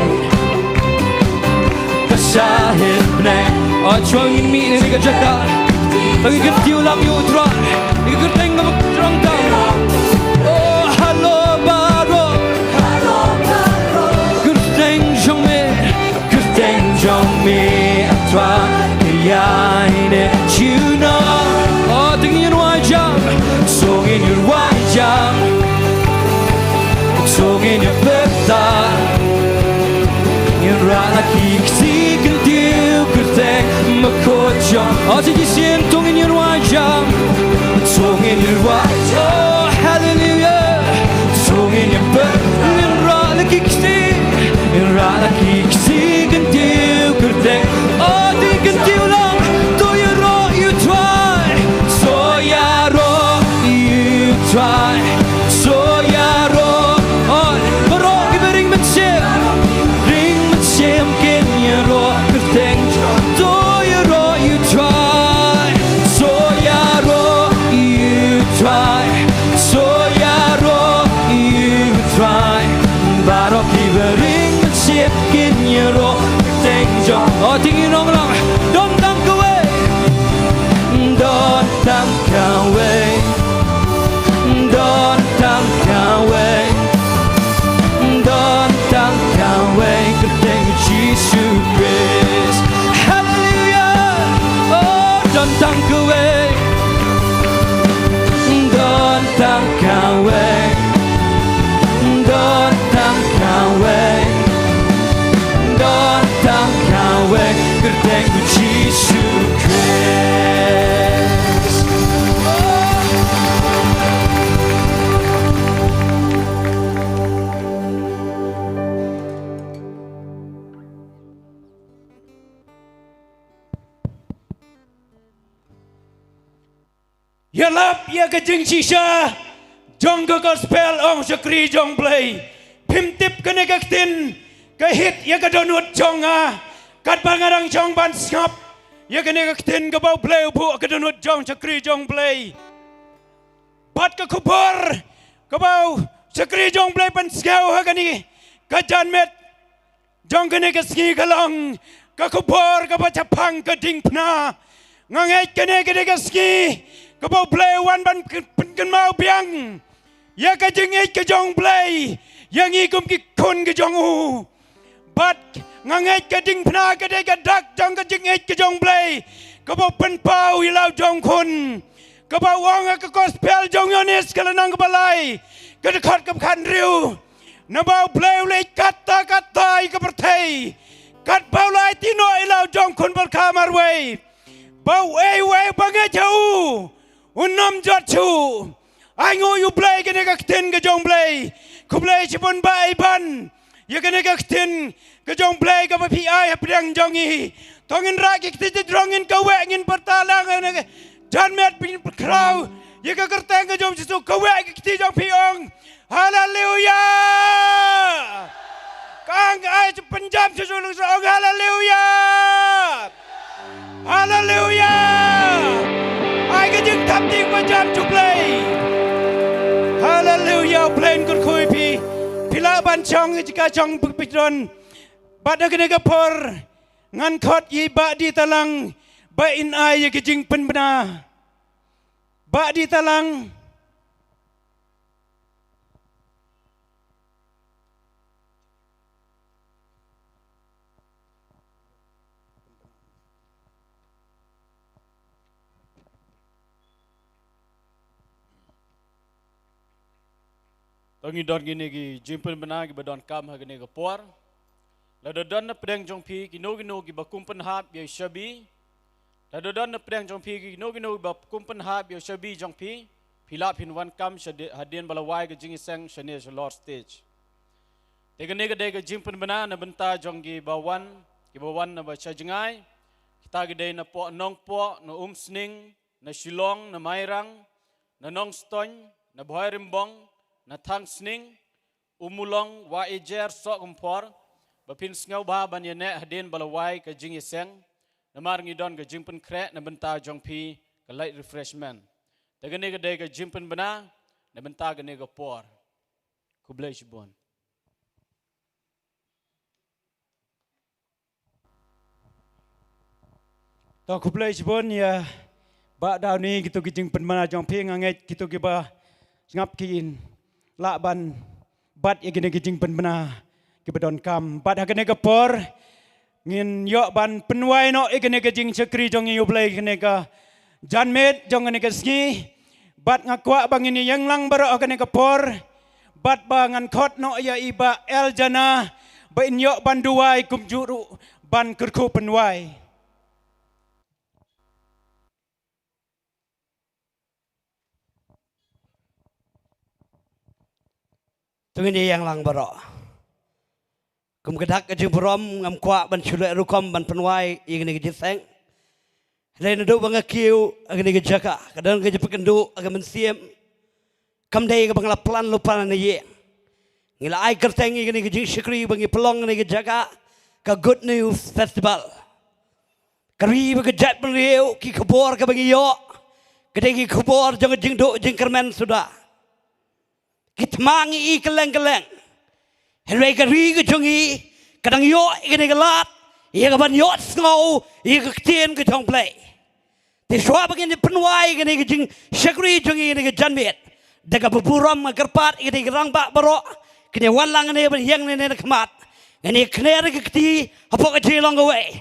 Ka shahid bneng. O shuwa ngin mih na kane ka jaka. Ngi kyntiew lang ïa u Trai. Ïa ka kyrteng kaba thrang tam. O halor baroh. Kyrteng jong me. Kyrteng jong me, A Trai, ka ïaineh junom. O to ngin ïa wai jam. To ngin ïa wai jam. To ngin ïa pyrta. Ngin rah la ki ksih kyntiew kyrteng bakhuid jong. O to ki sien to ngin ïa wai jam. To ngin ïa wai. O haleluya. To ngin ïa pyrta. Ngin rah la ki ksih. Ngin rah la ki ksih kyntiew kyrteng. O to ngin kyntiew lang. To ïaroh ïa u Trai. To ïaroh ïa u Trai. To ïaroh. O baroh kiba ring mynsiem. Ring mynsiem kin ïaroh kyrteng. To ïaroh ïa u Trai. To ïaroh ïa u Trai. To ïaroh ïa u Trai. Baroh kiba ring mynsiem kin ïaroh kyrteng jong. O to ngin ong lang. Don tang kawei. Don tang kawei. Don tang kawei. Don tang kawei. Kyrteng Jisu Khrist. Haleluya. O don tang kawei. Don tang kawei. Don tang kawei. Don tang kawei. Kyrteng Jisu Khrist. Ïalap ïa ka jingshisha jong ka gospel, ong shakri jong Blei. Phim tip kane ka ktien ka hit ïa ka dohnud jong nga. Katba nga dang shong ban sngap ïa kane ka ktien kaba U Blei u buh ha ka dohnud jong shakri jong Blei. Bad ka khubor kaba u shakri jong Blei pynsngew ha kane ka janmiet jong kane ka sngi ka long ka khubor kaba shaphang ka diengphna. Nga ngeit kane ka dei ka sngi kaba U Blei u wan ban pyn-, pynkynmaw biang ïa ka jingngeit ka jong U Blei ïa ngi kum ki khun ka jong u. Bad nga ngeit ka diengphna ka dei ka dak jong ka jingngeit ka jong U Blei kaba u pynpaw ïa la u jong khun. Kaba u ong ha ka gospel jong u Ïoannis ka lynnong kaba lai, ka dkhot kaba khathynriew. Naba U Blei u leit katta katta ïa ka pyrthei, katba u la aiti noh ïa la u jong khun bad ka marwei, ba uei uei ba ngeit ha u un ym jot shuh. Ai nguh ïa U Blei kane ka ktien ka jong U Blei. Khublei shibun Bah Iban ïa kane ka ktien ka jong U Blei kaba phi ai hapdeng jong ngi. To ngin rah ki kti jrong, ngin kaweh, ngin pyrta lang ïa kane ka janmiet, phin pyrkhat ïa ka kyrteng ka jong U Jisu. Kaweh ki kti jong phi, ong Haleluya. Ka ang ai ju pynjam shuh shuh, ong Haleluya. Haleluya. Ai ka jingthap ti ba jam sha U Blei. Haleluya. U Blei un kyrkhu ïa phi. Phi lah ban shong ïa ka jingshong phi don. Bad ha kane ka por ngan khot ïa i Bah Ditalang ba in ai ïa ka jingpynbna. Bah Ditalang. To ngin don kine ki jingpynbna kiba donkam ha kane ka por. Lada don na pdeng jong phi kino kino kiba kum pynhap ïa u shabi. Lada don na pdeng jong phi kino kino kiba kum pynhap ïa u shabi jong phi, phi lah phin wan kam shade-, hadien ba la wai ka jingïaseng shane sha lower stage. Te kane ka dei ka jingpynbna na bynta jong kiba wan, kiba wan na ba sha jngai. Kita ki dei na poh Nongpoh, na Umsning, na Shillong, na Mairang, na Nongstoiñ, na Bhoirymbong, na Thangsning, Ummulong, Wahiajer, Sohkymphor, ba phin sngewbha ban ïaneh hadien ba la wai ka jingïaseng. Namar ngi don ka jingpynkhreh na bynta jong phi, ka light refreshment. Te kane ka dei ka jingpynbna na bynta kane ka por. Khublei shibun. To khublei shibun ïa Bah Downy, kito ki jingpynbna jong phi, nga ngeit kito kiba sngap kin lah ban bat ïa kine ki jingpynbna kiba donkam. Bad ha kane ka por ngin ïoh ban pynwai noh ïa kane ka jingshakri jong ngi ïa U Blei kane ka janmiet jong kane ka sngi. Bad nga kwah ba ngin ïeng lang baroh ha kane ka por. Bad ba ngan khot noh ïa i Bah Eljana ba in ïoh ban duwai kumjuh ruh ban kyrkhu pynwai. To ngin ïeng lang baroh. Kum ka dak ka jingburom ngam kwah ban shu leh rukom ban pynwai ïa kane ka jingïaseng. Hynrei naduh ba nga kiew ha kane ka jaka, ka don ka jingpynkynduh ha ka mynsiem. Kam dei kaba nga la plan lypa na ïing. Ngi la ai kyrteng ïa kane ka jingshakri ba ngi pynlong kane ka jaka ka Good News Festival. Ka ri bad ka jaitbynriew, ki khubor kaba ngi ïoh ka dei ki khubor jong ka jingduh jingkyrmen suda. Ki thma ngi i kylleng kylleng. Hynrei ka ri ka jong ngi ka dang ïoh ïa kane ka lad ïa ka ban ïohsngew ïa ka ktien ka jong U Blei. Te shuwa ba ngin pynwai ïa kane ka jingshakri jong ngi ïa kane ka janmiet, da kaba burom nga kyrpad ïa kane ka rangbah baroh kin ïa wan lang hangne ban ïeng hangne na khmat. Ngin ïa kner ïa ka kti hapoh ka jinglong kawei.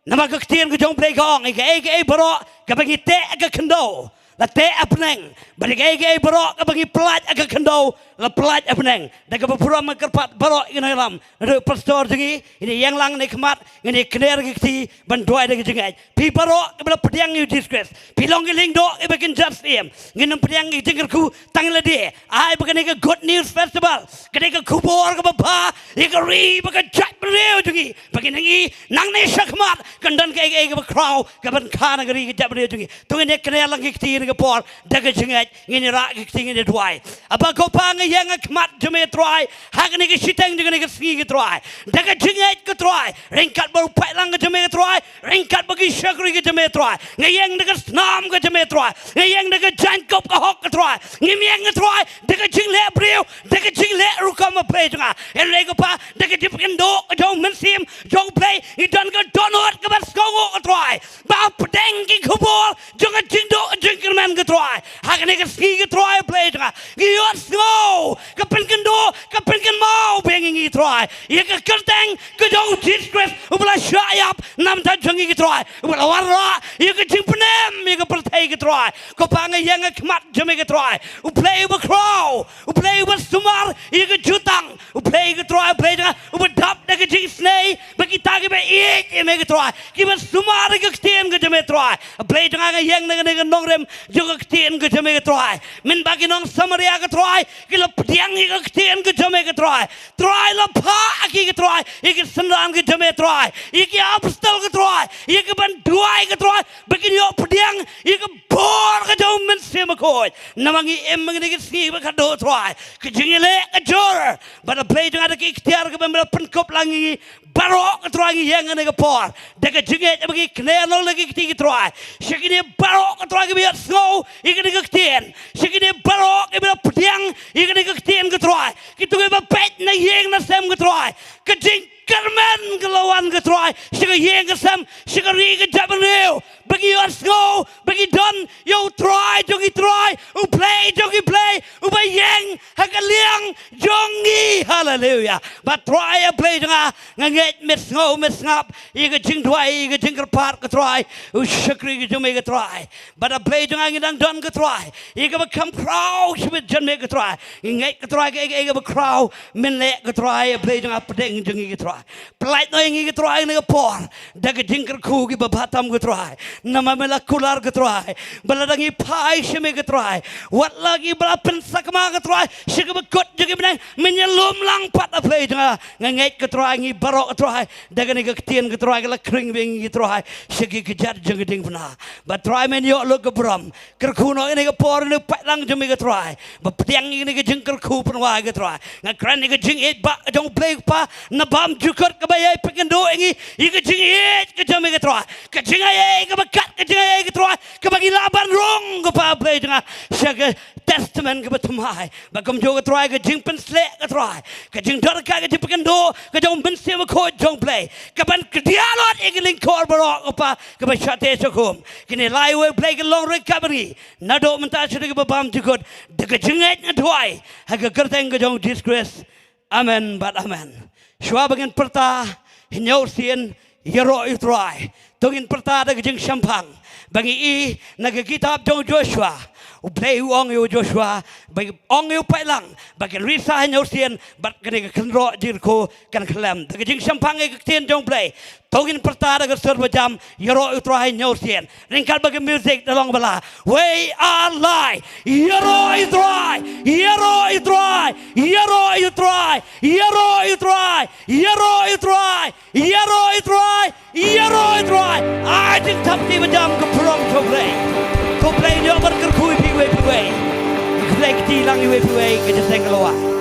Namar ka ktien ka jong U Blei ka ong, ïa kaei kaei baroh kaba ngi teh ha ka khyndew la teh ha bneng, bad ïa kaei kaei baroh kaba ngi pyllait ha ka khyndew la pyllait ha bneng. Da kaba burom nga kyrpad baroh ïa ki nongïalam, naduh pastor jong ngi, ngin ïa ïeng lang na khmat, ngin ïa kner ïa ka kti ban duwai da ka jingngeit. Phi baroh kiba la pdiang ïa u Jisu Khrist, phi long ki lyngdoh kiba kynja syiem. Ngin ym pdiang ïa ka jingkyrkhu tang lade. Ai ba kane ka Good News Festival ka dei ka khubor kaba bha ïa ka ri bad ka jaitbynriew jong ngi, ba ngin ïa ngi nangne shakhmat kan don kaei kaei kaba khraw kaban kha na ka ri ka jaitbynriew jong ngi. To ngin ïa kner lang ïa ka kti ha kane ka por da ka jingngeit. Ngin ïa rah ïa ka kti, ngin ïa duwai. Aba ko Pa, nga ïeng ha khmat jong me Trai ha kane ka shiteng jong kane ka sngi ko Trai, da ka jingngeit ko Trai, ryngkat bad u paidlang ka jong me ko Trai, ryngkat bad ki shakri ki jong me Trai. Nga ïeng da ka snam ka jong me Trai. Nga ïeng da ka jaiñkup ka hok ko Trai. Ngim ïeng ko Trai da ka jingleh briew, da ka jingleh rukom U Blei jong nga. Hynrei ko Pa, da ka jingpynkynduh ka jong u Mynsiem jong U Blei, ngi don ka dohnud kaban sngewnguh ko Trai, ba pdeng ki khubor jong ka jingduh jingkyrmen Amen, ko Trai. Ha kane ka sngi, ko Trai, Blei jong nga, ngi ïohsngew ka pynkynduh, ka pynkynmaw biang ïa ngi, ko Trai, ïa ka kyrteng ka jong u Jisu Khrist uba la shah ïap na ka bynta jong ngi, ko Trai, uba la wanrah ïa ka jingpynim ïa ka pyrthei, ko Trai. Ko Pa, nga ïeng ha khmat jong me, ko Trai, U Blei uba khraw, U Blei uba sumar ïa ka jutang, U Blei, ko Trai, Blei jong nga, uba dap da ka jingisynei ba kita kiba ïeit ïa me, ko Trai, kiba sumar ïa ka ktien ka jong me, Trai. Blei jong nga, nga ïeng na kane ka nongrim jong ka ktien ka jong me, ko Trai. Mynba ki nong Samaria, ko Trai, ki la pdiang ïa ka ktien ka jong me, ko Trai, Trai, la phah ïa ki, ko Trai, ïa ki synran ka jong me, Trai, ïa ki apostol, ko Trai, ïa ki ban duwai, ko Trai, ba kin ïoh pdiang ïa ka bor ka jong U Mynsiem Bakhuid. Namar ngi im ha kane ka sngi ba khatduh, Trai, ka jingïaleh ka jur. Bad, Blei jong nga, da ka iktiar kaba me la pynkup lang ïa ngi baroh, ko Trai, ngi ïeng ha kane ka por da ka jingngeit ba ngi kner noh la ki kti, ko Trai, sha kine baroh, ko Trai, kiba ïohsngew ïa kane ka ktien, sha kine baroh kiba la pdiang ïa kane ka ktien, ko Trai, kito kiba peit na ïing na sem, ko Trai. Ka jingkyrmen ka la wan, ko Trai, sha ka ïing ka sem, sha ka ri ka jaitbynriew, ba ki ïohsngew ba ki don ïa U Trai jong ki trai, U Blei jong ki blei, uba ïeng ha ka liang jong ngi. Haleluia. Bad, Trai, A Blei jong nga, nga ngeit me sngew me sngap ïa ka jingduwai, ïa ka jingkyrpad, ko Trai, u shakri ka jong me, ko Trai. Bad, A Blei jong nga, ngi dang don, ko Trai, ïa kaba kham khraw shibit jong me, ko Trai. Ngi ngeit, ko Trai, kaei kaei kaba khraw men leh, ko Trai, A Blei jong nga, hapdeng jong ngi, ko Trai. Pyllait noh ïa ngi, ko Trai, ha kane ka por da ka jingkyrkhu kaba bha tam, ko Trai. Namar me la kular, ko Trai, ba lada ngi phai sha me, ko Trai, wat la kiba la pynsakma, ko Trai, sha kaba kut jong ki bneng, men ïalum lang pat, A Blei jong nga. Nga ngeit, ko Trai, ngi baroh, ko Trai, da kane ka ktien, ko Trai, ka la khring biang ïa ngi, ko Trai, sha ki kjat jong ka diengphna. Bad, Trai, men ïoh lut ka burom. Kyrkhu noh ïa kane ka por, ïa kane ka paidlang jong me, ko Trai, ba pdiang ïa kane ka jingkyrkhu pynwai, ko Trai. Nga kren ïa ka jingïeit bah ka jong U Blei, ko Pa, na bymjukut, kaba ïai pynkynduh ïa ngi ïa ka jingïeit ka jong me, ko Trai. Ka jingaiei kaba kat, ka jingaiei, ko Trai, kaba ngi lah ban rung, ko Pa, Blei jong nga, sha ka Testament kaba thymmai. Bad kumjuh, ko Trai, ka jingpynshlur, ko Trai, ka jingdonkam, ka jingpynkynduh ka jong U Mynsiem Bakhuid jong U Blei, kaban kdiah lut ïa ki lyngkor baroh, ko Pa, kaba shah teh shah kum. Kine lai, wei Blei, ki long ryngkat bad ngi naduh mynta sha ki ba bymjukut, da ka jingngeit nga duwai ha ka kyrteng ka jong U Jisu Khrist. Amen bad amen. Shuwa ba ngin pyrta hynñiew sien, Ïaroh ïa U Trai, to ngin pyrta da ka jingshemphang. Ba ngi i na ka kitab jong u Joshua, U Blei u ong ïa u Joshua, ba ong ïa u paidlang ba kin risa hynñiew sien, bad kane ka kynroh jingkyrkhu kan khlem. Da ka jingshemphang ïa ka ktien jong U Blei, to ngin pyrta da ka sur bajam, Ïaroh ïa U Trai hynñiew sien. Ryngkat bad ka music da long ba la. Wei ar lai. Ïaroh ïa U Trai, ïaroh ïa U Trai, ïaroh ïa U Trai, ïaroh ïa U Trai, ïaroh ïa U Trai, ïaroh ïa U Trai, ïaroh ïa U Trai. Ai jingthap kti bajam ka burom sha U Blei. Ko Blei, ngi ïoh ban kyrkhu ïa phi iwei pa iwei. Khublei kti lang iwei pa iwei, ka jingteng ka la wan.